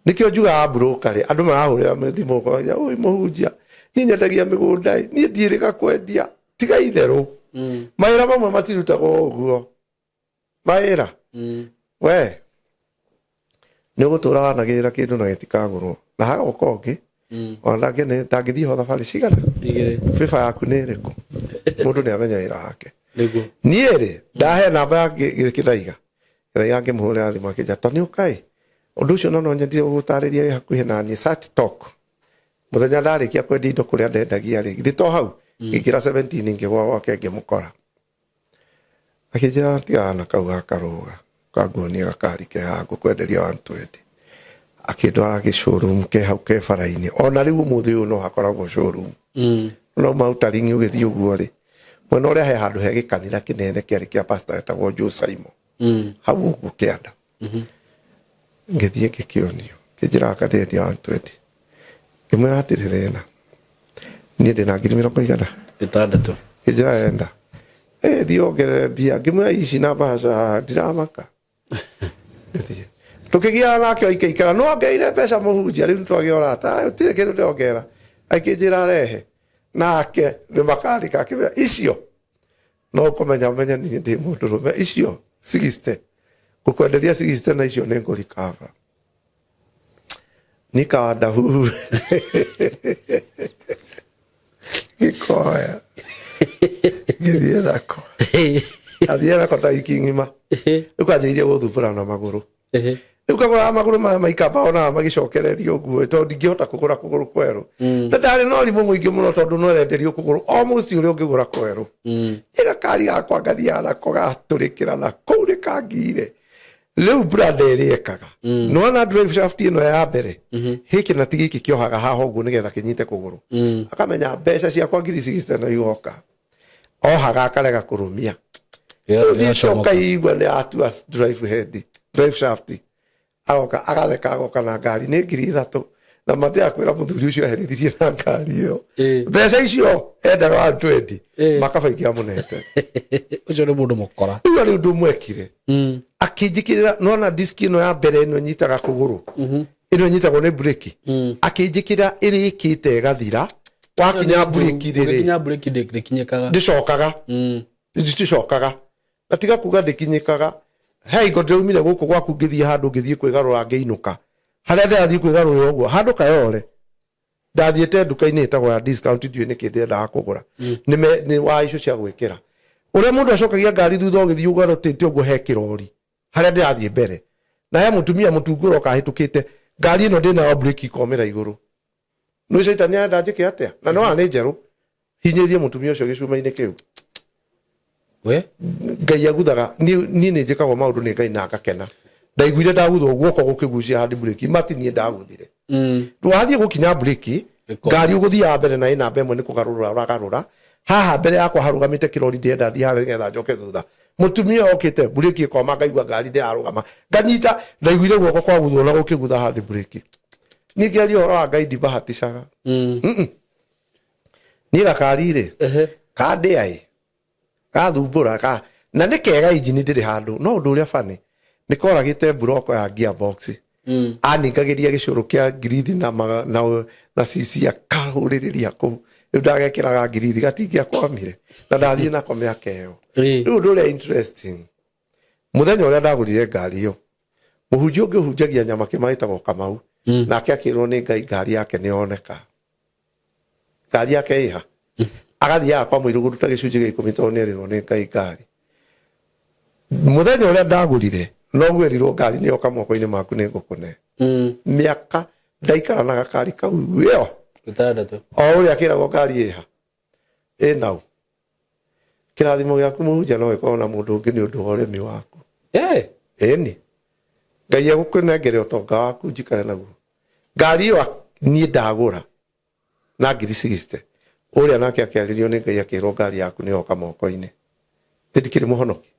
Nĩkĩo njugaga broker rĩ, andũ marahũrĩra thimũ ũkoria, ũi mũhunjia, niĩ nyendagia mĩgũnda ĩ, niĩ ndiĩrĩga kwendia, tiga itherũ. Mawĩra mamwe matirutagwo ũguo. Mawĩra. We, nĩ ũgũtũra wanagĩrĩra kĩndũ na gĩtikagũrwo. Na hagoka ũngĩ, ona ndangĩthiĩ ho thabarĩ cigana? 2. Bĩba yaku nĩ ĩrĩkũ? Mũndũ nĩ amenya wĩra wake. Nĩguo. Niĩ rĩ, ndahe namba ya Gĩthaiga. Gĩthaiga ngĩmũhũrĩra thimũ akĩnjĩra, ta nĩ ũka ĩ? Ũndũ ũcio no nyendire gũgũtarĩria wĩ hakuhĩ na niĩ, Sat Talk. Mũthenya ndarĩkia kwendia indo kũrĩa ndendagia rĩ, githĩ to hau? Ngĩingĩra 17 ngĩgwa gwake ngĩmũkora. Akĩnjĩra tigana na kau gakarũga, kanguonie gakari ke haha ngũkwenderia 120. Akĩndwara gĩ showroom ke hau ke bara-inĩ. Ona rĩu ũmũthĩ ũyũ no hakoragwo showroom. No Outer Ring ũgĩthiĩ ũguo rĩ, mwena ũrĩa he handũ he gĩkanitha kĩnene kĩarĩ kĩa pastor wetagwo Joe Simon. Hau ũguo kĩanda. Ngĩthiĩ ngĩkĩonio, kĩnjĩra gaka ndĩrendia 120. Ngĩmwĩra hatirĩ thĩna. Niĩ ndĩna ngiri mĩrongo igana. 6. Kĩnjĩra enda. Thiĩ wongerere mbia. Ngĩmwĩra ici na mbaca haha ndiramaka. Ngĩthiĩ. Tũkĩgiana nake o ikaikara, no ongereire mbeca mũhunjia, rĩu nĩtwagĩa ũrata. Gũtirĩ kĩndũ ndĩrongerera. Akĩnjĩra rehe. Nake nĩ makarika akĩmwĩra icio. No ũkũmenya ũmenye niĩ ndĩ mũndũrũme. Icio 60. Ngũkwenderia 60 na icio nĩ ngũrikaba. Nikawanda huhu. Gĩkoya. Ngĩthiĩ nako. Athiĩ nako ta wiki ng'ima. Rĩu kanjĩrĩirie gũthumbũra na magũrũ. Rĩu kagũraga magũrũ maya maikamba onaga magĩcokererio ũguo tondũ ndingĩhota kũgũra kũgũrũ kwerũ. Na ndarĩ na ũrimũ mũingĩ mũno tondũ no ĩrenderio kũgũrũ almost ũrĩa ũngĩgũra kwerũ. Ĩ gakari gakwa ngathiaga nako gatũrĩkĩra na kũu nĩ kangire. Rĩu brother ĩrĩa ĩkaga. Nĩwona drive shaft ĩno ya mbere. Hĩkĩ na ti gĩkĩ kĩohaga haha ũguo nĩgetha kĩnyite kũgũrũ. Akamenya mbeca ciakwa ngiri cigĩte no igoka. Ohaga akarega kũrũmia. Rĩu ũkaigua nĩ atua drive head, drive shaft. Agoka agatheka agoka na ngari nĩ 3,000. Na matĩa kwĩra mũthuri ũcio eherithirie na ngari ĩyo. Mbeca icio endaga 120. Makaba ingĩamũnete. Ũcio nĩ mũndũ mũkora. Rĩu arĩ ũndũ mwekire. Akĩnjĩkĩrĩra, nĩwona disk ĩno ya mbere ĩno ĩnyitaga kũgũrũ. Ĩno ĩnyitagwo nĩ breki. Akĩnjĩkĩra ĩrĩkĩte ĩgathira. Wakinya mburĩki rĩrĩ, Ũgĩkinya mburĩki ndĩkinyĩkaga. Ndĩcokaga. Ndĩcokaga na tiga kuga ndĩkinyĩkaga. He hingo ndĩraumire gũkũ gwaku ngĩthiĩ handũ, ngĩthiĩ kwĩgarũra, ngĩinũka harĩa ndĩrathiĩ kwĩgarũrĩra ũguo handũ Kayole, ndathiĩte nduka-inĩ ĩtagwo ya discount, ndiũĩ nĩkĩ ndĩrendaga kũgũra. Nĩ wa icio cia gwĩkĩra ũrĩa mũndũ acokagia ngari thutha ũgĩthiĩ ũgarũtĩte ũguo. He kĩrori harĩa ndĩrathiĩ mbere na he mũtumia mũtungũra ũkahĩtũkĩte ngari ĩno ndĩnayo, breki ikomĩra igũrũ. Nĩ caitani arenda njĩke atĩa? Na nĩwona nĩ njerũ, hinyĩrie mũtumia ũcio gĩcuma-inĩ kĩu. We. Ngai aguthaga. Niĩ nĩ njĩkagwo maũndũ nĩ Ngai na ngakena. Ndaiguire ndaguthwo guoko gũkĩgucia handi breki mati, niĩ ndaguthire. Wathiĩ gũkinya breki, Ĩkoma. Ngari ũgũthiaga mbere na ĩnamba ĩmwe nĩ kũgarũrũra ũragarũra. Haha mbere yakwa harũgamĩte kĩrori, ndĩrenda thiĩ harĩa nĩgetha njoke thutha. Mũtumia okĩte, breki ĩkoma, ngaigua ngari ndĩrarũgama, nganyita. Ndaiguire guoko kwaguthwo na gũkĩgutha handi breki. Niĩ ngĩaria ũhoro wa Ngai ndibahaticaga. Niĩ gakari rĩ, kandĩa ĩ gathumbũra ka na nĩ kega, injini ndĩrĩ handũ, no ũndũ ũrĩa bani nĩ koragĩte mburoko ya gearbox. Aningagĩria gĩcũrũ kĩa ngirithi na cici akahũrĩrĩria kũu. Rĩu ndagekĩraga ngirithi gatingĩakwamire na ndathiĩ nako mĩaka ĩyo. Rĩu ũndũ ũrĩa interesting, mũthenya ũrĩa ndagũrire ngari ĩyo, mũhunjia ũngĩ ũhunjagia nyama kĩma ĩtagwo Kamau, nake akĩrwo nĩ Ngai ngari yake nĩ yoneka. Ngari yake ĩha agathiaga kwa mũirũ kũruta gĩcunjĩ gĩa 10 tondũ nĩerirwo nĩ Ngai ngari. Mũthenya ũrĩa ndagũrire noguo erirwo ngari nĩ yoka moko-inĩ maku, nĩ ngũkũne. Mĩaka ndaikara na gakari kau ĩyo. 6. O ũrĩa akĩragwo ngari ĩha ĩnau. Kĩrathimo gĩaku, mũhunjia, no gĩkorwo na mũndũ ũngĩ nĩ ũndũ wa ũremi waku. Ĩni Ngai egũkũnengere ũtonga waku njikare naguo. Ngari ĩyo niĩ ndagũra na ngiri 60, ũrĩa nake akĩarĩrio nĩ Ngai akĩrwo ngari yaku nĩ yoka moko-inĩ. Nĩ ndikĩrĩ mũhonoki.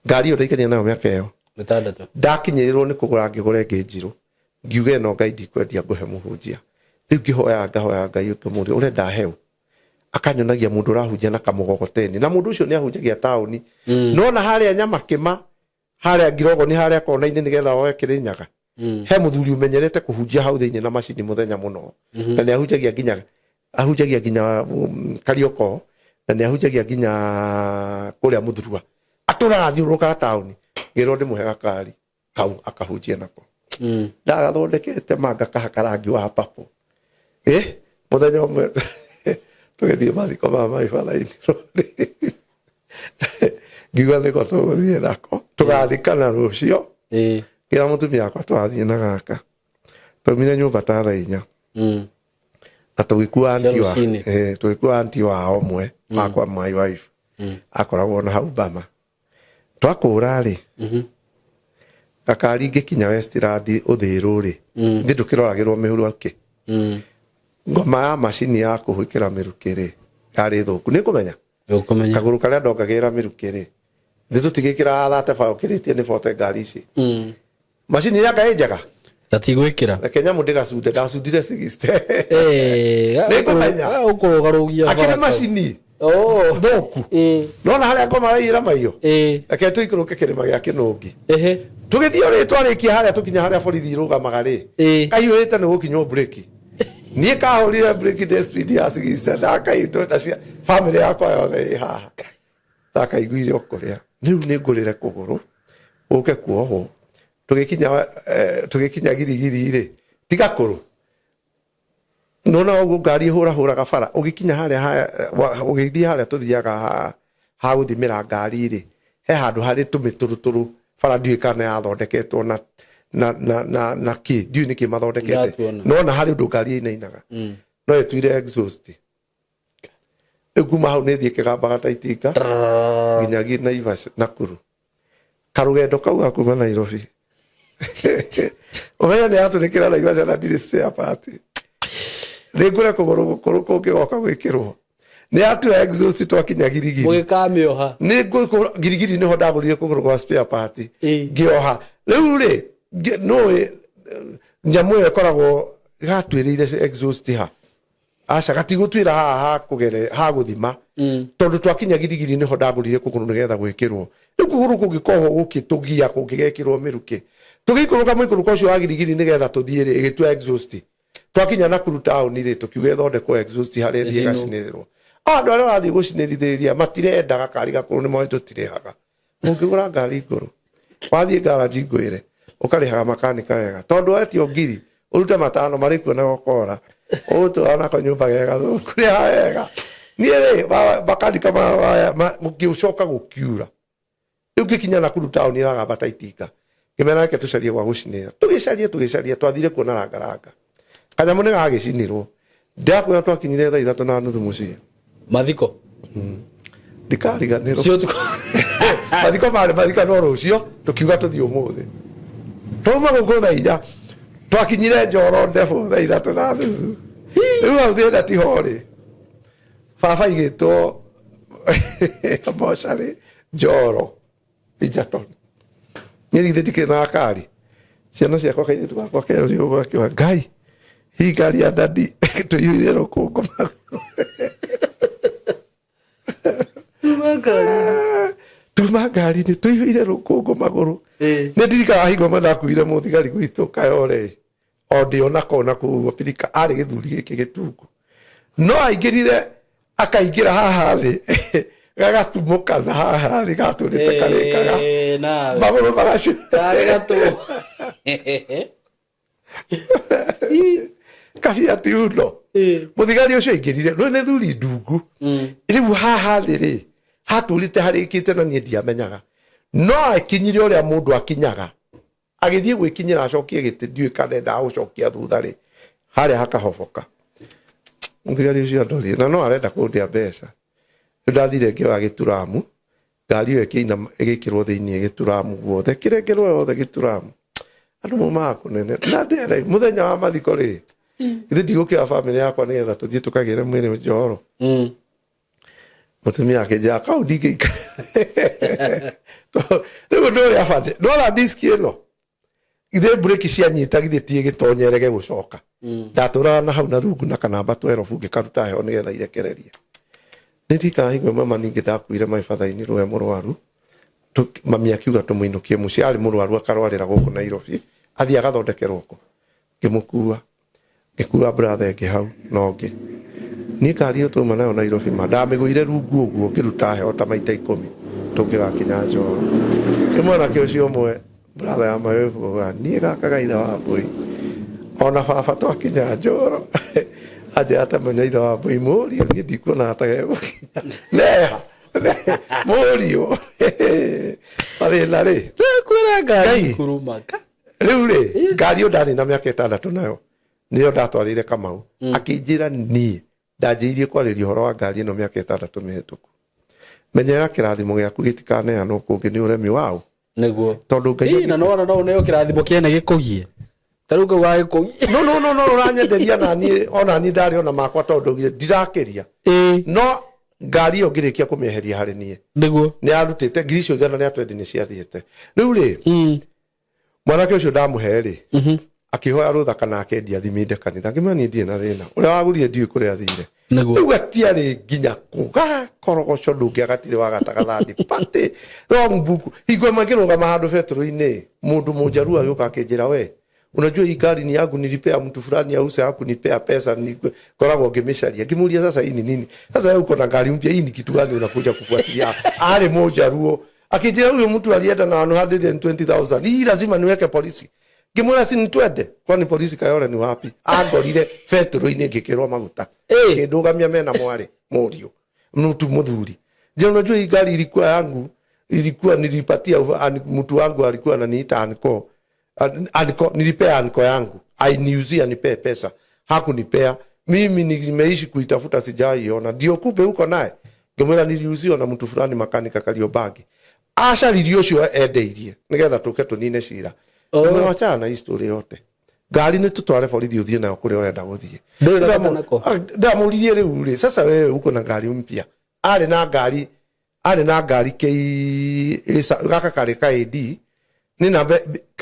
Ngari ĩyo ndaikarire nayo mĩaka ĩyo. 6. Ndakinyĩrĩrwo nĩ kũgũra, ngĩgũra ĩngĩ njirũ. Ngiuga ĩno Ngai ndikwendia, ngũhe mũhunjia. Rĩu ngĩhoya, ngahoya Ngai, ngĩmũria ũrenda heo, akanyonagia mũndũ ũrahunjia na kamũgogoteni, na mũndũ ũcio nĩ ahunjagia taũni. No na harĩa Nyamakĩma, harĩa Ngirogoni, harĩa kona-inĩ nĩgetha woe Kĩrĩnyaga, he mũthuri ũmenyerete kũhunjia hau thĩinĩ na macini mũthenya mũno, na nĩ ahunjagia nginya, ahunjagia nginya Karioko, na nĩ ahunjagia nginya kũrĩa Mũthurua, atũraga athiũrũrũkaga taũni. Ngĩrwo ndĩmũhe gakari kau akahunjia nako. Ndagathondekete manga kahaka rangi wa papo. Mũthenya ũmwe tũgĩthiĩ mathiko ma mai bara-inĩ, ngiuga nĩko tũgũthiĩ nako, tũgathikana rũcio. Ngĩra mũtumia wakwa tũrathiĩ na gaka. Twaumire nyũmba ta thaa 4 na tũgĩkua anti wa rũcinĩ. Tũgĩkua anti wao ũmwe wakwa, my wife, akoragwo na hau Bama. Twakũra rĩ gakari, ngĩkinya Westland ũthĩrũ rĩ, thĩ ndũkĩroragĩrwo mĩhurũkĩ. Ngoma ya macini ya kũhwĩkĩra mĩrukĩ rĩ yarĩ thũku, nĩ ngũmenya. Ũkũmenya. Kagũrũ karĩa ndongagĩrĩra mĩrukĩ rĩ, thĩ tũtigĩkĩraga 35 ũkĩrĩtie nĩ bote ngari ici. Macini ya Ngai njega. Gatigwĩkĩra. Reke nyamũ ndĩgacunde, ndacundire 60. Nĩ ngũmenya. Ũkũrũgarũgia. Akĩrĩ macini thũku. Nona harĩa ngoma raiyĩra maiyo. Reke tũikũrũke kĩrĩma gĩa Kĩnũngi. Tũgĩthiĩ ũrĩ twarĩkia harĩa, tũkinya harĩa borithi irũgamaga rĩ, kahiũhĩte nĩ gũkinywo breki. Niĩ kahũrire breki ndĩ speed ya 60, ndakaitwo na cia family yakwa yothe ĩ haha. Ndakaiguire o kũrĩa rĩu nĩ ngũrĩre kũgũrũ ũke kuohwo. Tũgĩkinya tũgĩkinya Girigiri rĩ, tiga kũrũ nona ũguo ngari ĩhũrahũraga bara. Ũgĩkinya harĩa ũgĩthiĩ harĩa tũthiaga ha gũthimĩra ngari rĩ, he handũ harĩ tũmĩtũrũtũrũ bara, ndiũĩ kana yathondeketwo na kĩ, ndiũĩ nĩkĩ mathondekete. Ndatuona. Nona harĩ ũndũ ngari ĩinainaga, no ĩtuire exhaust. Rĩu kuma hau nĩ thiĩ kĩgambaga ta itinga nginyagia Naivas, Nakuru. Karũgendo kau ga kuma Nairobi, ũmenye nĩ yatũrĩkĩra Naivasha na ndirĩ spare part. Nĩ ngũre kũgũrũ gũkũrũ kũngĩgoka gwĩkĩrwo nĩ yatua exhaust twakinya Girigiri. Mũgĩkamĩoha. Nĩ Girigiri nĩho ndagũrire kũgũrũ gwa spare part. Ngĩoha rĩu rĩ, nũĩ nyamũ ĩyo ĩkoragwo gatuĩrĩire exhaust ha aca gatigũtuĩra haha ha kũgere ha gũthima, tondũ twakinya Girigiri nĩho ndagũrire kũgũrũ nĩgetha gwĩkĩrwo. Rĩu kũgũrũ kũngĩkohwo gũkĩtũgia kũngĩgekĩrwo mĩrukĩ, tũgĩikũrũka mũikũrũko ũcio wa Girigiri nĩgetha tũthiĩ rĩ, ĩgĩtua exhaust. Twakinya Nakuru taũni rĩ, tũkiuga ĩthondekwo exhaust harĩa ĩthiĩ Ĩcinwo. ĩgacinĩrĩrwo. Andũ arĩa marathiĩ gũcinĩrithĩria matirenda gakari gakũrũ, nĩ moĩ tũtirĩhaga. Ũngĩgũra ngari ngũrũ, wathiĩ ngaraji ngwĩre ũkarĩhaga makanika wega, tondũ wetio ngiri ũrute matano marĩ kuo na gokora ũgũtũra nako nyũmba ge gathũku, rĩha wega. Niĩ rĩ, makanika gũkĩcoka gũkiura. Rĩu ngĩkinya Nakuru taũni ĩragamba ta itinga, ngĩmera reke tũcarie gwa gũcinĩra. Tũgĩcaria, tũgĩcaria, twathire kuona rangaranga kanyamũ nĩ gagĩcinĩrwo. Ndakwĩra twakinyire thaa 3:30 mũciĩ. Mathiko. Ndikariganĩrwo. Cio ũtukũ. Mathiko marĩ mathiko no rũcio tũkiuga tũthiĩ ũmũthĩ. Twauma gũkũ thaa 4, twakinyire Njoro ndebũ thaa 3:30. Rĩu hau thĩna tiho rĩ, baba igĩtwo mocarĩ Njoro Egerton. Niĩ githĩ ndikĩrĩ na gakari, ciana ciakwa, kairĩtu gakwa kerũrio ũguo akiuga, "Ngai, hihi ngari ya dadi tũiyũire rũkũngũ magũrũ." Tuma ngari-inĩ tũiyũire rũkũngũ magũrũ. Nĩ ndirikanaga hingo ĩmwe ndakuire mũthigari gwitũ Kayore, o ndĩ ona kona kũu Abirika, arĩ gĩthuri gĩkĩ gĩtungu, no aingĩrire akaingĩra haha thĩ, gagatumũka na haha thĩ gatũrĩte karĩkaga. Nawe. Magũrũ magaci Karĩ gatũ. Kabiati uno. Mũthigari ũcio aingĩrire rũrĩ nĩ thuri ndungu. Rĩu haha thĩ rĩ, hatũrĩte harĩkĩte na niĩ ndiamenyaga, no akinyire ũrĩa mũndũ akinyaga, agĩthiĩ gwĩkinyĩra acokie gĩtĩ, ndiũĩ kana endaga gũcokia thutha rĩ, harĩa hakahoboka. Mũthigari ũcio andorire na no arenda kũndĩa mbeca. Rĩu ndathire ngĩoya gĩturamu, ngari ĩyo ĩkĩinama, ĩgĩkĩrwo thĩinĩ gĩturamu guothe, kĩrengerwo yothe gĩturamu. Andũ maumaga kũnene na ndere. Mũthenya wa mathiko rĩ, ithe ndigũkĩoya bamĩrĩ yakwa nĩgetha tũthiĩ tũkagĩre mwĩrĩ Njoro. Mũtumia akĩnjĩra kau ndingĩikara rĩu. Ũndũ ũrĩa bande ndona diski ĩno, ithe breki cianyita, githĩ ti ĩgĩtonyerege gũcoka. Ndatũraga na hau na rungu na kanamba twerobu, ngĩkaruta heho nĩgetha irekererie. Nĩ ndirikanaga hingo ĩmwe mama ningĩ ndakuire my father in law e mũrwaru. Mami akiuga tũmũinũkie mũciĩ, arĩ mũrwaru akarwarĩra gũkũ Nairobi, athiĩ agathondekerwo kũ. Ngĩmũkua, ngĩkua brother ĩngĩ hau na ũngĩ. Niĩ ngari ĩyo twauma nayo Nairobi, ma ndamĩgũire rungu ũguo, ngĩruta heho ta maita 10 tũngĩgakinya Njoro. Nĩ mwanake ũcio ũmwe, brother ya mawebu, auga niĩ gaka ga ithe wa mbũi ona baba twakinya Njoro anjĩra tamenya ithe wa mbũi, mũriũ, niĩ ndikuona ta gegũkinya neha mũriũ mathĩna rĩ. Kwĩra ngari Ngai. kũrũmaka. Rĩu rĩ, ngari ĩyo ndarĩ na mĩaka 6 nayo, nĩyo ndatwarĩire Kamau. Akĩnjĩra, "Niĩ ndanjĩirie kwarĩria ũhoro wa ngari ĩno mĩaka 6 mĩhĩtũku. Menyerera kĩrathimo gĩaku gĩtikaneanwo kũngĩ nĩ ũremi waũ." Nĩguo. Tondũ Ngai Ĩ, na nĩwona no ũneo kĩrathimo kĩene gĩkũgie ta rĩu kau gagĩkũgie. No, no, no, no, ũranyenderia na niĩ ona niĩ ndarĩ ona makwa, tondũ ndaugire ndirakĩria. No ngari ĩyo ngĩrĩkia kũmĩeheria harĩ niĩ, nĩ arutĩte ngiri icio 120 nĩ ciathiĩte. Rĩu rĩ, mwanake ũcio ndamũhe rĩ, akĩhoya rũtha kana akendia thiminde kanitha. Ngĩmwĩra niĩ ndirĩ na thĩna, ũrĩa wagũrire ndiũĩ kũrĩa athire. Rĩu gatiarĩ nginya kũ gakorogoco, ndũngĩagatire wagataga third party wrong book. Hingo ĩmwe ngĩrũgama handũ betũrũ-inĩ, mũndũ mũnjaruo agĩũka akĩnjĩra, "We unajua hii gari ni yangu, nilipea mtu fulani auze, hakunipea pesa, ni ngoragwo ngĩmĩcaria." Ngĩmũria, "Sasa hii ni nini? Sasa wewe uko na gari mpya, hii ni kitu gani unakuja kufuatilia?" Arĩ mũnjaruo. Akĩnjĩra, "Huyo mtu alienda na 120,000, hii lazima niweke polisi." Ngĩmwĩra, "Si nitwende, kwani polisi Kayole ni wapi?" Angorire betũrũ-inĩ ngĩkĩrwo maguta, kĩndũgamia mena mwarĩ mũriũ mtu mũthuri. Je, unajua hii gari ilikuwa yangu, ilikuwa nilipatia mtu wangu alikuwa ananiita uncle. Uncle, nilipea uncle yangu ainiuzie anipee pesa, hakunipea. Mimi nimeishi kuitafuta, sijaiona, ndio kumbe uko naye." Ngĩmwĩra, "Niliuziwa na mtu fulani makanika Kariobangi." Acaririe ũcio endeirie nĩgetha tũke tũnine cira. Ngĩmwĩra, "Wachana na history yote, ngari nĩ tũtware borithi, ũthiĩ nayo kũrĩa ũrenda gũthiĩ." Ndũrĩ na bata nako. Ndamũririe, "Rĩu rĩ, sasa wewe uko na ngari mpya." Arĩ na ngari, arĩ na ngari K gaka karĩ ka AD, nĩ namba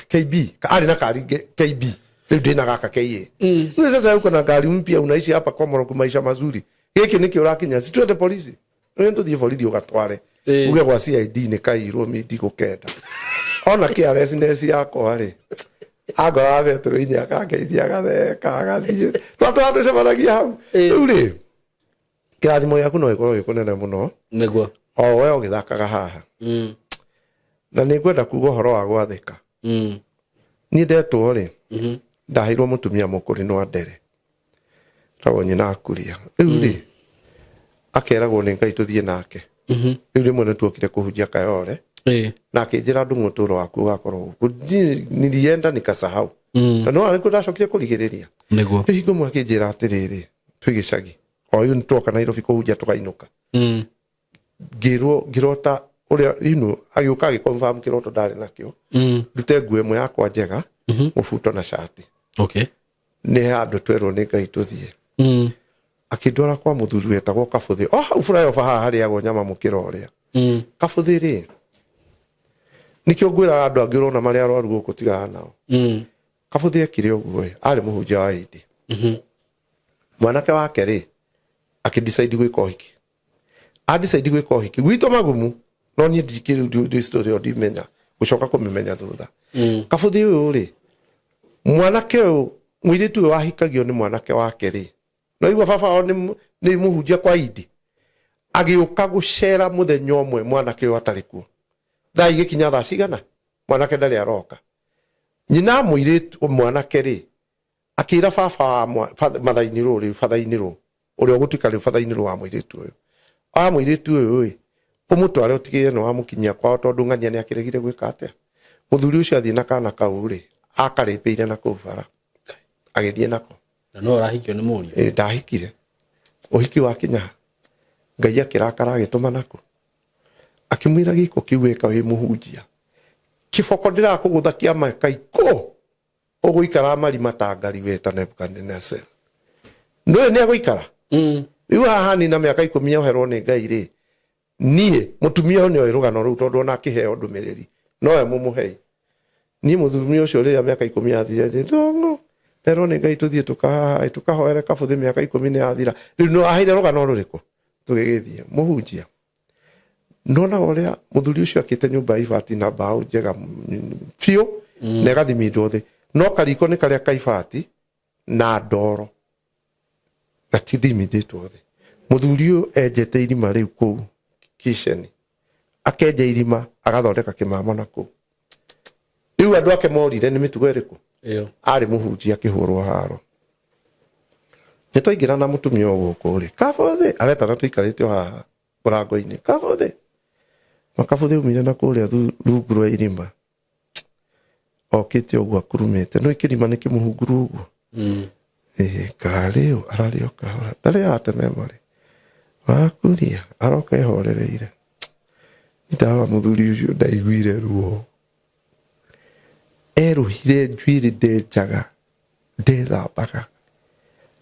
KB, arĩ na kari KB, rĩu ndĩna gaka KA. Rĩu sasa uko na ngari mpya, unaishi hapa Komoro maisha mazuri, gĩkĩ nĩkĩo ũrakinya? Si twende polisi, nĩ tũthiĩ borithi ũgatware. Uge gwa CID nĩ kairwo mi ndigũkenda ona carelessness yakwa rĩ. Angoraga betũrũ-inĩ akangeithia agatheka agathiĩ. Twatũra tũcemanagia hau. Rĩu rĩ, kĩrathimo gĩaku no gĩkorwo gĩ kũnene mũno. Nĩguo. O we ũgĩthakaga haha. Na nĩ ngwenda kuga ũhoro wa gwathĩka. Niĩ ndetwo rĩ, ndaheirwo mũtumia mũkũrĩ nĩ Wandere. Tagwo nyina akuria. Rĩu rĩ, akeragwo nĩ Ngai tũthiĩ nake. Rĩu rĩmwe nĩ tuokire kũhunjia Kayole. Na akĩnjĩra ndung'u ũtũũro waku ũgakorwo gũkũ. Nilienda nikasahau. Na no arĩkuo ndacokire kũrigĩrĩria. Nĩguo. Rĩu hingo ĩmwe akĩnjĩra atĩrĩrĩ, twĩ gĩcagi. O rĩu nĩtwoka Nairobi kũhunjia tũkainũka. Ngĩrwo ngĩrota ũrĩa you know, agĩũka agĩconfirm kĩroto ndarĩ nakĩo. Ndute nguo ĩmwe yakwa njega, mũbuto na cati. Okay. Nĩ handũ twerwo nĩ Ngai tũthiĩ. Akĩndwara kwa mũthuri wetagwo Kabũthĩ. O hau flyover haha harĩagwo nyama mũkĩra ũrĩa. Kabũthĩ rĩ, nĩkĩo ngwĩraga andũ angĩ ũrona marĩa arwaru gũkũ tigana nao. Kabũthĩ ekire ũguo ĩ, arĩ mũhunjia wa Indi. Mwanake wake rĩ, akĩ decide gwĩka ũhiki. A decide gwĩka ũhiki. Gwitũ magumu, no niĩ ndikĩrĩ ndĩ story ĩyo ndimenya, gũcoka kũmĩmenya thutha. Kabũthĩ ũyũ rĩ, mwanake ũyũ, mũirĩtu ũyũ wahikagio nĩ mwanake wake rĩ, no igua baba wao nĩ mũhunjia kwa Indi. Agĩũka gũcera mũthenya ũmwe mwanake ũyũ atarĩ kuo. Thaa igĩkinya thaa cigana, mwanake ndarĩ aroka. Nyina mũirĩtu mwanake rĩ, akĩra baba wa mathainĩ rũ rĩu, bathainĩ rũ, ũrĩa ũgũtuĩka rĩu bathainĩ rũ wa mũirĩtu ũyũ. Oya mũirĩtu ũyũ ĩ, ũmũtware ũtigĩrĩre nĩ wamũkinyia kwao tondũ ng'ania nĩ akĩregire gwĩka atĩa. Mũthuri ũcio athiĩ na kana kau rĩ, akarĩpĩire na kũu bara. Agĩthiĩ nako. Na no ũrahikio nĩ mũriũ? Ĩ, ndahikire. Ũhiki wakinya ha? Ngai akĩrakara agĩtũma naku. Akĩmwĩra gĩko kĩu weka wĩ mũhunjia. Kĩboko ndĩrakũgũtha kĩa mĩaka ikũ. Ũgũikara marima ta ngari wĩ ta Nebuchadnezzar. Nĩũĩ nĩ agũikara? Rĩu haha nina mĩaka ikũmi oherwo nĩ Ngai rĩ, niĩ mũtumia ũyũ nĩoĩ rũgano rũu tondũ ona akĩheo ndũmĩrĩri nowe mũmũhei. Niĩ mũtumia ũcio rĩrĩa mĩaka ikũmi yathira, njĩra, ndũng'ũ, nderwo nĩ Ngai tũthiĩ tũkahoere Kabũthĩ mĩaka ikũmi nĩ yathira. Rĩu nĩ waheire rũgano rũrĩkũ? Tũgĩgĩthiĩ. Mũhunjia. Ndonaga ũrĩa mũthuri ũcio akĩte nyũmba ya ibati na mbaũ njega biũ, na ĩgathimindwo thĩ. No kariko nĩ karĩa ka ibati na ndoro. Gatithimindĩtwo thĩ. Mũthuri ũyũ enjete irima rĩu kũu kitchen. Akenja irima agathondeka kĩmamo na kũu. Rĩu andũ ake morire nĩ mĩtugo ĩrĩkũ? Ĩyo. Arĩ mũhunjia akĩhũrwo haro. Nĩ twaingĩra na mũtumia ũyũ gũkũ rĩ, Kabũthĩ aretana tũikarĩte o haha mũrango-inĩ. Kabũthĩ. Na Kabũthĩ aumire na kũrĩa rungu rwa irima. Okĩte ũguo akurumĩte. No kĩrima nĩ kĩmũhunguru ũguo. Karĩ ũ ararĩ o kahora. Ndarĩ ate memory. Wakuria aroka ehorereire. Ndarora mũthuri ũcio ndaiguire ruo. Erũhire njuĩrĩ ndenjaga, ndethambaga.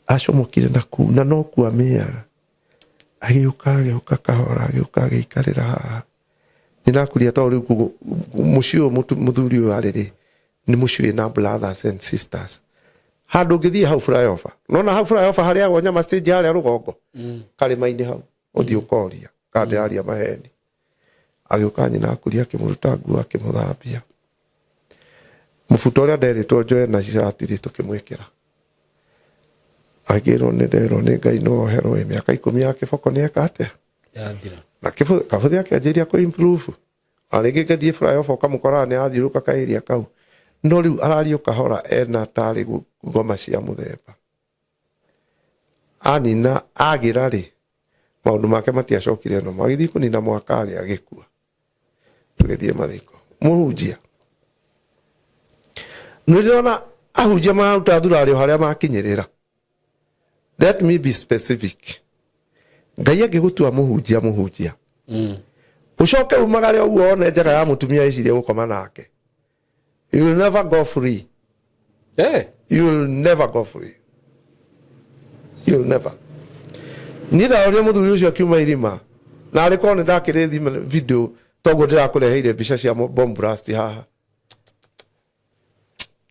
Acomokire na kũu na no kuamĩaga. Agĩũka agĩũka kahora agĩũka agĩikarĩra haha. Nyina akuria tondũ rĩu mũciĩ ũyũ mũthuri ũyũ arĩ rĩ, nĩ mũciĩ wĩna brothers and sisters. Handũ ũngĩthiĩ hau flyover. Nona hau flyover harĩagwo nyama stage harĩa rũgongo. Karĩma-inĩ hau. Ũthiĩ ũkoria. Kana ndĩraria maheni. Agĩũka nyina akuria akĩmũruta nguo akĩmũthambia. Mũbuto ũrĩa nderĩtwo njoe na cati rĩ tũkĩmwĩkĩra. Agĩrwo nĩ nderwo nĩ Ngai no oherwo ĩ mĩaka ikũmi ya kĩboko nĩ eka atĩa? Yathira. Na Kabũthĩ akĩanjĩrĩria kũ improve. Na rĩngĩ ngathiĩ flyover ũkamũkora nĩ athiũrũrũka ka area kau. No rĩu arario kahora ena tarĩ ngoma cia mũthemba. Anina agĩra rĩ, maũndũ make matiacokire no magĩthiĩ kũnina mwaka rĩ agĩkua. Tũgĩthiĩ mathiko. Mũhunjia. Nĩ ndĩrona ahunjia mararuta thurarĩ o harĩa makinyĩrĩra. Let me be specific. Ngai angĩgũtua mũhunjia mũhunjia. Ũcoke umagare ũguo wone njaga ya mũtumia ĩcirie gũkoma nake. You will never go free. You will never go free. You will never. Niĩ ndarorire mũthuri ũcio akiuma irima na arĩ korwo nĩ ndakĩrĩ thimũ video toguo ndĩrakũreheire mbica cia bomb blast haha.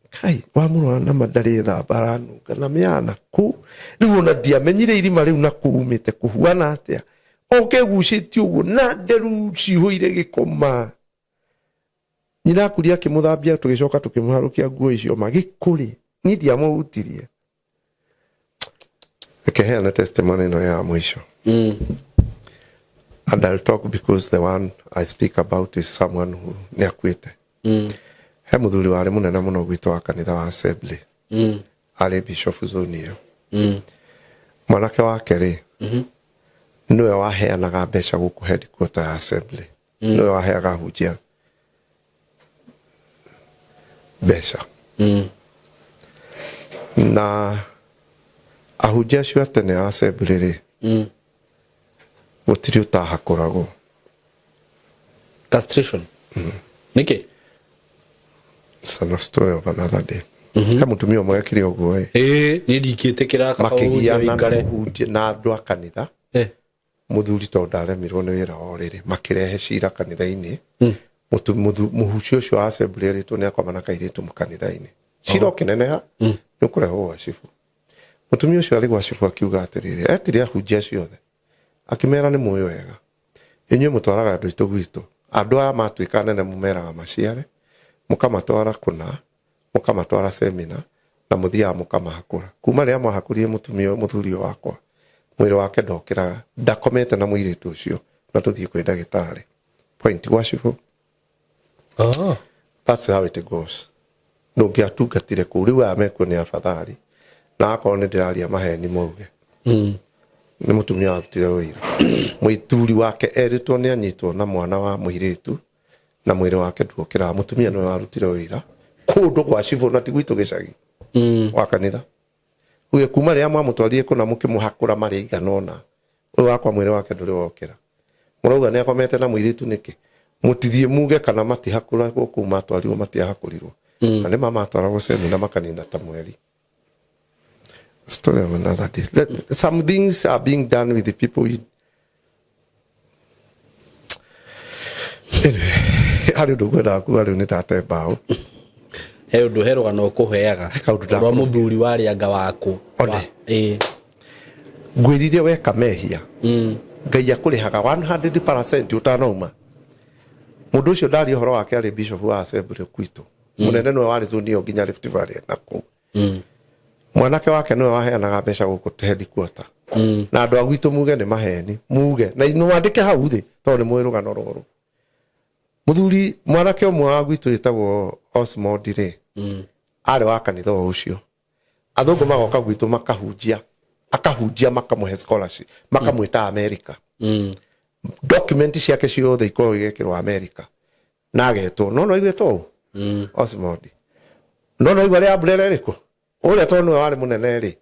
Kai, wamũrora na ma ndarĩ thamba aranunga na mĩana kũ. Rĩu ona ndiamenyire irima rĩu na kũ umĩte kũhuana atĩa. Oke gucĩtie ũguo na nderu cihũire gĩko ma. Nyina akuria akĩmũthambia, tũgĩcoka tũkĩmũharũkia nguo icio magĩkũrĩ. Niĩ ndiamũhutirie. Reke heane testimony ĩno ya mũico. And I'll talk because the one I speak about is someone who nĩ akuĩte. He mũthuri warĩ mũnene mũno gwitũ wa kanitha wa Assembly. Arĩ bishop zone ĩyo. Mwanake wake rĩ, nĩwe waheanaga mbeca gũkũ headquarter ya Assembly. Nĩwe waheaga ahunjia mbeca. Na ahunjia acio a tene a Assembly rĩ, gũtirĩ ũtahakũragwo. Castration. Nĩkĩ? It's a story of another day. He mũtumia ũmwe ekire ũguo ĩ. Ĩĩ, niĩ ndingĩtĩkĩra kaba ũhunjia Makĩgiana na ũikare. mũhunjia na andũ a kanitha. Mũthuri tondũ ndaremirwo nĩ wĩra wa ũrĩrĩ, makĩrehe cira kanitha-inĩ. Mũhunjia ũcio wa assembly erĩtwo nĩ akoma na kairĩtu kanitha-inĩ. Cira ũkĩneneha, nĩ ũkũrehwo gwa cibũ. Mũtumia ũcio arĩ gwa cibũ akiuga atĩrĩrĩ, etire ahunjia acio othe. Akĩmera nĩ mũĩ wega. Inyuĩ mũtwaraga andũ aitũ gwitũ. Andũ aya matuĩka nene mũmeraga maciare, mũkamatwara kũna, mũkamatwara semina, na mũthiaga mũkamahakũra. Kuma rĩrĩa mwahakũrire mũtumia mũthuri ũyũ wakwa, mwĩrĩ wake ndokĩraga, ndakomete na mũirĩtu ũcio, na tũthiĩ kwĩ ndagĩtarĩ. Point gwa cibũ. That's how it goes. Ndũngĩatungatire kũu, rĩu aya mekuo nĩ abathari, na akorwo nĩ ndĩraria maheni mauge. Nĩ mũtumia warutire ũira. Mũthuri wake erĩtwo nĩ anyitwo na mwana wa mũirĩtu, na mwĩrĩ wake nduokĩraga. Mũtumia nĩwe warutire ũira kũndũ gwa cibũ na ti gwitũ gĩcagi. Wa kanitha. Uge kuma rĩrĩa mwamũtwarire kũna mũkĩmũhakũra marĩ aigana ũna, ũyũ wakwa mwĩrĩ wake ndũrĩ wokĩra. Mũrauga nĩ akomete na mũirĩtu nĩkĩ? Mũtithiĩ muge kana matihakũragwo kũu matwarirwo matiahakũrirwo. Na nĩ ma matwaragwo semina makanina ta mweri. Story of another day. Some things are being done with the people in... Anyway, harĩ ũndũ ngwendaga kuga rĩu nĩ ndate mbaũ. He ũndũ, he rũgano ũkũheaga. He kaũndũ Rwa ndakũhe. mũthuri warĩ anga waku. One. Ĩĩ. Ngwĩrire weka mehia. Ngai akũrĩhaga 100% ũtanauma. Mũndũ ũcio ndaria ũhoro wake arĩ bishop wa assembly gwitũ. Mũnene nĩwe warĩ zone ĩyo nginya Rift Valley na kũu. Mwanake wake nĩwe waheanaga mbeca gũkũ headquarter. Na andũ a gwitũ muge nĩ maheni, muge. Na mwandĩke hau thĩ tondũ nĩ mũĩ rũgano rũrũ. Mũthuri mwanake ũmwe wa gwitũ wĩtagwo Osmond rĩ, arĩ wa kanitha o ũcio. Athũngũ magoka gwitũ makahunjia, akahunjia makamũhe scholarship, makamwĩta America. Document ciake ciothe ikoragwo igekĩrwo America. Na agetwo, no no aiguĩtwo ũũ? Osmond. No no aigua rĩa umbrella ĩrĩkũ? Ũrĩa tondũ nĩwe warĩ mũnene rĩ,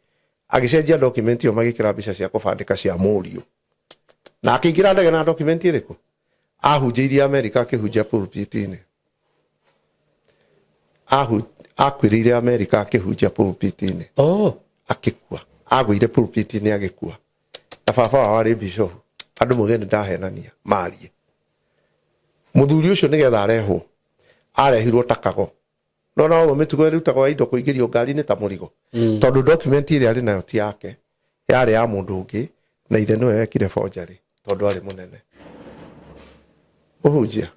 agĩcenjia document ĩyo magĩkĩra mbica cia kũbandĩka cia mũriũ. Na akĩingĩra ndege na document ĩrĩkũ? Ahunjĩirie America akĩhunjia pulpit-inĩ. Akuĩrĩire America akĩhunjia pulpit-inĩ. Akĩkua. Agũire pulpit-inĩ agĩkua. Na baba wao arĩ bishop. Andũ mauge nĩ ndahenania, marie. Mũthuri ũcio nĩgetha arehwo, arehirwo ta kago. No na ũguo mĩtugo ĩrutagwo ya indo kũingĩrio ngari-inĩ ta mũrigo. Tondũ document ĩrĩa arĩ nayo ti yake, yarĩ ya mũndũ ũngĩ, na ithe nĩwe wekire forgery, tondũ arĩ mũnene. Mũhunjia,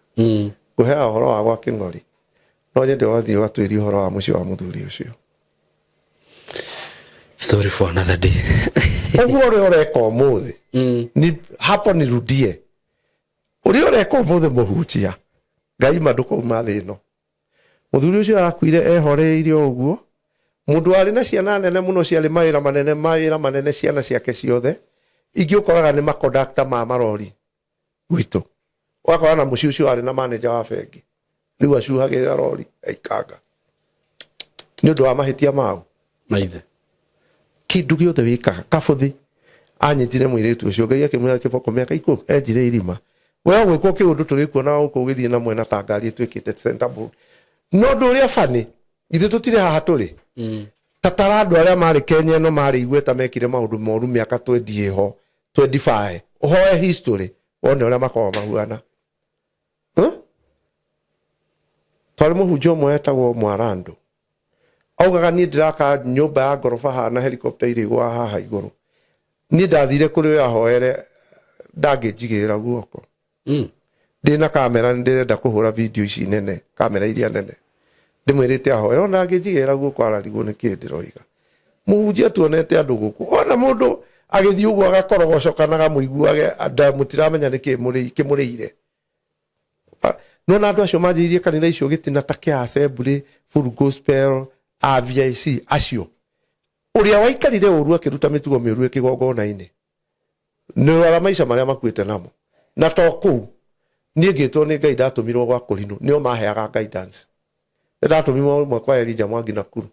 ngũheaga ũhoro wa gwa Kĩng'ori. No nyende ũgathiĩ ũgatuĩria ũhoro wa mũciĩ wa mũthuri ũcio. Story for another day. Ũguo ũrĩa ũreka ũmũthĩ, ni hapo nirudie. Ũrĩa ũreka ũmũthĩ mũhunjia, Ngai ma ndũkauma thĩ ĩno. Mũthuri ũcio arakuire ehoreire o ũguo. Mũndũ warĩ na ciana nene mũno ciarĩ mawĩra manene, mawĩra manene ciana ciake ciothe. Ingĩ ũkoraga nĩ makondakta ma marori gwitũ. Ũgakora na mũciĩ ũcio warĩ na manager wa bengi. Rĩu acuhagĩrĩra rori aikanga. Nĩ ũndũ wa mahĩtia mau. Maithe. Kĩndũ gĩothe wĩkaga kabuthi. Anyitire mũirĩtu ũcio Ngai akĩmwĩra kĩboko mĩaka 10 enjire irima. We ũgwĩkwo kĩũndũ tũrĩkuona gũkũ ũgĩthiĩ na mwena ta ngari ĩtuĩkĩte center board. No ũndũ ũrĩa bani, ithuĩ tũtirĩ haha tũrĩ. Tatara andũ arĩa marĩ Kenya ĩno marĩ igweta mekire maũndũ moru mĩaka 20 ĩho, 25. Ũhoe history wone ũrĩa makoragwo mahuana. Twarĩ mũhunjia ũmwe wetagwo Mwarando. Augaga niĩ ndĩraka nyũmba ya ngoroba haha na helicopter irĩ igũa haha igũrũ. Niĩ ndathire kũrĩ ũyũ ahoere ndangĩnjigĩrĩra guoko. Ndĩna kamera, nĩ ndĩrenda kũhũra video ici nene, kamera iria nene. Ndĩmwĩrĩte ahoere, ona angĩnjigĩrĩra guoko ararigwo nĩ kĩĩ ndĩroiga. Mũhunjia tuonete andũ gũkũ, ona mũndũ agĩthiĩ ũguo agakorogocokanaga mũiguage mũtiramenya nĩ kĩĩ kĩmũrĩire. Nona andũ acio manjĩrĩirie kanitha icio gĩtina ta kĩa Assembly, Full Gospel, AVIC acio. Ũrĩa waikarire ũru akĩruta mĩtugo mĩũru kĩgongona-inĩ. Nĩ maica marĩa makuĩte namo. Na to kũu, niĩ ngĩtwo nĩ Ngai ndatũmirwo gwa Kũrinũ, nĩo maheaga guidance. Nĩ ndatũmirwo rĩmwe kwa Elijah Mwangi Nakuru,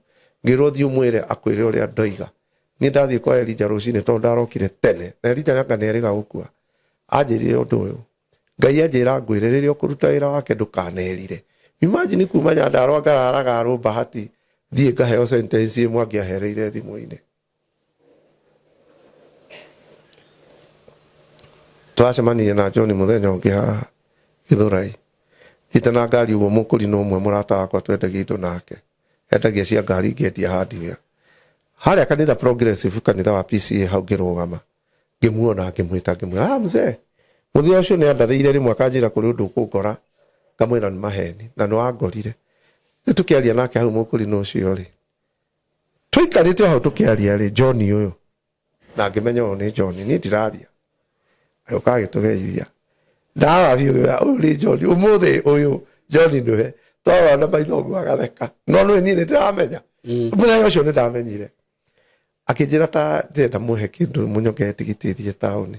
ngĩrwo thiĩ ũmwĩre akwĩre ũrĩa ndoiga. Niĩ ndathiĩ kwa Elijah rũcinĩ tondũ ndarokire tene, na Elijah anga nĩ erĩga gũkua. Anjĩrire ũndũ ũyũ, Ngai anjĩra ngwĩre rĩrĩa ũkũruta wĩra wake ndũkanerire. Imagine kuma Nyandarua ngararaga Rũmbahati thiĩ ngaheo sentence ĩmwe angĩahereire thimũ-inĩ. Tũracemanirie na John mũthenya ũngĩ haha Gĩthũrai. Thiĩte na ngari ũguo mũkũrinũ ũmwe mũrata wakwa twendagia indo nake. Endagia cia ngari ngĩendia hardware. Harĩa kanitha Progressive kanitha wa PCA hau ngĩrũgama. Ngĩmuona ngĩmwĩta ngĩmwĩra, ah mzee. Mũthenya ũcio nĩ andathĩire rĩmwe akanjĩra kũrĩ ũndũ ũkũngora. Ngamwĩra nĩ maheni na nĩ wangorire. Rĩu tũkĩaria nake hau mũkũrinũ ũcio rĩ, tũikarĩte o hau tũkĩaria rĩ, John ũyũ na ngĩmenya ũyũ nĩ John, niĩ ndiraria. Agĩũka agĩtũgeithia. Ndarora biũ ngĩmenya ũyũ nĩ John, ũmũthĩ ũyũ John nĩwe. Twarora na maitho ũguo agatheka. No nĩwe niĩ nĩ ndĩramenya. Mũthenya ũcio nĩ ndamenyire. Akĩnjĩra ta ndĩrenda mũhe kĩndũ mũnyongere tigiti thiĩ taũni.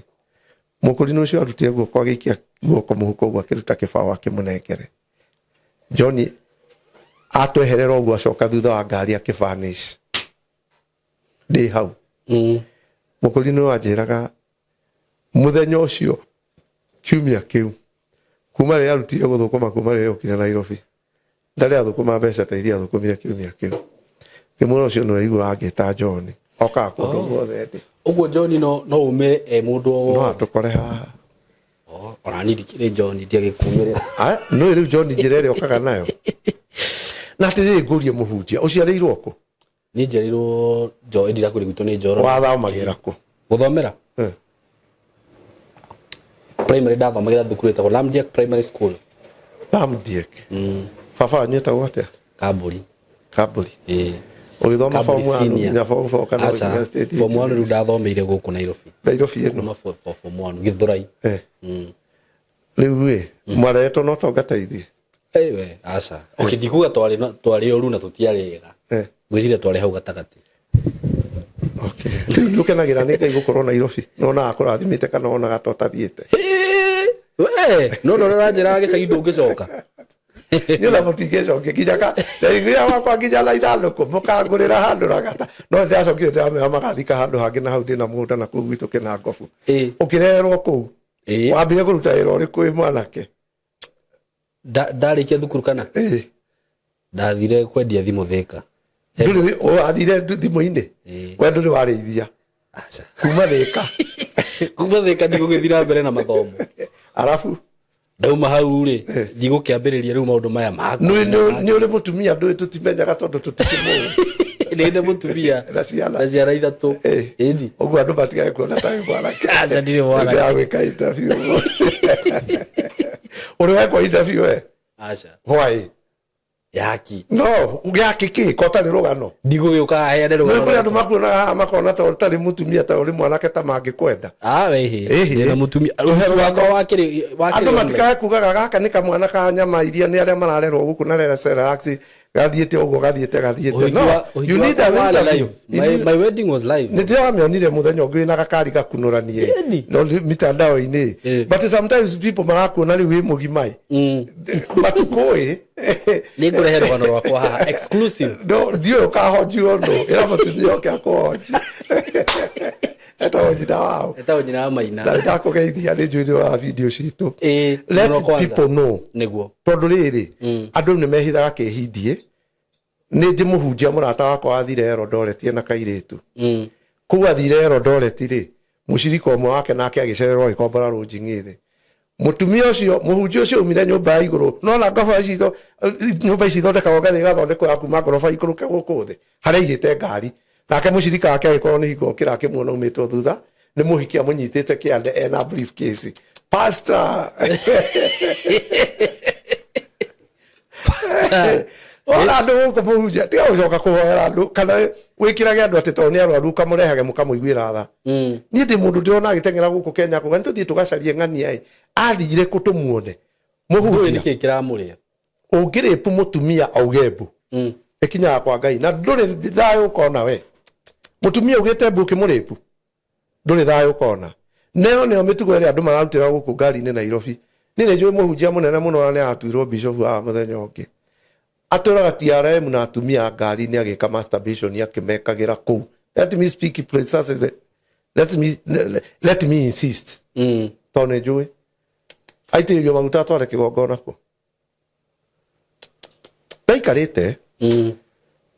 Mũkũrinũ ũcio arutire guoko agĩikia guoko mũhuko ũguo akĩruta kĩbaũ akĩmũnengere. John atweherera ũguo acoka thutha wa ngari akĩvanish. Ndĩ hau. Mũkũrinũ anjĩraga mũthenya ũcio kiumia kĩu kuma rĩrĩa arutire gũthũkũma kuma rĩrĩa okire Nairobi ndarĩ athũkũma mbeca ta iria athũkũmire kiumia kĩu. Ngĩmwĩra ũcio nĩwe igua angĩta John okaga kũndũ guothe ndĩ. Ũguo John no umĩre e mũndũ o No wothe. atũkore haha. Oh, ona niĩ ndikĩrĩ John ndiagĩkumĩrĩra. Ah, nĩũĩ rĩu John njĩra ĩrĩa okaga nayo. Na atĩrĩrĩ ngũrie mũhunjia, ũciarĩirwo kũ? Niĩ njiarĩirwo Njo ndirakwĩra gwitũ nĩ Njoro. Wathomagĩra kũ? Gũthomera? Primary ndathomagĩra thukuru ĩtagwo Lamdiek Primary School. Lamdiek. Baba wanyu etagwo atĩa? Kambũri. Kambũri. Ĩĩ. Ũgĩthoma form 1 nginya form 4 kana Aca, ũgĩkinya state form 1 rĩu ndathomeire gũkũ Nairobi. Nairobi ĩno. Kuma form 1 Gĩthũrai. Rĩu ĩ, mwareretwo na ũtonga ta ithuĩ? Ĩwe, aca. Okay, ndikuga twarĩ oru na tũtiarĩ ega. Ngwĩciria twarĩ hau gatagatĩ. Okay. Rĩu nĩ ũkenagĩra nĩ Ngai gũkorwo Nairobi? Nĩ wonaga akũrathimĩte kana wonaga ta ũtathiĩte? We, no no ũranjĩra gĩcagi ndũngĩcoka. Niĩ ona mũtingĩcokia nginya ka ndaiguire wakwa nginya na ithandũkũ mũkangũrĩra handũ ragata. No nĩndĩracokire ndĩramera magathika handũ hangĩ na hau ndĩna mũgũnda na kũu gwitũ Kĩnangobu. Ũkĩrererwo kũu? Wambire kũruta wĩra ũrĩkũ wĩ mwanake? Ndarĩkia thukuru kana? Ndathire kwendia thimũ Thĩka. Ndũrĩ wathire thimũ-inĩ? We ndũrĩ warĩithia? Aca. Kuma Thĩka? Kuma Thĩka ndigũgĩthiĩ na mbere na mathomo. Arabu? Ndauma hau rĩ, ndigũkĩambĩrĩria rĩu maũndũ maya ma Nĩ ũrĩ mũtumia ndũĩ tũtimenyaga tondũ tũtikĩmũĩ. Nĩ ndĩ mũtumia. Na ciana. Na ciana ithatũ. Ĩni. Ũguo andũ matigage kuona ta wĩ mwanake. Aca ndirĩ mwanake. Ndĩragwĩka interview. Ũrĩ wekwo interview we? Aca. Why? Yaki. No, yaki kĩ? Ko ũtarĩ rũgano? Ndigũgĩũka heane rũgano. Nĩ kũrĩ andũ makuonaga haha makona ta ũtarĩ mũtumia ta ũrĩ mwanake ta mangĩkwenda. Ah, we hĩ. Ĩhĩ. Ndĩna mũtumia. Tũhe Ũhiki rũgano. wakwa wakĩrĩ wakĩrĩ Andũ matikae kugaga gaka nĩ kamwana ka nyama iria nĩ arĩa mararerwo gũkũ na rera Relax gathiĩte ũguo gathiĩte gathiĩte. No, you need an interview. My wedding was live. Nĩ ndĩramĩonire mũthenya ũngĩ wĩna gakari gakunũranie. No mitandao-inĩ. But sometimes people marakuona rĩu wĩ mũgima ĩ. Matukũ ĩ. Nĩ ngũrehe rũgano rwakwa haha exclusive. No, ndiũĩ ũkahonjirwo nũ. Ĩra mũtumia oke akũhonjie. Etagwo nyina wao. Etagwo nyina wa Maina. Na ndakũgeithia nĩ njũĩ nĩ wa video citũ. Let Mũno kwanza. people know. Nĩguo. Tondũ rĩrĩ, andũ nĩ mehithaga kĩhindie. Nĩ njĩ mũhunjia mũrata wakwa wathire Eldoret ena kairĩtu. Kũu athire Eldoret rĩ, mũcirika ũmwe wake nake agĩcererwo agĩkombora rũnjing'i thĩ. Mũtumia ũcio, mũhunjia ũcio aumire nyũmba ya igũrũ. Nona ngoroba ici nyũmba ici ithondekagwo ngathĩ igathondekwo ya kuma ngoroba ikũrũke gũkũ thĩ, harĩa aigĩte ngari. Nake mũcirika wake agĩkorwo nĩ hingo okĩra akĩmuona aumĩtwo thutha, nĩ mũhiki amũnyitĩte kĩande ena briefcase. Pastor. Ona andå gå kå må hunjia tiga gå coka kå hoera andå kana wä kä rage andå atä tondå nä arwaru kamũrehage mũkamũiguĩra tha. Niĩ ndĩ mũndũ ndĩrona agĩteng'era gũkũ Kenya kuga nĩ tũthiĩ tũgacarie ng'ania ĩ athire kũ tũmuone. Ndũĩ Mũhunjia nĩkĩ kĩramũrĩa. Ũngĩrĩpu mũtumia auge mbu, ĩkinyaga kwa Ngai na ndũrĩ thayũ ũkona. We mũtumia ugĩte mbu ũkĩmũrĩpu, ndũrĩ thayũ ũkona. Neo nĩo mĩtugo ĩrĩa andũ mararutĩra gũkũ ngari-inĩ Nairobi. Niĩ nĩ njũĩ mũhunjia mũnene mũno na nĩ aratuirwo bishop haha mũthenya ũngĩ, atũraga TRM na atumia ngari-inĩ agĩka masturbation akĩmekagĩra kũu. Let me speak precisely, let me insist, tondũ nĩ njũĩ aitĩrĩrio maguta atware kĩgongona kũ ndaikarĩte.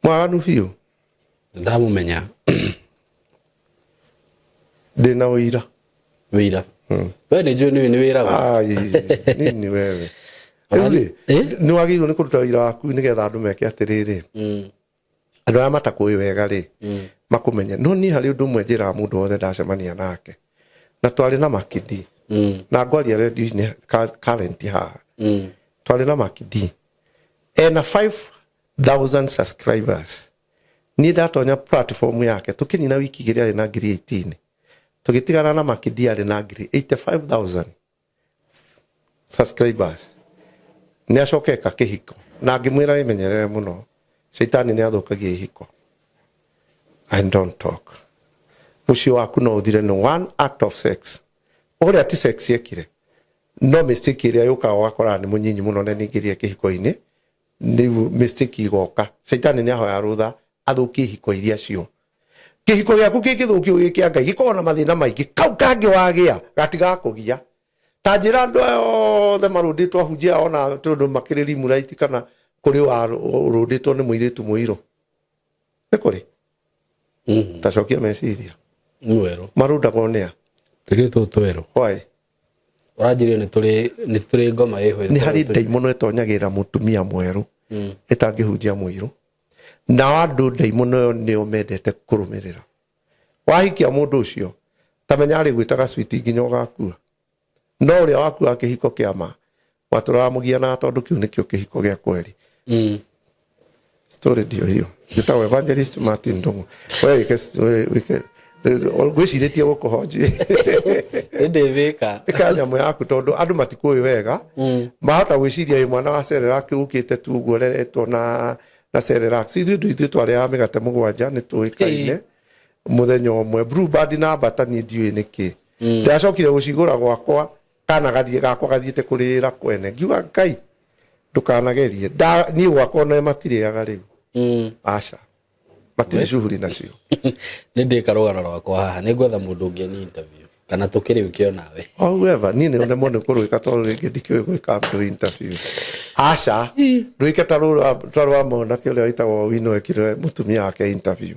Mwaganu biũ. Ndamũmenya. Ndĩna ũira. Wĩira we nĩ njũĩ nĩ wĩragwo. Ai, nini wewe rĩu rĩ, Eh? nĩ wagĩrĩirwo nĩ kũruta wĩra waku nĩgetha andũ meke atĩrĩrĩ, andũ arĩa matakũĩ wega rĩ, makũmenye. No niĩ harĩ ũndũ ũmwe njĩraga mũndũ wothe ndacemania nake, na twarĩ na Makidi, na ngwaria radio-inĩ current haha. Twarĩ na Makidi ena 5000 subscribers. Niĩ ndatonya platform yake tũkĩnina wiki 2 arĩ na ngiri 18. Tũgĩtigana na Makidi arĩ na ngiri 85000 subscribers. Nĩ acoka eka kĩhiko na ngĩmwĩra wĩmenyerere mũno, caitani nĩ athũkagia ihiko. I don't talk. Mũciĩ waku no ũthire nĩ one act of sex ũrĩa ti sex ekire, no mistake ĩrĩa yũkaga ũgakora nĩ mũnyinyi mũno na nĩingĩrire kĩhiko-inĩ nĩ mistake igoka. Caitani nĩ ahoya rũtha athũkie ihiko iria cio. Kĩhiko gĩaku kĩngĩthũkio gĩ kĩa Ngai gĩkoragwo na mathĩna maingĩ, kau kangĩ wagĩa gatigakũgia. Ta njĩra andũ aya othe marũndĩtwo ahunjia ona tondũ makĩrĩ rimuraiti kana kũrĩ warũndĩtwo nĩ mũirĩtu mũirũ nĩ kũrĩ. Tacokia meciria. Nĩ werũ. Marũndagwo nĩa? Tũirĩtu tũtũ twerũ. Why? Ũranjĩrire nĩ tũrĩ ngoma ĩho. Nĩ harĩ ndaimono ĩtonyagĩrĩra mũtumia mwerũ ĩtangĩhunjia mũirũ, nao andũ ndaimono ĩyo nĩo mendete kũrũmĩrĩra. Wahikia mũndũ ũcio, ta menya arĩ gwĩtaga switi nginya ũgakua. No ũrĩa wakuaga kĩhiko kĩa ma watũraga mũgianaga tondũ kĩu nĩkĩo kĩhiko gĩa kweri. Story ndio hiyo. Njĩtagwo Evangelist Martin Ndung'u. We wĩke wĩke ngwĩcirĩtie gũkũhonji. Nĩ ndĩwĩka. Ĩka nyamũ yaku tondũ andũ matikũĩ wega. Mahota gwĩciria wĩ mwana wa Cerelac ũkĩte tu ũguo ũreretwo na Cerelac. Ithuĩ ndũ ithuĩ twarĩaga mĩgate 7 nĩ tũĩkaine mũthenya ũmwe. Blue Band na mbata niĩ ndiũĩ nĩkĩ. Ndacokire gũcigũra gwakwa kana gathiĩ gakwa gathiĩte kũrĩra kwene, ngiuga Ngai ndũkanagerie. Niĩ gwakwa ona matirĩaga rĩu. Aca, matirĩ shughuli nacio. Nĩ ndĩka rũgano rwakwa haha, nĩ ngwetha mũndũ ũngĩ ni interview kana tũkĩrĩũke onawe. Oh, whoever niĩ nĩ ndemwo nĩ kũrwĩka tondũ rĩngĩ ndikĩũĩ gwĩka andũ interview. Aca, ndwĩke ta rũrũ ta rwa mwanake ũrĩa wĩtagwo Wino ekire mũtumia wake interview.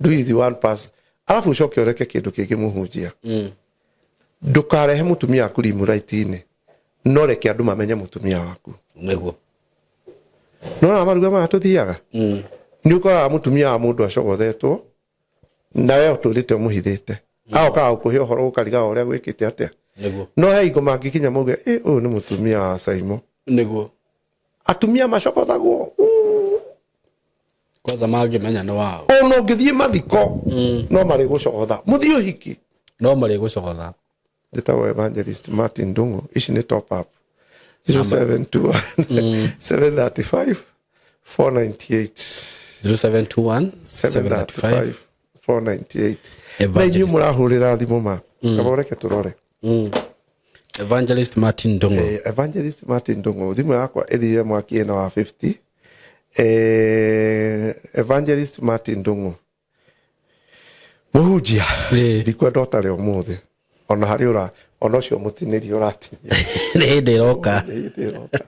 Do it one pass, alafu ũcoke ũreke kĩndũ kĩngĩ. Mũhunjia, ndũkarehe mũtumia waku rimuraiti-inĩ, no reke andũ mamenye mũtumia waku. Nĩguo. Nona maruga maya tũthiaga, nĩ ũkoraga mũtumia wa mũndũ acogothetwo na we ũtũrĩte ũmũhithĩte, agokaga gũkũhe ũhoro ũkarigaga ũrĩa gwĩkĩte atĩa. No he ingo mangĩkinya mauge, "Ĩ, ũyũ nĩ mũtumia wa Saimo." Atumia macogothagwo. Kwanza mangĩmenya nĩ wao. Ona ũngĩthiĩ mathiko no marĩ gũcogotha, mũthiĩ ũhiki. No marĩ gũcogotha. Njĩtagwo Evangelist Martin Ndung'u. Ici nĩ top up 0721 735 498. 0721 735 498 na inyuĩ Evangelist. Mũrahũrĩra thimũ ma kaba ũreke tũrore. Evangelist Martin Ndung'u. Evangelist Martin Ndung'u, thimũ yakwa ĩthire mwaki ĩna wa 50. Evangelist Martin Ndung'u, mũhunjia. Ndikwenda ũtarĩ ũmũthĩ ona harĩ ũra ona ũcio mũtinĩri ũratinia. Nĩ hĩndĩ ĩroka. Nĩ hĩndĩ ĩroka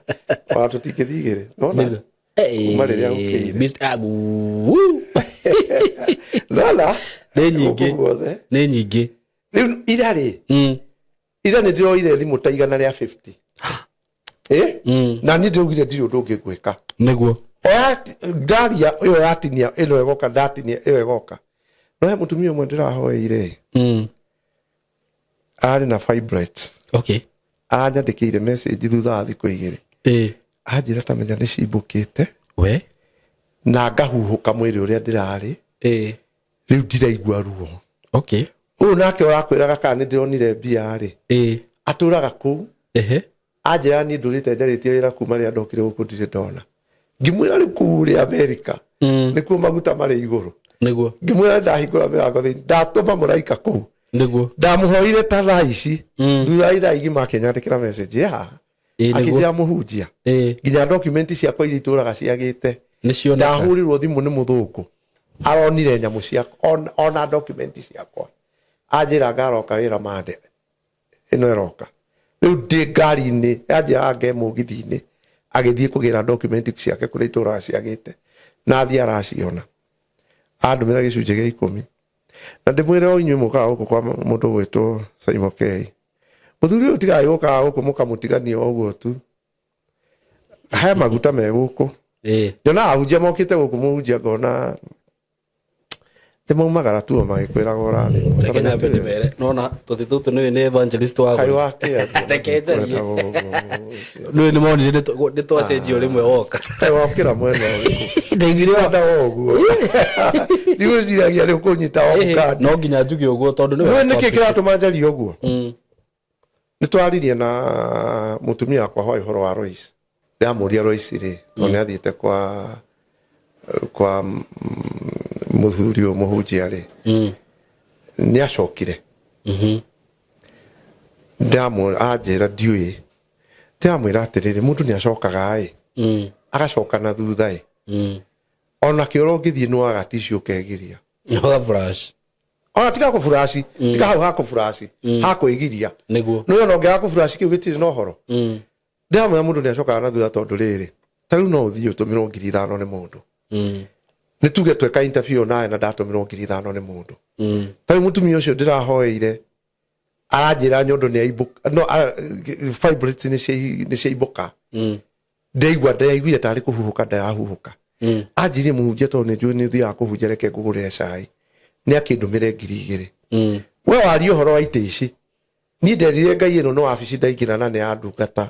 ona tũtingĩthiĩ igĩrĩ nona kuma rĩrĩa ũkĩire. Mr. Agu. Nona Nĩ nyingĩ. gũkũ guothe. Nĩ nyingĩ. Rĩu ira rĩ, ira nĩ ndĩroire thimũ ta 150. Na niĩ ndĩraugire ndirĩ ũndũ ũngĩ ngwĩka. Oya ndaria ĩyo yatinia, ĩno ĩgoka, ndatinia ĩyo ĩgoka. No he mũtumia ũmwe ndĩrahoeire. Ararĩ na fibroids. Aranyandĩkĩire message thutha wa thikũ 2. Anjĩra ta menya nĩ cimbũkĩte. We. Na ngahuhũka mwĩrĩ ũrĩa ndĩrarĩ. Rĩu ndiraigua ruo. Ũyũ nake ũrakwĩraga kana nĩ ndĩronire mbia rĩ. Atũraga kũu. Anjĩra niĩ ndũrĩte njarĩtie wĩra kuma rĩrĩa ndokire gũkũ ndirĩ ndona. Ngĩmwĩra rĩu kũu ũrĩ Amerika. Nĩkuo maguta marĩ igũrũ. Ngĩmwĩra ndahingũra mĩrango thĩinĩ ndatũma mũraika kũu. Ndamũhoire ta thaa ici. Thutha wa ithaa igima akĩnyandĩkĩra message ya haha. Akĩnjĩra mũhunjia. Nginya document ciakwa iria itũraga ciagĩte. Ndahũrĩrwo thimũ nĩ mũthũngũ. Aronire nyamũ ciakwa ona document ciakwa. Anjĩra ngaroka wĩra mande. Ĩno ĩroka. Rĩu ndĩ ngari-inĩ, anjĩra nge mũgithi-inĩ. Agĩthiĩ kũgĩra document ciake kũrĩa itũraga ciagĩte. Na athiĩ araciona. Andũmĩra gĩcunjĩ gĩa 10. Na ndĩmwĩre o inyuĩ mũkaga gũkũ kwa mũndũ ũgwĩtwo Simon K. Mũthuri ũyũ tigai gũkaga gũkũ mũkamũtigania o ũguo tu. He maguta me gũkũ. Nyonaga ahunjia mokĩte gũkũ mũhunjia ngona nĩ maumagara tu o magĩkwĩraga ũrathimwo. Reke nyambe ndĩmere. Nona tũtĩ tũtũ nĩwe nĩ evangelist wa Kaĩ wakĩa. Reke njarie. Nĩwe nĩ monire nĩ twacenjia rĩmwe woka. Kaĩ wakĩra mwena ũrĩkũ? Ndaiguire wa Wenda o ũguo. Ndigwĩciragia rĩu kũnyita o kandi. No nginya njuge ũguo tondũ nĩwe. Nĩwe nĩkĩ kĩratũma njarie ũguo? Nĩ twaririe na mũtumia wakwa hwaĩ ũhoro wa Royce. Ndĩramũria Royce rĩ, tondũ nĩ athiĩte kwa mũthuri ũyũ mũhunjia rĩ. Nĩ acokire. Anjĩra ndiũĩ. Ndĩramwĩra atĩrĩrĩ, mũndũ nĩ acokaga ĩ. Agacoka na thutha ĩ. Ona kĩoro ũngĩthiĩ nĩ waga tissue ũkegiria. Waga brush. Ona tiga kũburaci, tiga hau ha kũburaci, ha kwĩgiria. Nĩguo. Nĩ wona ũngĩaga kũburaci kĩu gĩtirĩ na ũhoro. Ndĩramwĩra mũndũ nĩ acokaga na thutha tondũ rĩrĩ, ta rĩu no ũthiĩ ũtũmĩrwo 5,000 nĩ mũndũ. Nĩ tuge tweka interview nawe na ndatũmĩrwo 5,000 nĩ mũndũ. Ta rĩu mũtumia ũcio ndĩrahoeire aranjĩra nyondo nĩ aimbũka, no, fibroids nĩ ciaimbũka. Ndaiguire tarĩ kũhuhũka ndĩrahuhũka. Anjĩrire mũhunjia tondũ nĩ njũĩ nĩ ũthiaga kũhunjia reke ngũgũrĩre cai. Nĩ akĩndũmĩre 2,000. We waria ũhoro wa itĩ ici. Niĩ nderire Ngai ĩno nĩ wabici ndaingĩra na nĩ ya ndungata.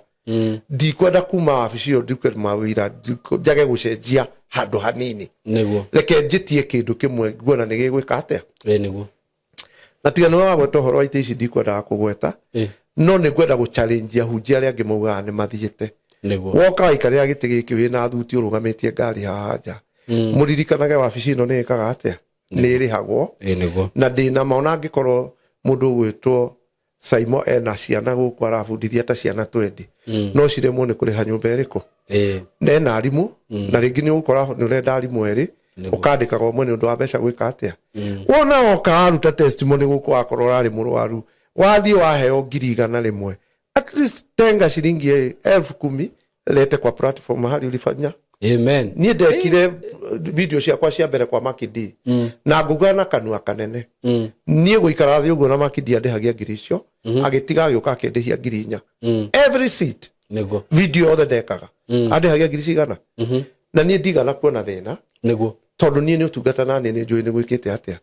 Ndikwenda kuma wabici ĩyo ndikwenda mawĩra, njage gũcenjia handũ hanini. Reke njĩtie kĩndũ kĩmwe nguona nĩ gĩgwĩka atĩa. Nĩguo. Na tiga nĩwe wagweta ũhoro wa itĩ ici ndikwendaga kũgweta. No nĩ ngwenda gũ-challenge ahunjia arĩa angĩ maugaga nĩ mathiĩte. Woka waikarĩra gĩtĩ gĩkĩ wĩna thuti ũrũgamĩtie ngari haha nja. Mũririkanage wabici ĩno nĩ ĩkaga atĩa? Nĩ ĩrĩhagwo. Nĩguo. Na ndĩna ma ona angĩkorwo mũndũ ũgwĩtwo Saimo ena ciana gũkũ arabundithia ta ciana 20. No ciremwo nĩ kũrĩha nyũmba ĩrĩkũ? Na ena arimũ, na rĩngĩ nĩ ũgũkora nĩ ũrenda arimũ erĩ, ũkandĩkaga ũmwe nĩ ũndũ wa mbeca gwĩka atĩa? Wona woka waruta testimony gũkũ wakorwo ũrarĩ mũrwaru, wathiĩ waheo 100,000. At least tenga ciringi 10,000 lete kwa platform mahali ulifanya. Amen. Niĩ ndekire video ciakwa cia mbere kwa Makidi. Na nguga na kanua kanene. Niĩ gũikara thĩ ũguo na Makidi andĩhagia ngiri icio, agĩtiga agĩũka akĩndĩhia 4,000. Every seat. Video yothe ndekaga. Andĩhagia ngiri cigana? Na niĩ ndigana kuona thĩna. Tondũ niĩ nĩ ũtungata na niĩ nĩ njũĩ nĩ gwĩkĩte atĩa.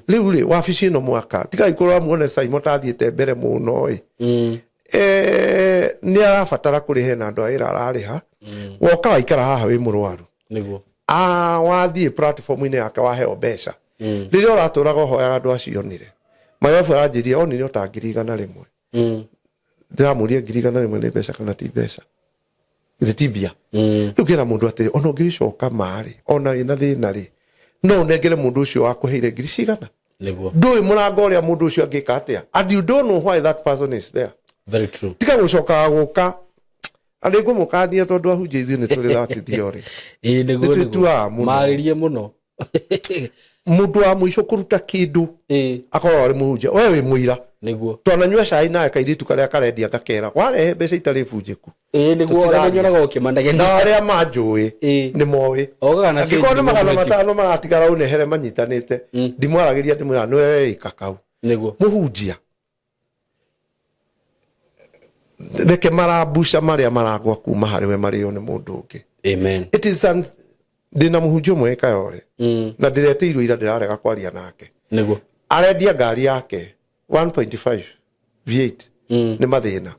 Rĩu rĩ, wabici ĩno mwaka, tigai kũrora muone Simon ta athiĩte mbere mũno ĩ. Nĩ arabatara kũrĩha na andũ a wĩra ararĩha. Woka waikara haha wĩ mũrwaru. Wathiĩ platform-inĩ yake waheo mbeca. Rĩrĩa ũratũraga ũhoyaga andũ acionire. Mayobu aranjĩrire onire o ta 100,000. Ndĩramũria 100,000 nĩ mbeca kana ti mbeca? Githĩ ti mbia? Rĩu ngĩra mũndũ atĩrĩ, ona ũngĩgĩcoka ma-rĩ, ona wĩna thĩna rĩ, no ũnengere mũndũ ũcio wakũheire ngiri cigana? Ndũĩ mũrango ũrĩa mũndũ ũcio angĩka atĩa? And you don't know why that person is there. Very true. Tiga gũcokaga gũka. Na nĩ ngũmũkania tondũ ahunjia ithuĩ nĩ tũrĩ that theory. Nĩguo, Nĩ twĩtuaga mũno. Marĩrie mũno. Mũndũ wa mũico kũruta kĩndũ akorwo arĩ mũhunjia, we wĩ mũira. Twananyua cai nawe kairĩtu karĩa karendia ngakera, warehe mbeca itarĩ bunjĩku. Nĩguo, Tũtiraria. arĩa nyonaga ũkĩmanegena. Na arĩa manjũĩ, nĩ moĩ. Ogaga na Angĩkorwo nĩ ciringi magana mũgwĩti. matano maratigara ũnehere manyitanĩte, ndimwaragĩria ndĩmwĩra nĩwe wĩka kau. Mũhunjia. Reke marambuca marĩa maragwa kuma harĩ we marĩo nĩ mũndũ ũngĩ. Amen. It is an, ndĩna mũhunjia ũmwe Kayore. Na ndĩretĩirwo ira ndĩrarega kwaria nake. Arendia ngari yake 1.5 V8 nĩ mathĩna.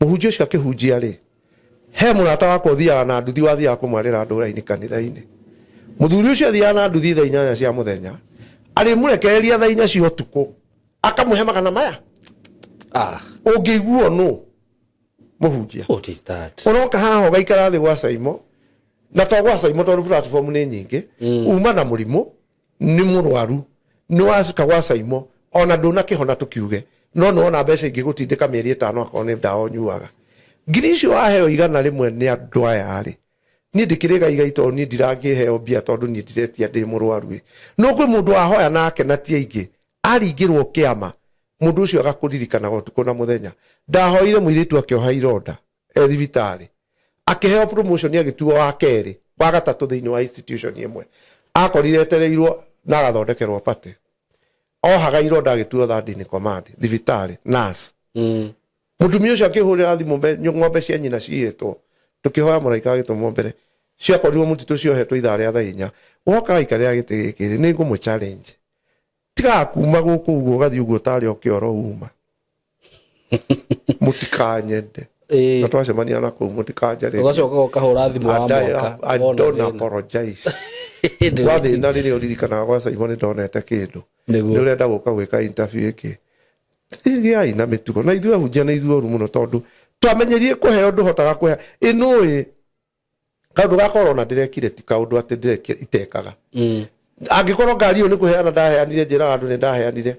Mũhunjia ũcio akĩhunjia rĩ, he mũrata wakwa ũthiaga na nduthi, wathiaga kũmwarĩra ndũra-inĩ kanitha-inĩ. Mũthuri ũcio athiaga na nduthi thaa 8 cia mũthenya, arĩmũrekereria thaa 4 cia ũtukũ, akamũhe magana maya. Ũngĩiguo nũ mũhunjia? What is that? Ũroka haha ũgaikara thĩ gwa Saimo, na to gwa Saimo tondũ platform nĩ nyingĩ, uma na mũrimũ, nĩ mũrwaru, nĩ wacoka gwa Saimo ona ndũnakĩhona tũkiuge, no nĩ wona mbeca ingĩgũtindĩka mĩeri 5 akorwo nĩ ndawa ũnyuaga. Ngiri icio waheo 100 nĩ andũ aya rĩ, niĩ ndĩkĩrĩ igai tondũ niĩ ndirangĩheo mbia tondũ niĩ ndiretia ndĩ mũrwaru ĩ. No kwĩ mũndũ wahoya nake na ti aingĩ, aringĩrwo kĩama, mũndũ ũcio agakũririkanaga ũtukũ na mũthenya. Ndahoire mũirĩtu akĩoha ironda e thibitarĩ, akĩheo promotion agĩtuo wa kerĩ, wa gatatũ thĩinĩ wa institution ĩmwe. Akorire etereirwo na agathondekerwo party. Ohaga ironda agĩtuo third in command thibitarĩ, nurse. Mũtumia ũcio akĩhũrĩra thimũ ng'ombe cia nyina ciyĩtwo, tũkĩhoya mũraika agĩtũmwo mbere, ciakorirwo mũtitũ ciohetwo ithaa rĩa thaa 4. Woka waikarĩra gĩtĩ gĩkĩ rĩ, nĩ ngũmũ challenge. Tigaga kuma gũkũ ũguo ũgathiĩ ũguo tarĩ o kĩoro uma. Mũtikanyende. Na twacemania na kũu mũtikanjarĩrie. Ũgacoka ũkahũra thimũ wa mwaka. I don't apologize. Gwa thĩna rĩrĩa ũririkanaga gwa Simon ndonete kĩndũ. Nĩ ũrenda gũka gwĩka interview ĩngĩ. Gĩai na mĩtugo. Na ithuĩ ahunjia nĩ ithuĩ oru mũno tondũ twamenyerire kũheo ndũhotaga kũheo. Ĩ nũĩ kaũndũ ga corona ndĩrekire ti kaũndũ atĩ ndĩrekire itekaga. Angĩkorwo ngari ĩyo nĩ kũheana ndaheanire, njĩraga andũ nĩ ndaheanire.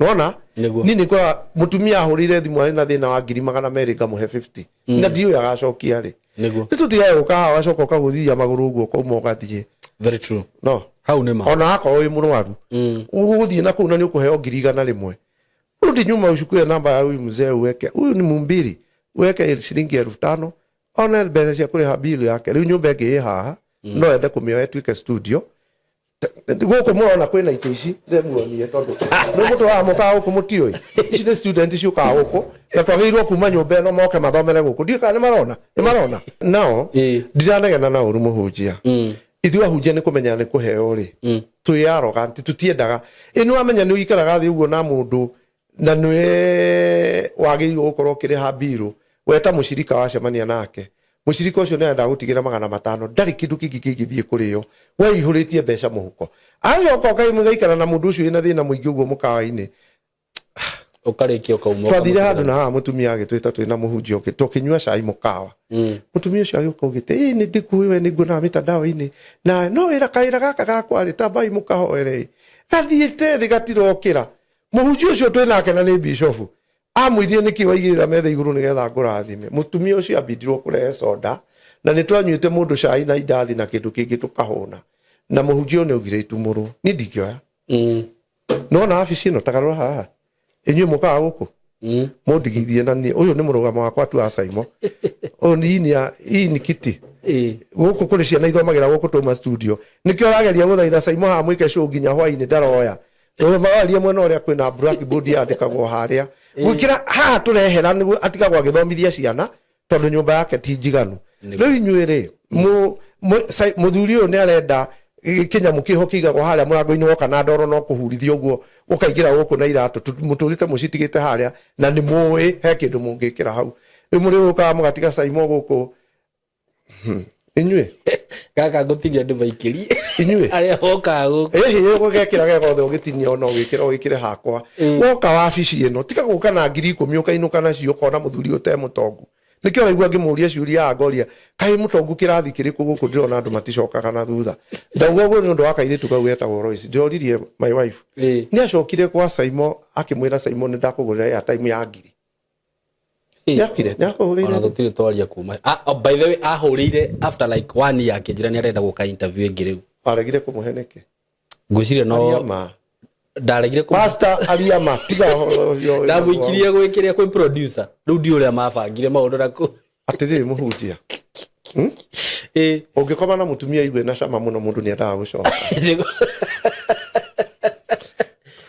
Nona? Niĩ nĩ ngora mũtumia ahũrĩire thimũ arĩ na thĩna wa ngiri 200 ngamũhe 50. Na ndiũĩ agacokia rĩ. Nĩ tũtigae gũka haha ũgacoka ũkagũthithia magũrũ ũguo ũkauma ũgathiĩ. Very true. No. Hau nĩ ma. Ona akorwo wĩ mũrwaru. Ũgũthiĩ na kũu na nĩ ũkũheo ngiri 100. Rudi nyuma uchukue namba ya huyu mzee uweke. Huyu ni mumbiri. Uweke shilingi 5,000. One mbeca cia kũrĩha bill yake. Rĩu nyũmba ĩngĩ ĩ haha. No ende kũmĩoya ĩtuĩke studio. Gũkũ mũrona kwĩna itĩ ici ndĩmuonie tondũ nĩ mũtũraga mũkaga gũkũ mũtiũĩ. Ici nĩ student ciũkaga gũkũ na twagĩrĩirwo kuma nyũmba ĩno moke mathomere gũkũ. Ndiũĩ kana nĩ marona. Nĩ marona. Nao ndiranegena na ũru mũhunjia. Ithuĩ ahunjia nĩ kũmenya nĩ kũheo rĩ. Twĩ arrogant, tũtiendaga. Ĩ nĩ wamenya nĩ ũikaraga thĩ ũguo na mũndũ na nĩwe wagĩrĩirwo gũkorwo ũkĩrĩha mbirũ, weta mũcirika wacemania nake. Mũcirika ũcio nĩ arenda gũtigĩra 500, ndarĩ kĩndũ kĩngĩ kĩngĩthiĩ kũrĩo, we ũihũrĩtie mbeca mũhuko. Agacoka ũgaikara na mũndũ ũcio wĩna thĩna mũingĩ ũguo mũkawa-inĩ. Ũkarĩkia ũkauma. Twathire handũ na haha mũtumia agĩtwĩta twĩna mũhunjia ũngĩ, tũkĩnyua cai mũkawa. Mũtumia ũcio agĩũka augĩte, ĩ nĩ ndĩkũĩ we nĩ nguonaga mitandao-inĩ, na no wĩra kawĩra gaka gakwa rĩ, tambai mũkahoere ĩ. Gathiĩte thĩ gatirokĩra. Mũhunjia ũcio twĩ nake na nĩ bishofu, amwĩrire nĩkĩ waigĩrĩra metha igũrũ nĩgetha ngũrathime. Mũtumia ũcio ambindirwo kũrehe soda, na nĩ twanyuĩte mũndũ cai na indathi na kĩndũ kĩngĩ tũkahũna. Na mũhunjia ũyũ nĩ augire itumũrwo. Niĩ ndingĩoya. Nĩwona wabici ĩno tagarũra haha. Inyuĩ mũkaga gũkũ? Mũndigithie na niĩ. Ũyũ nĩ mũrũgamo wakwa tu wa Saimo. Ũyũ nĩ ini hii ni kiti. Gũkũ kũrĩ ciana ithomagĩra gũkũ twauma studio. Nĩkĩo ũrageria gũthaitha Saimo haha mwĩke show nginya hwainĩ ndaroya. Mawaria mwena ũrĩa kwĩna blackboard yandĩkagwo harĩa. Gwĩkĩra haha tũrehera nĩguo atigagwo agĩthomithia ciana tondũ nyũmba yake ti njiganu. Rĩu inyuĩ rĩ, mũthuri ũyũ nĩ arenda kĩnyamũ kĩho kĩigagwo harĩa mũrango-inĩ woka na ndoro no kũhurithia ũguo ũkaingĩra gũkũ na iratũ, mũtũrĩte mũcitigĩte harĩa na nĩ mũĩ he kĩndũ mũngĩkĩra hau. Rĩu mũrĩũkaga mũgatiga Saimo gũkũ. Inyuĩ? Gaka ngũtinia ndĩmaikĩrie. Inyuĩ? Arĩa mokaga gũkũ. Ĩhĩ, ũgekĩra ge gothe ũgĩtinia ona ũgĩkĩra ũgĩkĩre hakwa. Woka wabici ĩno, tiga gũka na ngiri 10 ũkainũka nacio ũkona mũthuri ũyũ te mũtongu. Nĩkĩo ũraigua ngĩmũria ciũria haha ngoria, kaĩ mũtongu kĩrathi kĩrĩkũ gũkũ ndĩrona andũ maticokaga na thutha. Ndauga ũguo nĩ ũndũ wa kairĩtu kau getagwo Royce. Ndĩroririe my wife. Nĩ acokire kwa Saimo akĩmwĩra Saimo nĩ ndakũgũrĩra airtime ya ngiri. Nĩakire, nĩakũhũrĩire. Ona tũtirĩ twaria kuma. Oh, by the way, ahũrĩire after like 1 year akĩnjĩra nĩ arenda gũka interview ĩngĩ rĩu. Waregire kũmũhe nĩkĩ? Ngwĩciria no Aria ma. Ndaregire kũmũhe. Pastor aria ma, tiga ũhoro ũcio. Ndamũikirie gwĩkĩrĩa kwĩ producer. Rĩu ndiũĩ ũrĩa mabangire maũndũ na kũ. Atĩrĩrĩ mũhunjia. Ũngĩkoma na mũtumia igue na cama mũno mũndũ nĩ endaga gũcoka.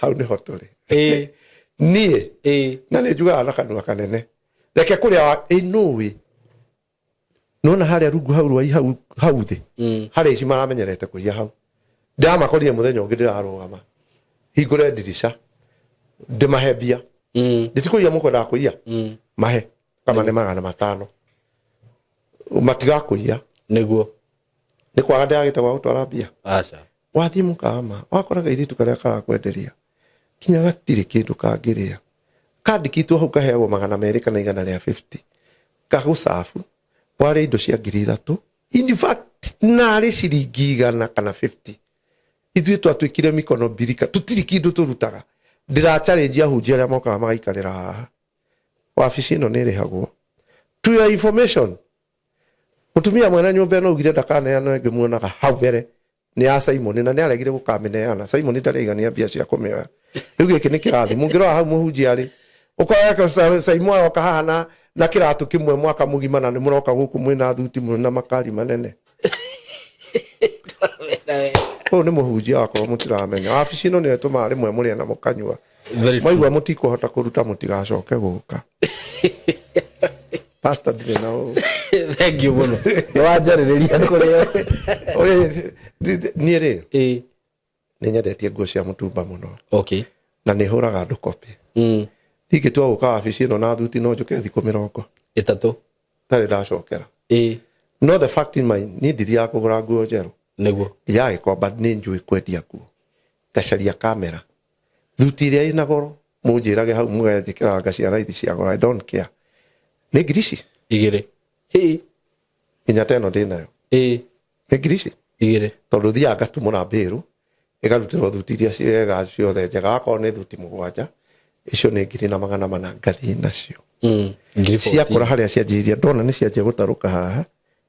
Hau nĩho tũrĩ. Niĩ na nĩ njugaga na kanua kanene. Reke kũrĩa wa ĩnũĩ. Nona harĩa rungu hau rwai hau hau thĩ. Harĩa ici maramenyerete kũiya hau. Ndĩramakorire mũthenya ũngĩ ndĩrarũgama. Hingũre ndirica. Ndĩmahe mbia. Nditikũiya mũkwendaga kũiya mahe kama nĩ 500 matigakũiya. Nĩguo. Nĩ kwaga ndĩragĩte gwa gũtwara mbia. Aca. Wathiĩ mũkama wakoraga airĩtu karĩa karakwenderia kinya gatirĩ kĩndũ kangĩrĩa, kandĩkĩtwo hau kaheagwo 200 kana 150 kagũcabu warĩa indo cia 3000, in fact narĩ ciringi 100 kana 50. Ithuĩ twatuĩkire mikono mbirika, tũtirĩ kĩndũ tũrutaga. Ndĩra challenge ahunjia arĩa mokaga magaikarĩra haha. Wabici ĩno nĩ ĩrĩhagwo. To your information, mũtumia mwene nyũmba ĩno augire ndakaneanwo ĩngĩmuonaga hau mbere nĩ ya Simon, na nĩ aregire gũkamĩneana. Simon ndarĩ aigania mbia cia kũmĩoya. Rĩu gĩkĩ nĩ kĩrathi mũngĩrora hau mũhunjia arĩ ũkora Simon aroka haha na kĩratũ kĩmwe mwaka mũgima, na nĩ mũroka gũkũ mwĩna thuti mwĩna makari manene. Ũyũ nĩ mũhunjia wakorwo mũtiramenya. Wabici ĩno nĩyo ĩtũmaga rĩmwe mũrĩe na mũkanyua. Very true. Mwaigua mũtikũhota kũruta mũtigacoke gũka. Pastor ndirĩ na ũũ. Thank you mũno, nĩ wanjarĩrĩria kũrĩa. Niĩ rĩ, nĩ nyendetie nguo cia mũtumba mũno. Na nĩ hũraga andũ copy. Ingĩtua gũka wabici ĩno na thuti no njũke thikũ mĩrongo 30 tarĩ ndacokera. No the fact in my niĩ ndithiaga kũgũra nguo njerũ. Nĩguo. Thiaga gĩkomba, nĩ njũĩ kwendia nguo, ngacaria kamera thuti ĩrĩa ĩna goro, mũnjĩrage hau mũgenjĩkĩra nga cia raithi cia goro, I don't care. Nĩ ngiri ici 2. Nginya ta ĩno ndĩnayo. Nĩ ngiri ici 2. Tondũ thiaga ngatumũra mbĩrũ ĩkarutĩrwo thuti iria ciega ciothe njega, akorwo nĩ thuti 7, icio nĩ 1400, ngathiĩ nacio. Ngiri ciakũra 14. Harĩa cianjĩrĩria ndona nĩ cianjia gũtarũka haha,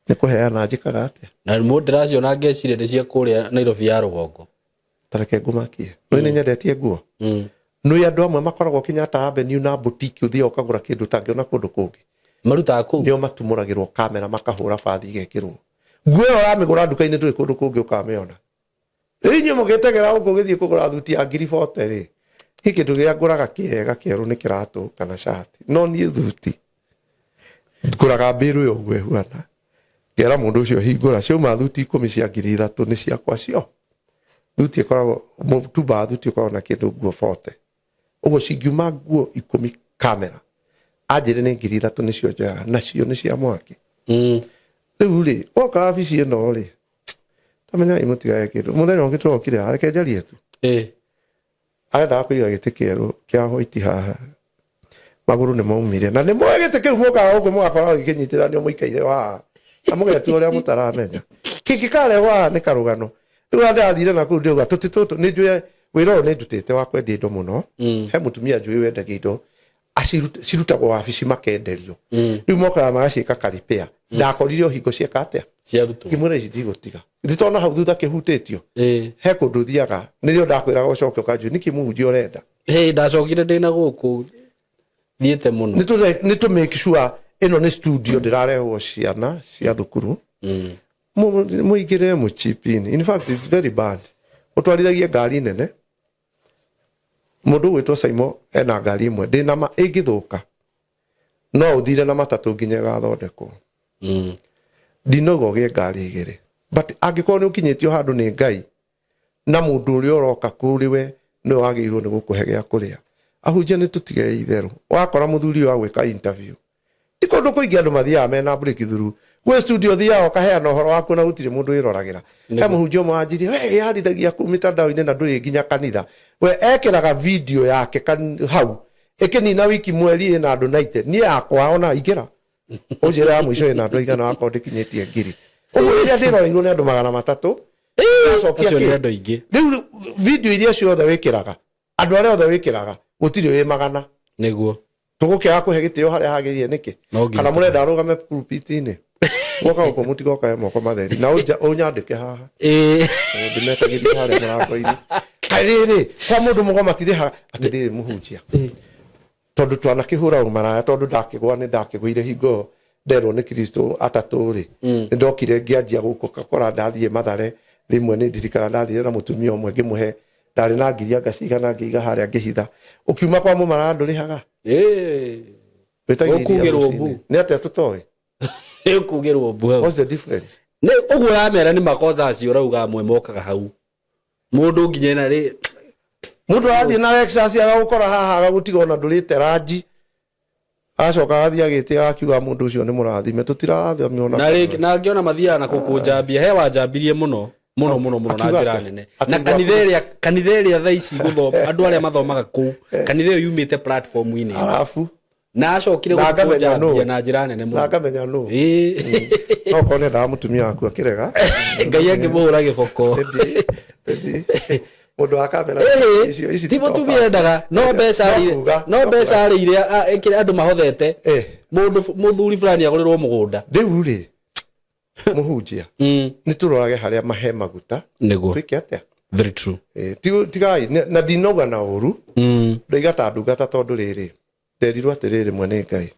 nĩ kũheana njĩkaga atĩa? Na mũndũ ndĩraciona ngeciria nĩ cia kũrĩa Nairobi ya rũgongo. Tareke ngũmakie, nĩ nĩ nyendetie nguo. Nĩ andũ amwe makoragwo Kenyatta Avenue na boutique, ũthiaga ũkagũra kĩndũ ũtangĩona kũndũ kũngĩ. Marutaga kũu. Nĩo matumũragĩrwo kamera, makahũra bathi, igekĩrwo nguo ĩyo ũramĩgũra nduka-inĩ, ndũrĩ kũndũ kũngĩ ũkamĩona. Rĩu inyuĩ mũgĩtegera gũkũ ũgĩthiĩ kũgũra thuti ya ngiri bote rĩ, niĩ kĩndũ kĩrĩa ngũraga kĩega kĩerũ nĩ kĩratũ kana cati, no niĩ thuti ngũraga mbĩrũ ĩyo ũguo ĩhuana, ngera mũndũ ũcio hingũra, ciauma thuti 10 cia 3000 nĩ ciakwa cio. Thuti ĩkoragwo mũtumba wa thuti ũkoragwo na kĩndũ nguo bote ũguo, cingiuma nguo 10 kamera anjĩre nĩ 3000 nĩcio njoyaga, nacio nĩ cia mwaki. Rĩu rĩ, woka wabici ĩno rĩ, tamenyai mũtigae kĩndũ. Mũthenya ũngĩ tũrokire haha, reke njarie tu. Arendaga kũiga gĩtĩ kĩerũ kĩa white haha, magũrũ nĩ maumire, na nĩ moĩ gĩtĩ kĩu mũkaga gũkũ mũgakora gĩkĩnyitithanio mũikaire haha na mũgetua ũrĩa mũtaramenya kĩngĩkarehwo haha nĩ karũgano. Rĩu ona ndĩrathire na kũu ndĩrauga tũtĩ tũtũ nĩ njũĩ wĩra ũyũ nĩ ndutĩte wa kwendia indo mũno. He mũtumia njũĩ wendagia indo cirutagwo wabici makenderio. Rĩu mokaga magaciĩka karipea, ndakorire o hingo cieka atĩa. Ciarutwo. Ngĩmwĩra ici ndigũtiga nditona hau thutha kĩhutĩtio. He kũndũ thiaga nĩrĩo ndakwĩraga ũcoke ũkanjũria nĩkĩ mũhunjia ũrenda. Ĩ, ndacokire ndĩna gũkũ thiĩte mũno. Nĩ tũ make sure ĩno nĩ studio ndĩrarehwo ciana cia thukuru. Mũingĩre mũchipini, in fact it's very bad ũtwarithagie ngari nene. Mũndũ ũgwĩtwo Saimo ena ngari ĩmwe ndĩna ma ĩngĩthũka no ũthire na matatũ nginya ĩgathondekwo. Ndinauga ũgĩe ngari 2, but angĩkorwo nĩ ũkinyĩtio handũ nĩ Ngai na mũndũ ũrĩa ũroka kũrĩ we nĩwe wagĩrĩirwo nĩ gũkũhe gĩa kũrĩa. Ahunjia nĩ tũtige itherũ. Wakora mũthuri ũyũ agwĩka interview, ti kũndũ kũingĩ andũ mathiaga mena breakthrough. Gwĩ studio ũthiaga ũkaheana ũhoro waku na gũtirĩ mũndũ wĩroragĩra. He mũhunjia ũmwe wanjirie, we wĩyarithagia kũu mitandao-inĩ na ndũrĩ nginya kanitha. We ekĩraga video yake hau ĩkĩnina wiki mweri ĩna andũ 90. Niĩ yakwa ona ingĩra ũnjĩre ya mũico ĩna andũ aigana wakorwo ndĩkinyĩtie 1000 ũguo, rĩrĩa ndĩroreirwo nĩ andũ 300 ndacokia Acio nĩ kĩ? andũ aingĩ. Rĩu video iria ciothe wĩkĩraga, andũ arĩa othe wĩkĩraga, gũtirĩ wĩ magana. Nĩguo. Tũgũkĩaga kũhe gĩtĩo harĩa hagĩrĩire nĩkĩ? No nginya. Kana mũrenda arũgame pulpit-inĩ? Gwoka gũkũ mũtigokae moko matheri na ũnyandĩke haha. Ndĩmetagĩria harĩa mũrango-inĩ. Kaĩ rĩrĩ kwa mũndũ mũgo matirĩhaga atĩrĩrĩ mũhunjia, tondũ twanakĩhũra ũmaraya, tondũ ndakĩgwa nĩ ndakĩgũire hingo ĩyo nderwo nĩ Kristo atatũ rĩ, nĩ ndokire ngĩanjia gũkũ gakora ndathiĩ Mathare rĩmwe. Nĩ ndirikana ndathire na mũtumia ũmwe, ngĩmũhe, ndarĩ na ngiri anga cigana, ngĩiga harĩa ngĩhitha. Ũkiuma kwa mũmaraya ndũrĩhaga. Wĩtagia iria Ũkugĩrwo rũcinĩ. mbu. Nĩ atĩa tũtoĩ? Nĩ ũkugĩrwo mbu hau. What's the difference? Nĩ ũguo ũramera nĩ makosa acio ũrauga amwe mokaga hau mũndũ nginya ena rĩ. Mundu arathiĩ na Lexus agagũkora haha agagũtiga ona ndũrĩte ranji, acoka agathiĩ agĩtĩa akiuga mũndũ ũcio nĩ mũrathime. Tũtirathimwo na Na rĩngĩ na ngĩona mathiaga na kũkũnjambia, he wanjambirie mũno mũno mũno mũno na Akiuga njĩra atĩa? nene. Ati Na kanitha ĩrĩa, kanitha ĩrĩa thaa ici gũthoma, andũ arĩa mathomaga kũu, kanitha ĩyo yumĩte platform-inĩ. Arabu Na acokire Na ngamenya gũkũnjambia nũ. na njĩra nene Na mũno. ngamenya nũ. Ĩĩ. No korwo nĩendaga mũtumia waku akĩrega. Ngai angĩmũhũra gĩboko. Maybe mũndũ wa kamera Ĩhĩ, icio ti mũtumia endaga, no mbeca No arĩire, kuga, no no mbeca arĩire, kĩrĩa andũ mahothete. Mũndũ mũthuri fulani agũrĩrwo mũgũnda. Rĩu rĩ, mũhunjia, nĩ tũrorage harĩa mahe maguta. Nĩguo. Twĩke atĩa? Very true. Tigai na ndinauga na ũru. Ndoiga ta ndungata, tondũ rĩrĩ, nderirwo atĩrĩrĩ mwene Ngai,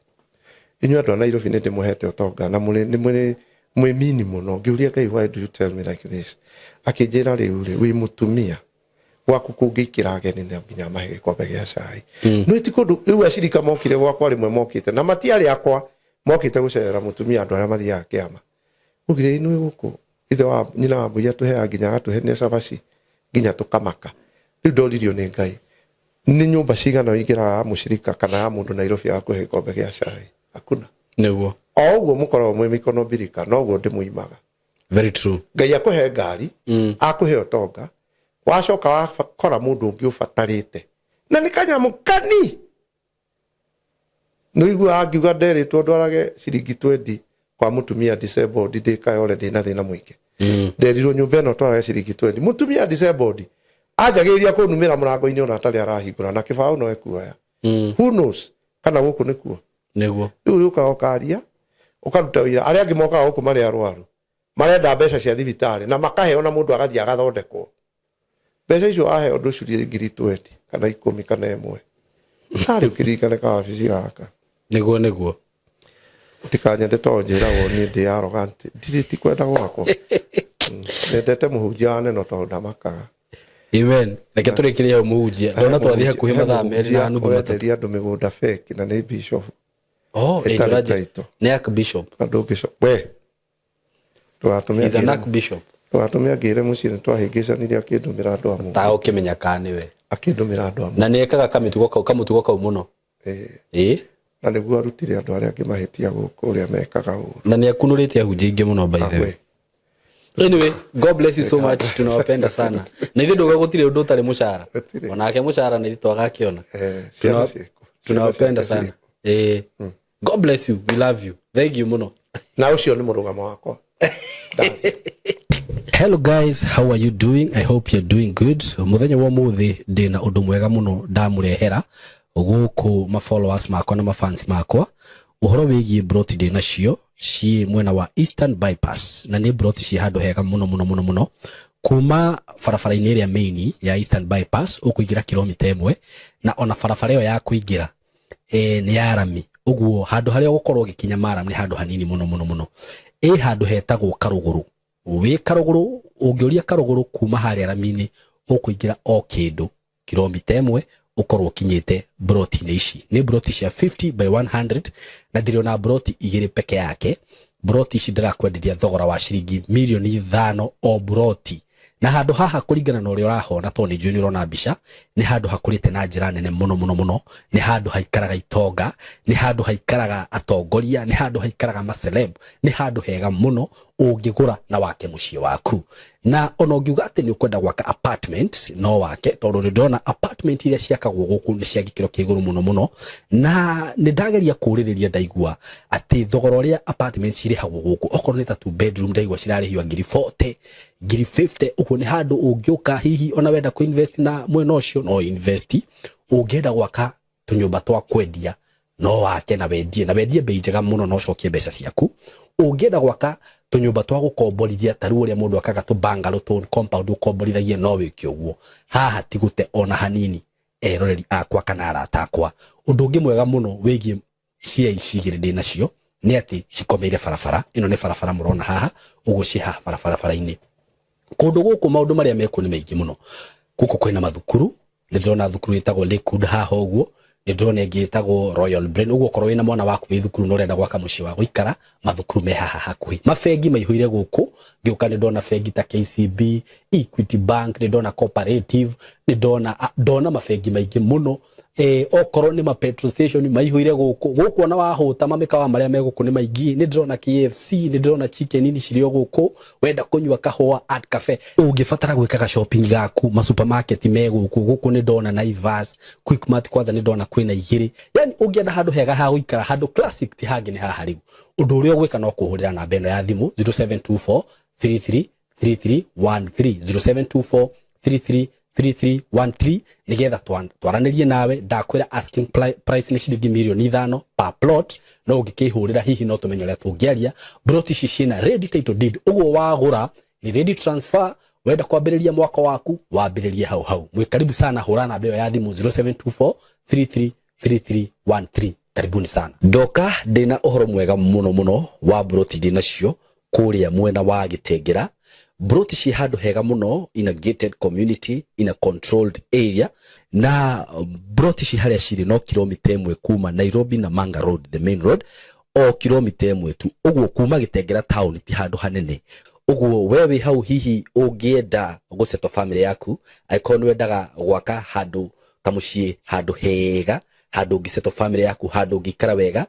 inyuĩ andũ a Nairobi nĩ ndĩmũhete ũtonga na mũrĩ nĩ mũrĩ mwĩ mini mũno. Ngĩũria Ngai, "Why do you tell me like this?" Akĩnjĩra, "Rĩu rĩ, wĩ mũtumia, gwaku kũngĩikĩra ageni na nginya mahe gĩkombe gĩa cai." No ti kũndũ rĩu acirika mokire gwakwa rĩmwe, mokĩte na matiarĩ akwa, mokĩte gũcerera mũtumia, andũ arĩa mathiaga kĩama. Ugire inuĩ gũkũ ithe wa nyina wa mbũi atũheaga nginya agatũhe nĩ cabaci nginya tũkamaka. Rĩu ndoririo nĩ Ngai, nĩ nyũmba cigana ũingĩraga ya mũcirika kana ya mũndũ Nairobi agakũhe gĩkombe gĩa cai? Hakuna. Nĩguo. O ũguo mũkoragwo mwĩ mĩkono mbirika, noguo ndĩmũimaga. Very true. Ngai akũhe ngari, akũhe ũtonga, wacoka wakora mũndũ ũngĩ ũbatarĩte na nĩ kanyamũ kani nĩ ũiguaga ngiuga nderĩtwo ndwarage ciringi 20 kwa mũtumia disabled ndĩ Kayole, ndĩna thĩna mũingĩ. Nderirwo nyũmba ĩno twarage ciringi 20, mũtumia disabled anjagĩrĩria kũnumĩra mũrango-inĩ ona atarĩ arahingũra na kĩbaũ no ekuoya. Who knows kana gũkũ nĩkuo? Nĩguo. Rĩu rĩũkaga ũkaria ũkaruta wĩra, arĩa angĩ mokaga gũkũ marĩ arwaru, marenda mbeca cia thibitarĩ na makaheo, na mũndũ agathiĩ agathondekwo. Mbeca icio waheo ndũcurie ngiri 20 kana 10 kana 1, tarĩ ũkĩririkane kawabici gaka. Nĩguo, nĩguo. Ũtikanyende tondũ njĩragwo niĩ ndĩ arrogant. Ndirĩ, ti kwenda gwakwa. Nyendete mũhunjia wa neno tondũ ndamakaga. Amen. Reke tũrĩkĩrie hau, mũhunjia, ndona twathiĩ hakuhĩ mathaa 2.5, 3. Ũrenderia andũ mĩgũnda fake na nĩ bishop. Oh, Ĩtarĩ title. Nĩ archbishop. Na ndũngĩco we ndũgatũme He's an angĩre. archbishop. Ndũgatũme angĩre mũciĩ, nĩ twahĩngĩcanire akĩndũmĩra andũ amwe. Ta ũkĩmenya kana nĩwe. Akĩndũmĩra andũ amwe. Na nĩ ekaga kamĩtugo kau, kamũtugo kau mũno. Ĩĩ. Na nĩguo arutire andũ arĩa angĩ mahĩtia gũkũ ũrĩa mekaga ũru. Na nĩ akunũrĩte ahunjia aingĩ mũno, by the way. Anyway, God bless you so much, tunawapenda sana. Na ithuĩ ndauga gũtirĩ ũndũ ũtarĩ mũcara. Gũtirĩ. Onake mũcara nĩ ithuĩ twagakĩona. Ciana ciĩkũ. Tunawapenda Ciana sana. God bless you, we love you, thank you mũno. Na ũcio nĩ mũrũgamo wakwa. Hello guys, how are you doing? I hope you're doing good. Muthenya wa muthi ndina undu mwega muno ndamurehera guku ma followers makwa na ma fans makwa, uhoro wigie broti ndina cio ciĩ mwena wa Eastern Bypass, na nĩ broti ciĩ handũ hega mũno mũno mũno mũno. Kuma barabara-inĩ ĩrĩa main ya Eastern Bypass ũkũingĩra kilomita 1, na ona barabara ĩyo ya kũingĩra nĩ ya rami, ũguo handũ harĩa ũgũkorwo ũgĩkinya maram nĩ handũ hanini mũno mũno mũno. Ĩ handũ hetagwo Karũgũrũ. Wĩ Karũgũrũ, ũngĩũria Karũgũrũ kuma harĩa rami-inĩ, ũkũingĩra o kĩndũ kilomita 1 ũkorwo ũkinyĩte broti-inĩ ici. Nĩ broti cia 50 by 100, na ndĩrĩ broti igĩrĩ peke yake. Broti ici ndĩrakwenderia thogora wa ciringi mirioni 5 o broti. Na handũ haha, kũringana na ũrĩa ũrahona, tondũ nĩ njũĩ nĩ ũrona mbica, nĩ handũ hakũrĩte na njĩra nene mũno mũno mũno. Nĩ handũ haikaraga itonga, nĩ handũ haikaraga atongoria, nĩ handũ haikaraga maceleb, nĩ handũ hega mũno ũngĩgũra na wake mũciĩ waku. Na ona ũngiuga atĩ nĩ ũkwenda gwaka apartment, no wake, tondũ nĩ ndĩrona apartment iria ciakagwo gũkũ nĩ cia gĩkĩro kĩa igũrũ mũno mũno. Na nĩ ndageria kũũrĩrĩria, ndaigua atĩ thogora ũrĩa apartment cirĩhagwo gũkũ, okorwo nĩ ta two bedroom, ndaigua cirarĩhio ngiri 40, ngiri 50. Ũguo nĩ handũ ũngĩũka, hihi ona wenda kũ invest na mwena ũcio no invest, ũngĩenda gwaka tũnyũmba twa kwendia no wake na wendie, na wendie bei njega mũno na ũcokie mbeca ciaku. Ũngĩenda gwaka tũnyũmba twa gũkomborithia, ta rĩu ũrĩa mũndũ akaga tũ bungalow, tũ compound ũkomborithagia, no wĩke ũguo. Haha ti gũte ona hanini, eroreri akwa kana arata akwa. Ũndũ ũngĩ mwega mũno wĩgiĩ cia ici igĩrĩ ndĩ nacio nĩ atĩ cikomeire barabara ĩno. Nĩ barabara mũrona haha ũguo, ciĩ haha barabara-inĩ. Kũndũ gũkũ maũndũ marĩa mekuo nĩ maingĩ mũno. Gũkũ kwĩna mathukuru, nĩ ndĩrona thukuru ĩtagwo Lakewood haha ũguo. Nĩ ndĩrona ĩngĩ ĩtagwo Royal Brain. Ũguo okorwo wĩna mwana waku wĩ thukuru na ũrenda gwaka mũciĩ wa gũikara, mathukuru me haha hakuhĩ. Mabengi maihũire gũkũ, ngĩũka nĩ ndona bengi ta KCB, Equity Bank, nĩ ndona Cooperative, nĩ ndona ndona mabengi maingĩ mũno. Okorwo nĩ ma petrol station maihũire gũkũ gũkũ, ona wahũta mamĩkawa marĩa me gũkũ nĩ maingĩ. Nĩ ndĩrona KFC, nĩ ndĩrona Chicken Inn cirĩ o gũkũ. Wenda kũnyua kahũa, Art Cafe. Ũngĩbatara gwĩkaga shopping gaku, ma supermarket me gũkũ. Gũkũ nĩ ndona Naivas, Quickmart, kwanza nĩ ndona kwĩna igĩrĩ. Yani ũngĩenda handũ hega ha gũikara, handũ classic, ti hangĩ nĩ haha. Rĩu ũndũ ũrĩa ũgwĩka no kũhũrĩra namba ĩno ya thimũ, 0724 33 3313, 0724 33 3313, nigetha twaranĩrie nawe. Ndakwĩra asking price nĩ ciringi mirioni 5 per plot, no ũngĩkĩhũrĩra hihi no tũmenye ũrĩa tũngĩaria. Plot ici ciĩna ready title deed, ũguo wagũra nĩ ready transfer. Wenda kwambĩrĩria mwaka waku, wambĩrĩrie hau hau. Mwĩ karibu sana, hũra namba ĩyo ya thimũ, 0724 33 3313. Karibuni sana. Ndoka ndĩna ũhoro mwega mũno mũno wa broti ndĩnacio kũrĩa mwena wa Gĩtengera. Broti ciĩ handũ hega mũno, in a gated community, in a controlled area. Na broti ci harĩa cirĩ no kilomita 1 kuma Nairobi na Manga Road, the main road, o kilomita 1 tu. Ũguo kuma Gĩtengera town ti handũ hanene. Ũguo we wĩ hau, hihi ũngĩenda gũsettle family yaku, angĩkorwo nĩ wendaga gwaka handũ kamũciĩ, handũ hega, handũ ũngĩsettle family yaku, handũ ũngĩikara wega,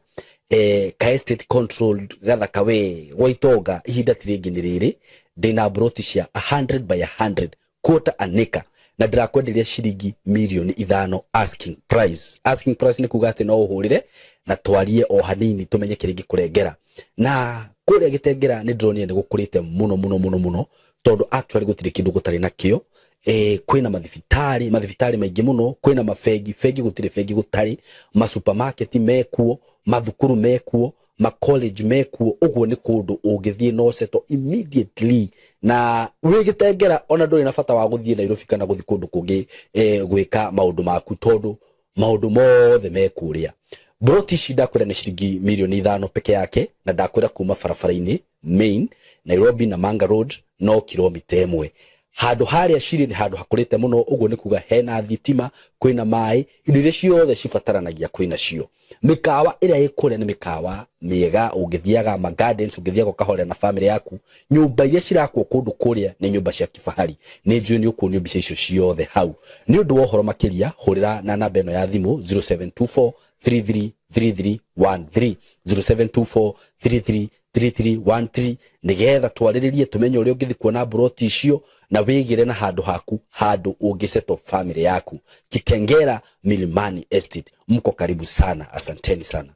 ka estate controlled gathaka we gwa itonga, ihinda ti rĩngĩ nĩ rĩrĩ. Ndĩna broti cia 100 by 100, quarter an acre, na ndĩrakwenderia ciringi mirioni 5 asking price. Asking price nĩ kuga atĩ no ũhũrĩre na twarie o hanini tũmenye kĩrĩa ingĩkũrengera. Na kũrĩa Gĩtengera nĩ ndĩronire nĩ gũkũrĩte mũno mũno mũno mũno, tondũ actually gũtirĩ kĩndũ gũtarĩ nakĩo. Kwĩna mathibitarĩ, mathibitarĩ maingĩ mũno, kwĩna mabengi, bengi gũtirĩ bengi gũtarĩ, masupermarket mekuo, mathukuru mekuo, ma college mekuo. Ũguo nĩ kũndũ ũngĩthiĩ no settle immediately na wĩ Gĩtengera, ona ndũrĩ na bata wa gũthiĩ Nairobi kana gũthiĩ kũndũ kũngĩ gwĩka maũndũ maku, tondũ maũndũ mothe me kũrĩa. Broti ici ndakwĩra nĩ ciringi mirioni 5 peke yake, na ndakwĩra kuma barabara-inĩ main Nairobi na Manga Road no kilomita 1. Handũ harĩa cirĩ nĩ handũ hakũrĩte mũno, ũguo nĩ kuga hena thitima, kwĩna maĩ, indo iria ciothe cibataranagia kwĩna cio. Mĩkawa ĩrĩa ĩ kũrĩa nĩ mĩkawa mĩega, ũngĩthiaga ma gardens, ũngĩthiaga ũkahorera na family yaku. Nyũmba iria cirakwo kũndũ kũrĩa nĩ nyũmba cia kifahari. Nĩ njũĩ nĩ ũkuonio mbica icio ciothe hau. Nĩ ũndũ wa ũhoro makĩria, hũrĩra na namba ĩno ya thimũ, 0724 333313, 0724 333313, nigetha twarĩrĩrie tũmenye ũrĩa ũngĩthiĩ kuona broti icio na wĩgĩre na handũ haku, handũ ũngĩsettle family yaku. Kitengera Milimani Estate, mko karibu sana. Asanteni sana.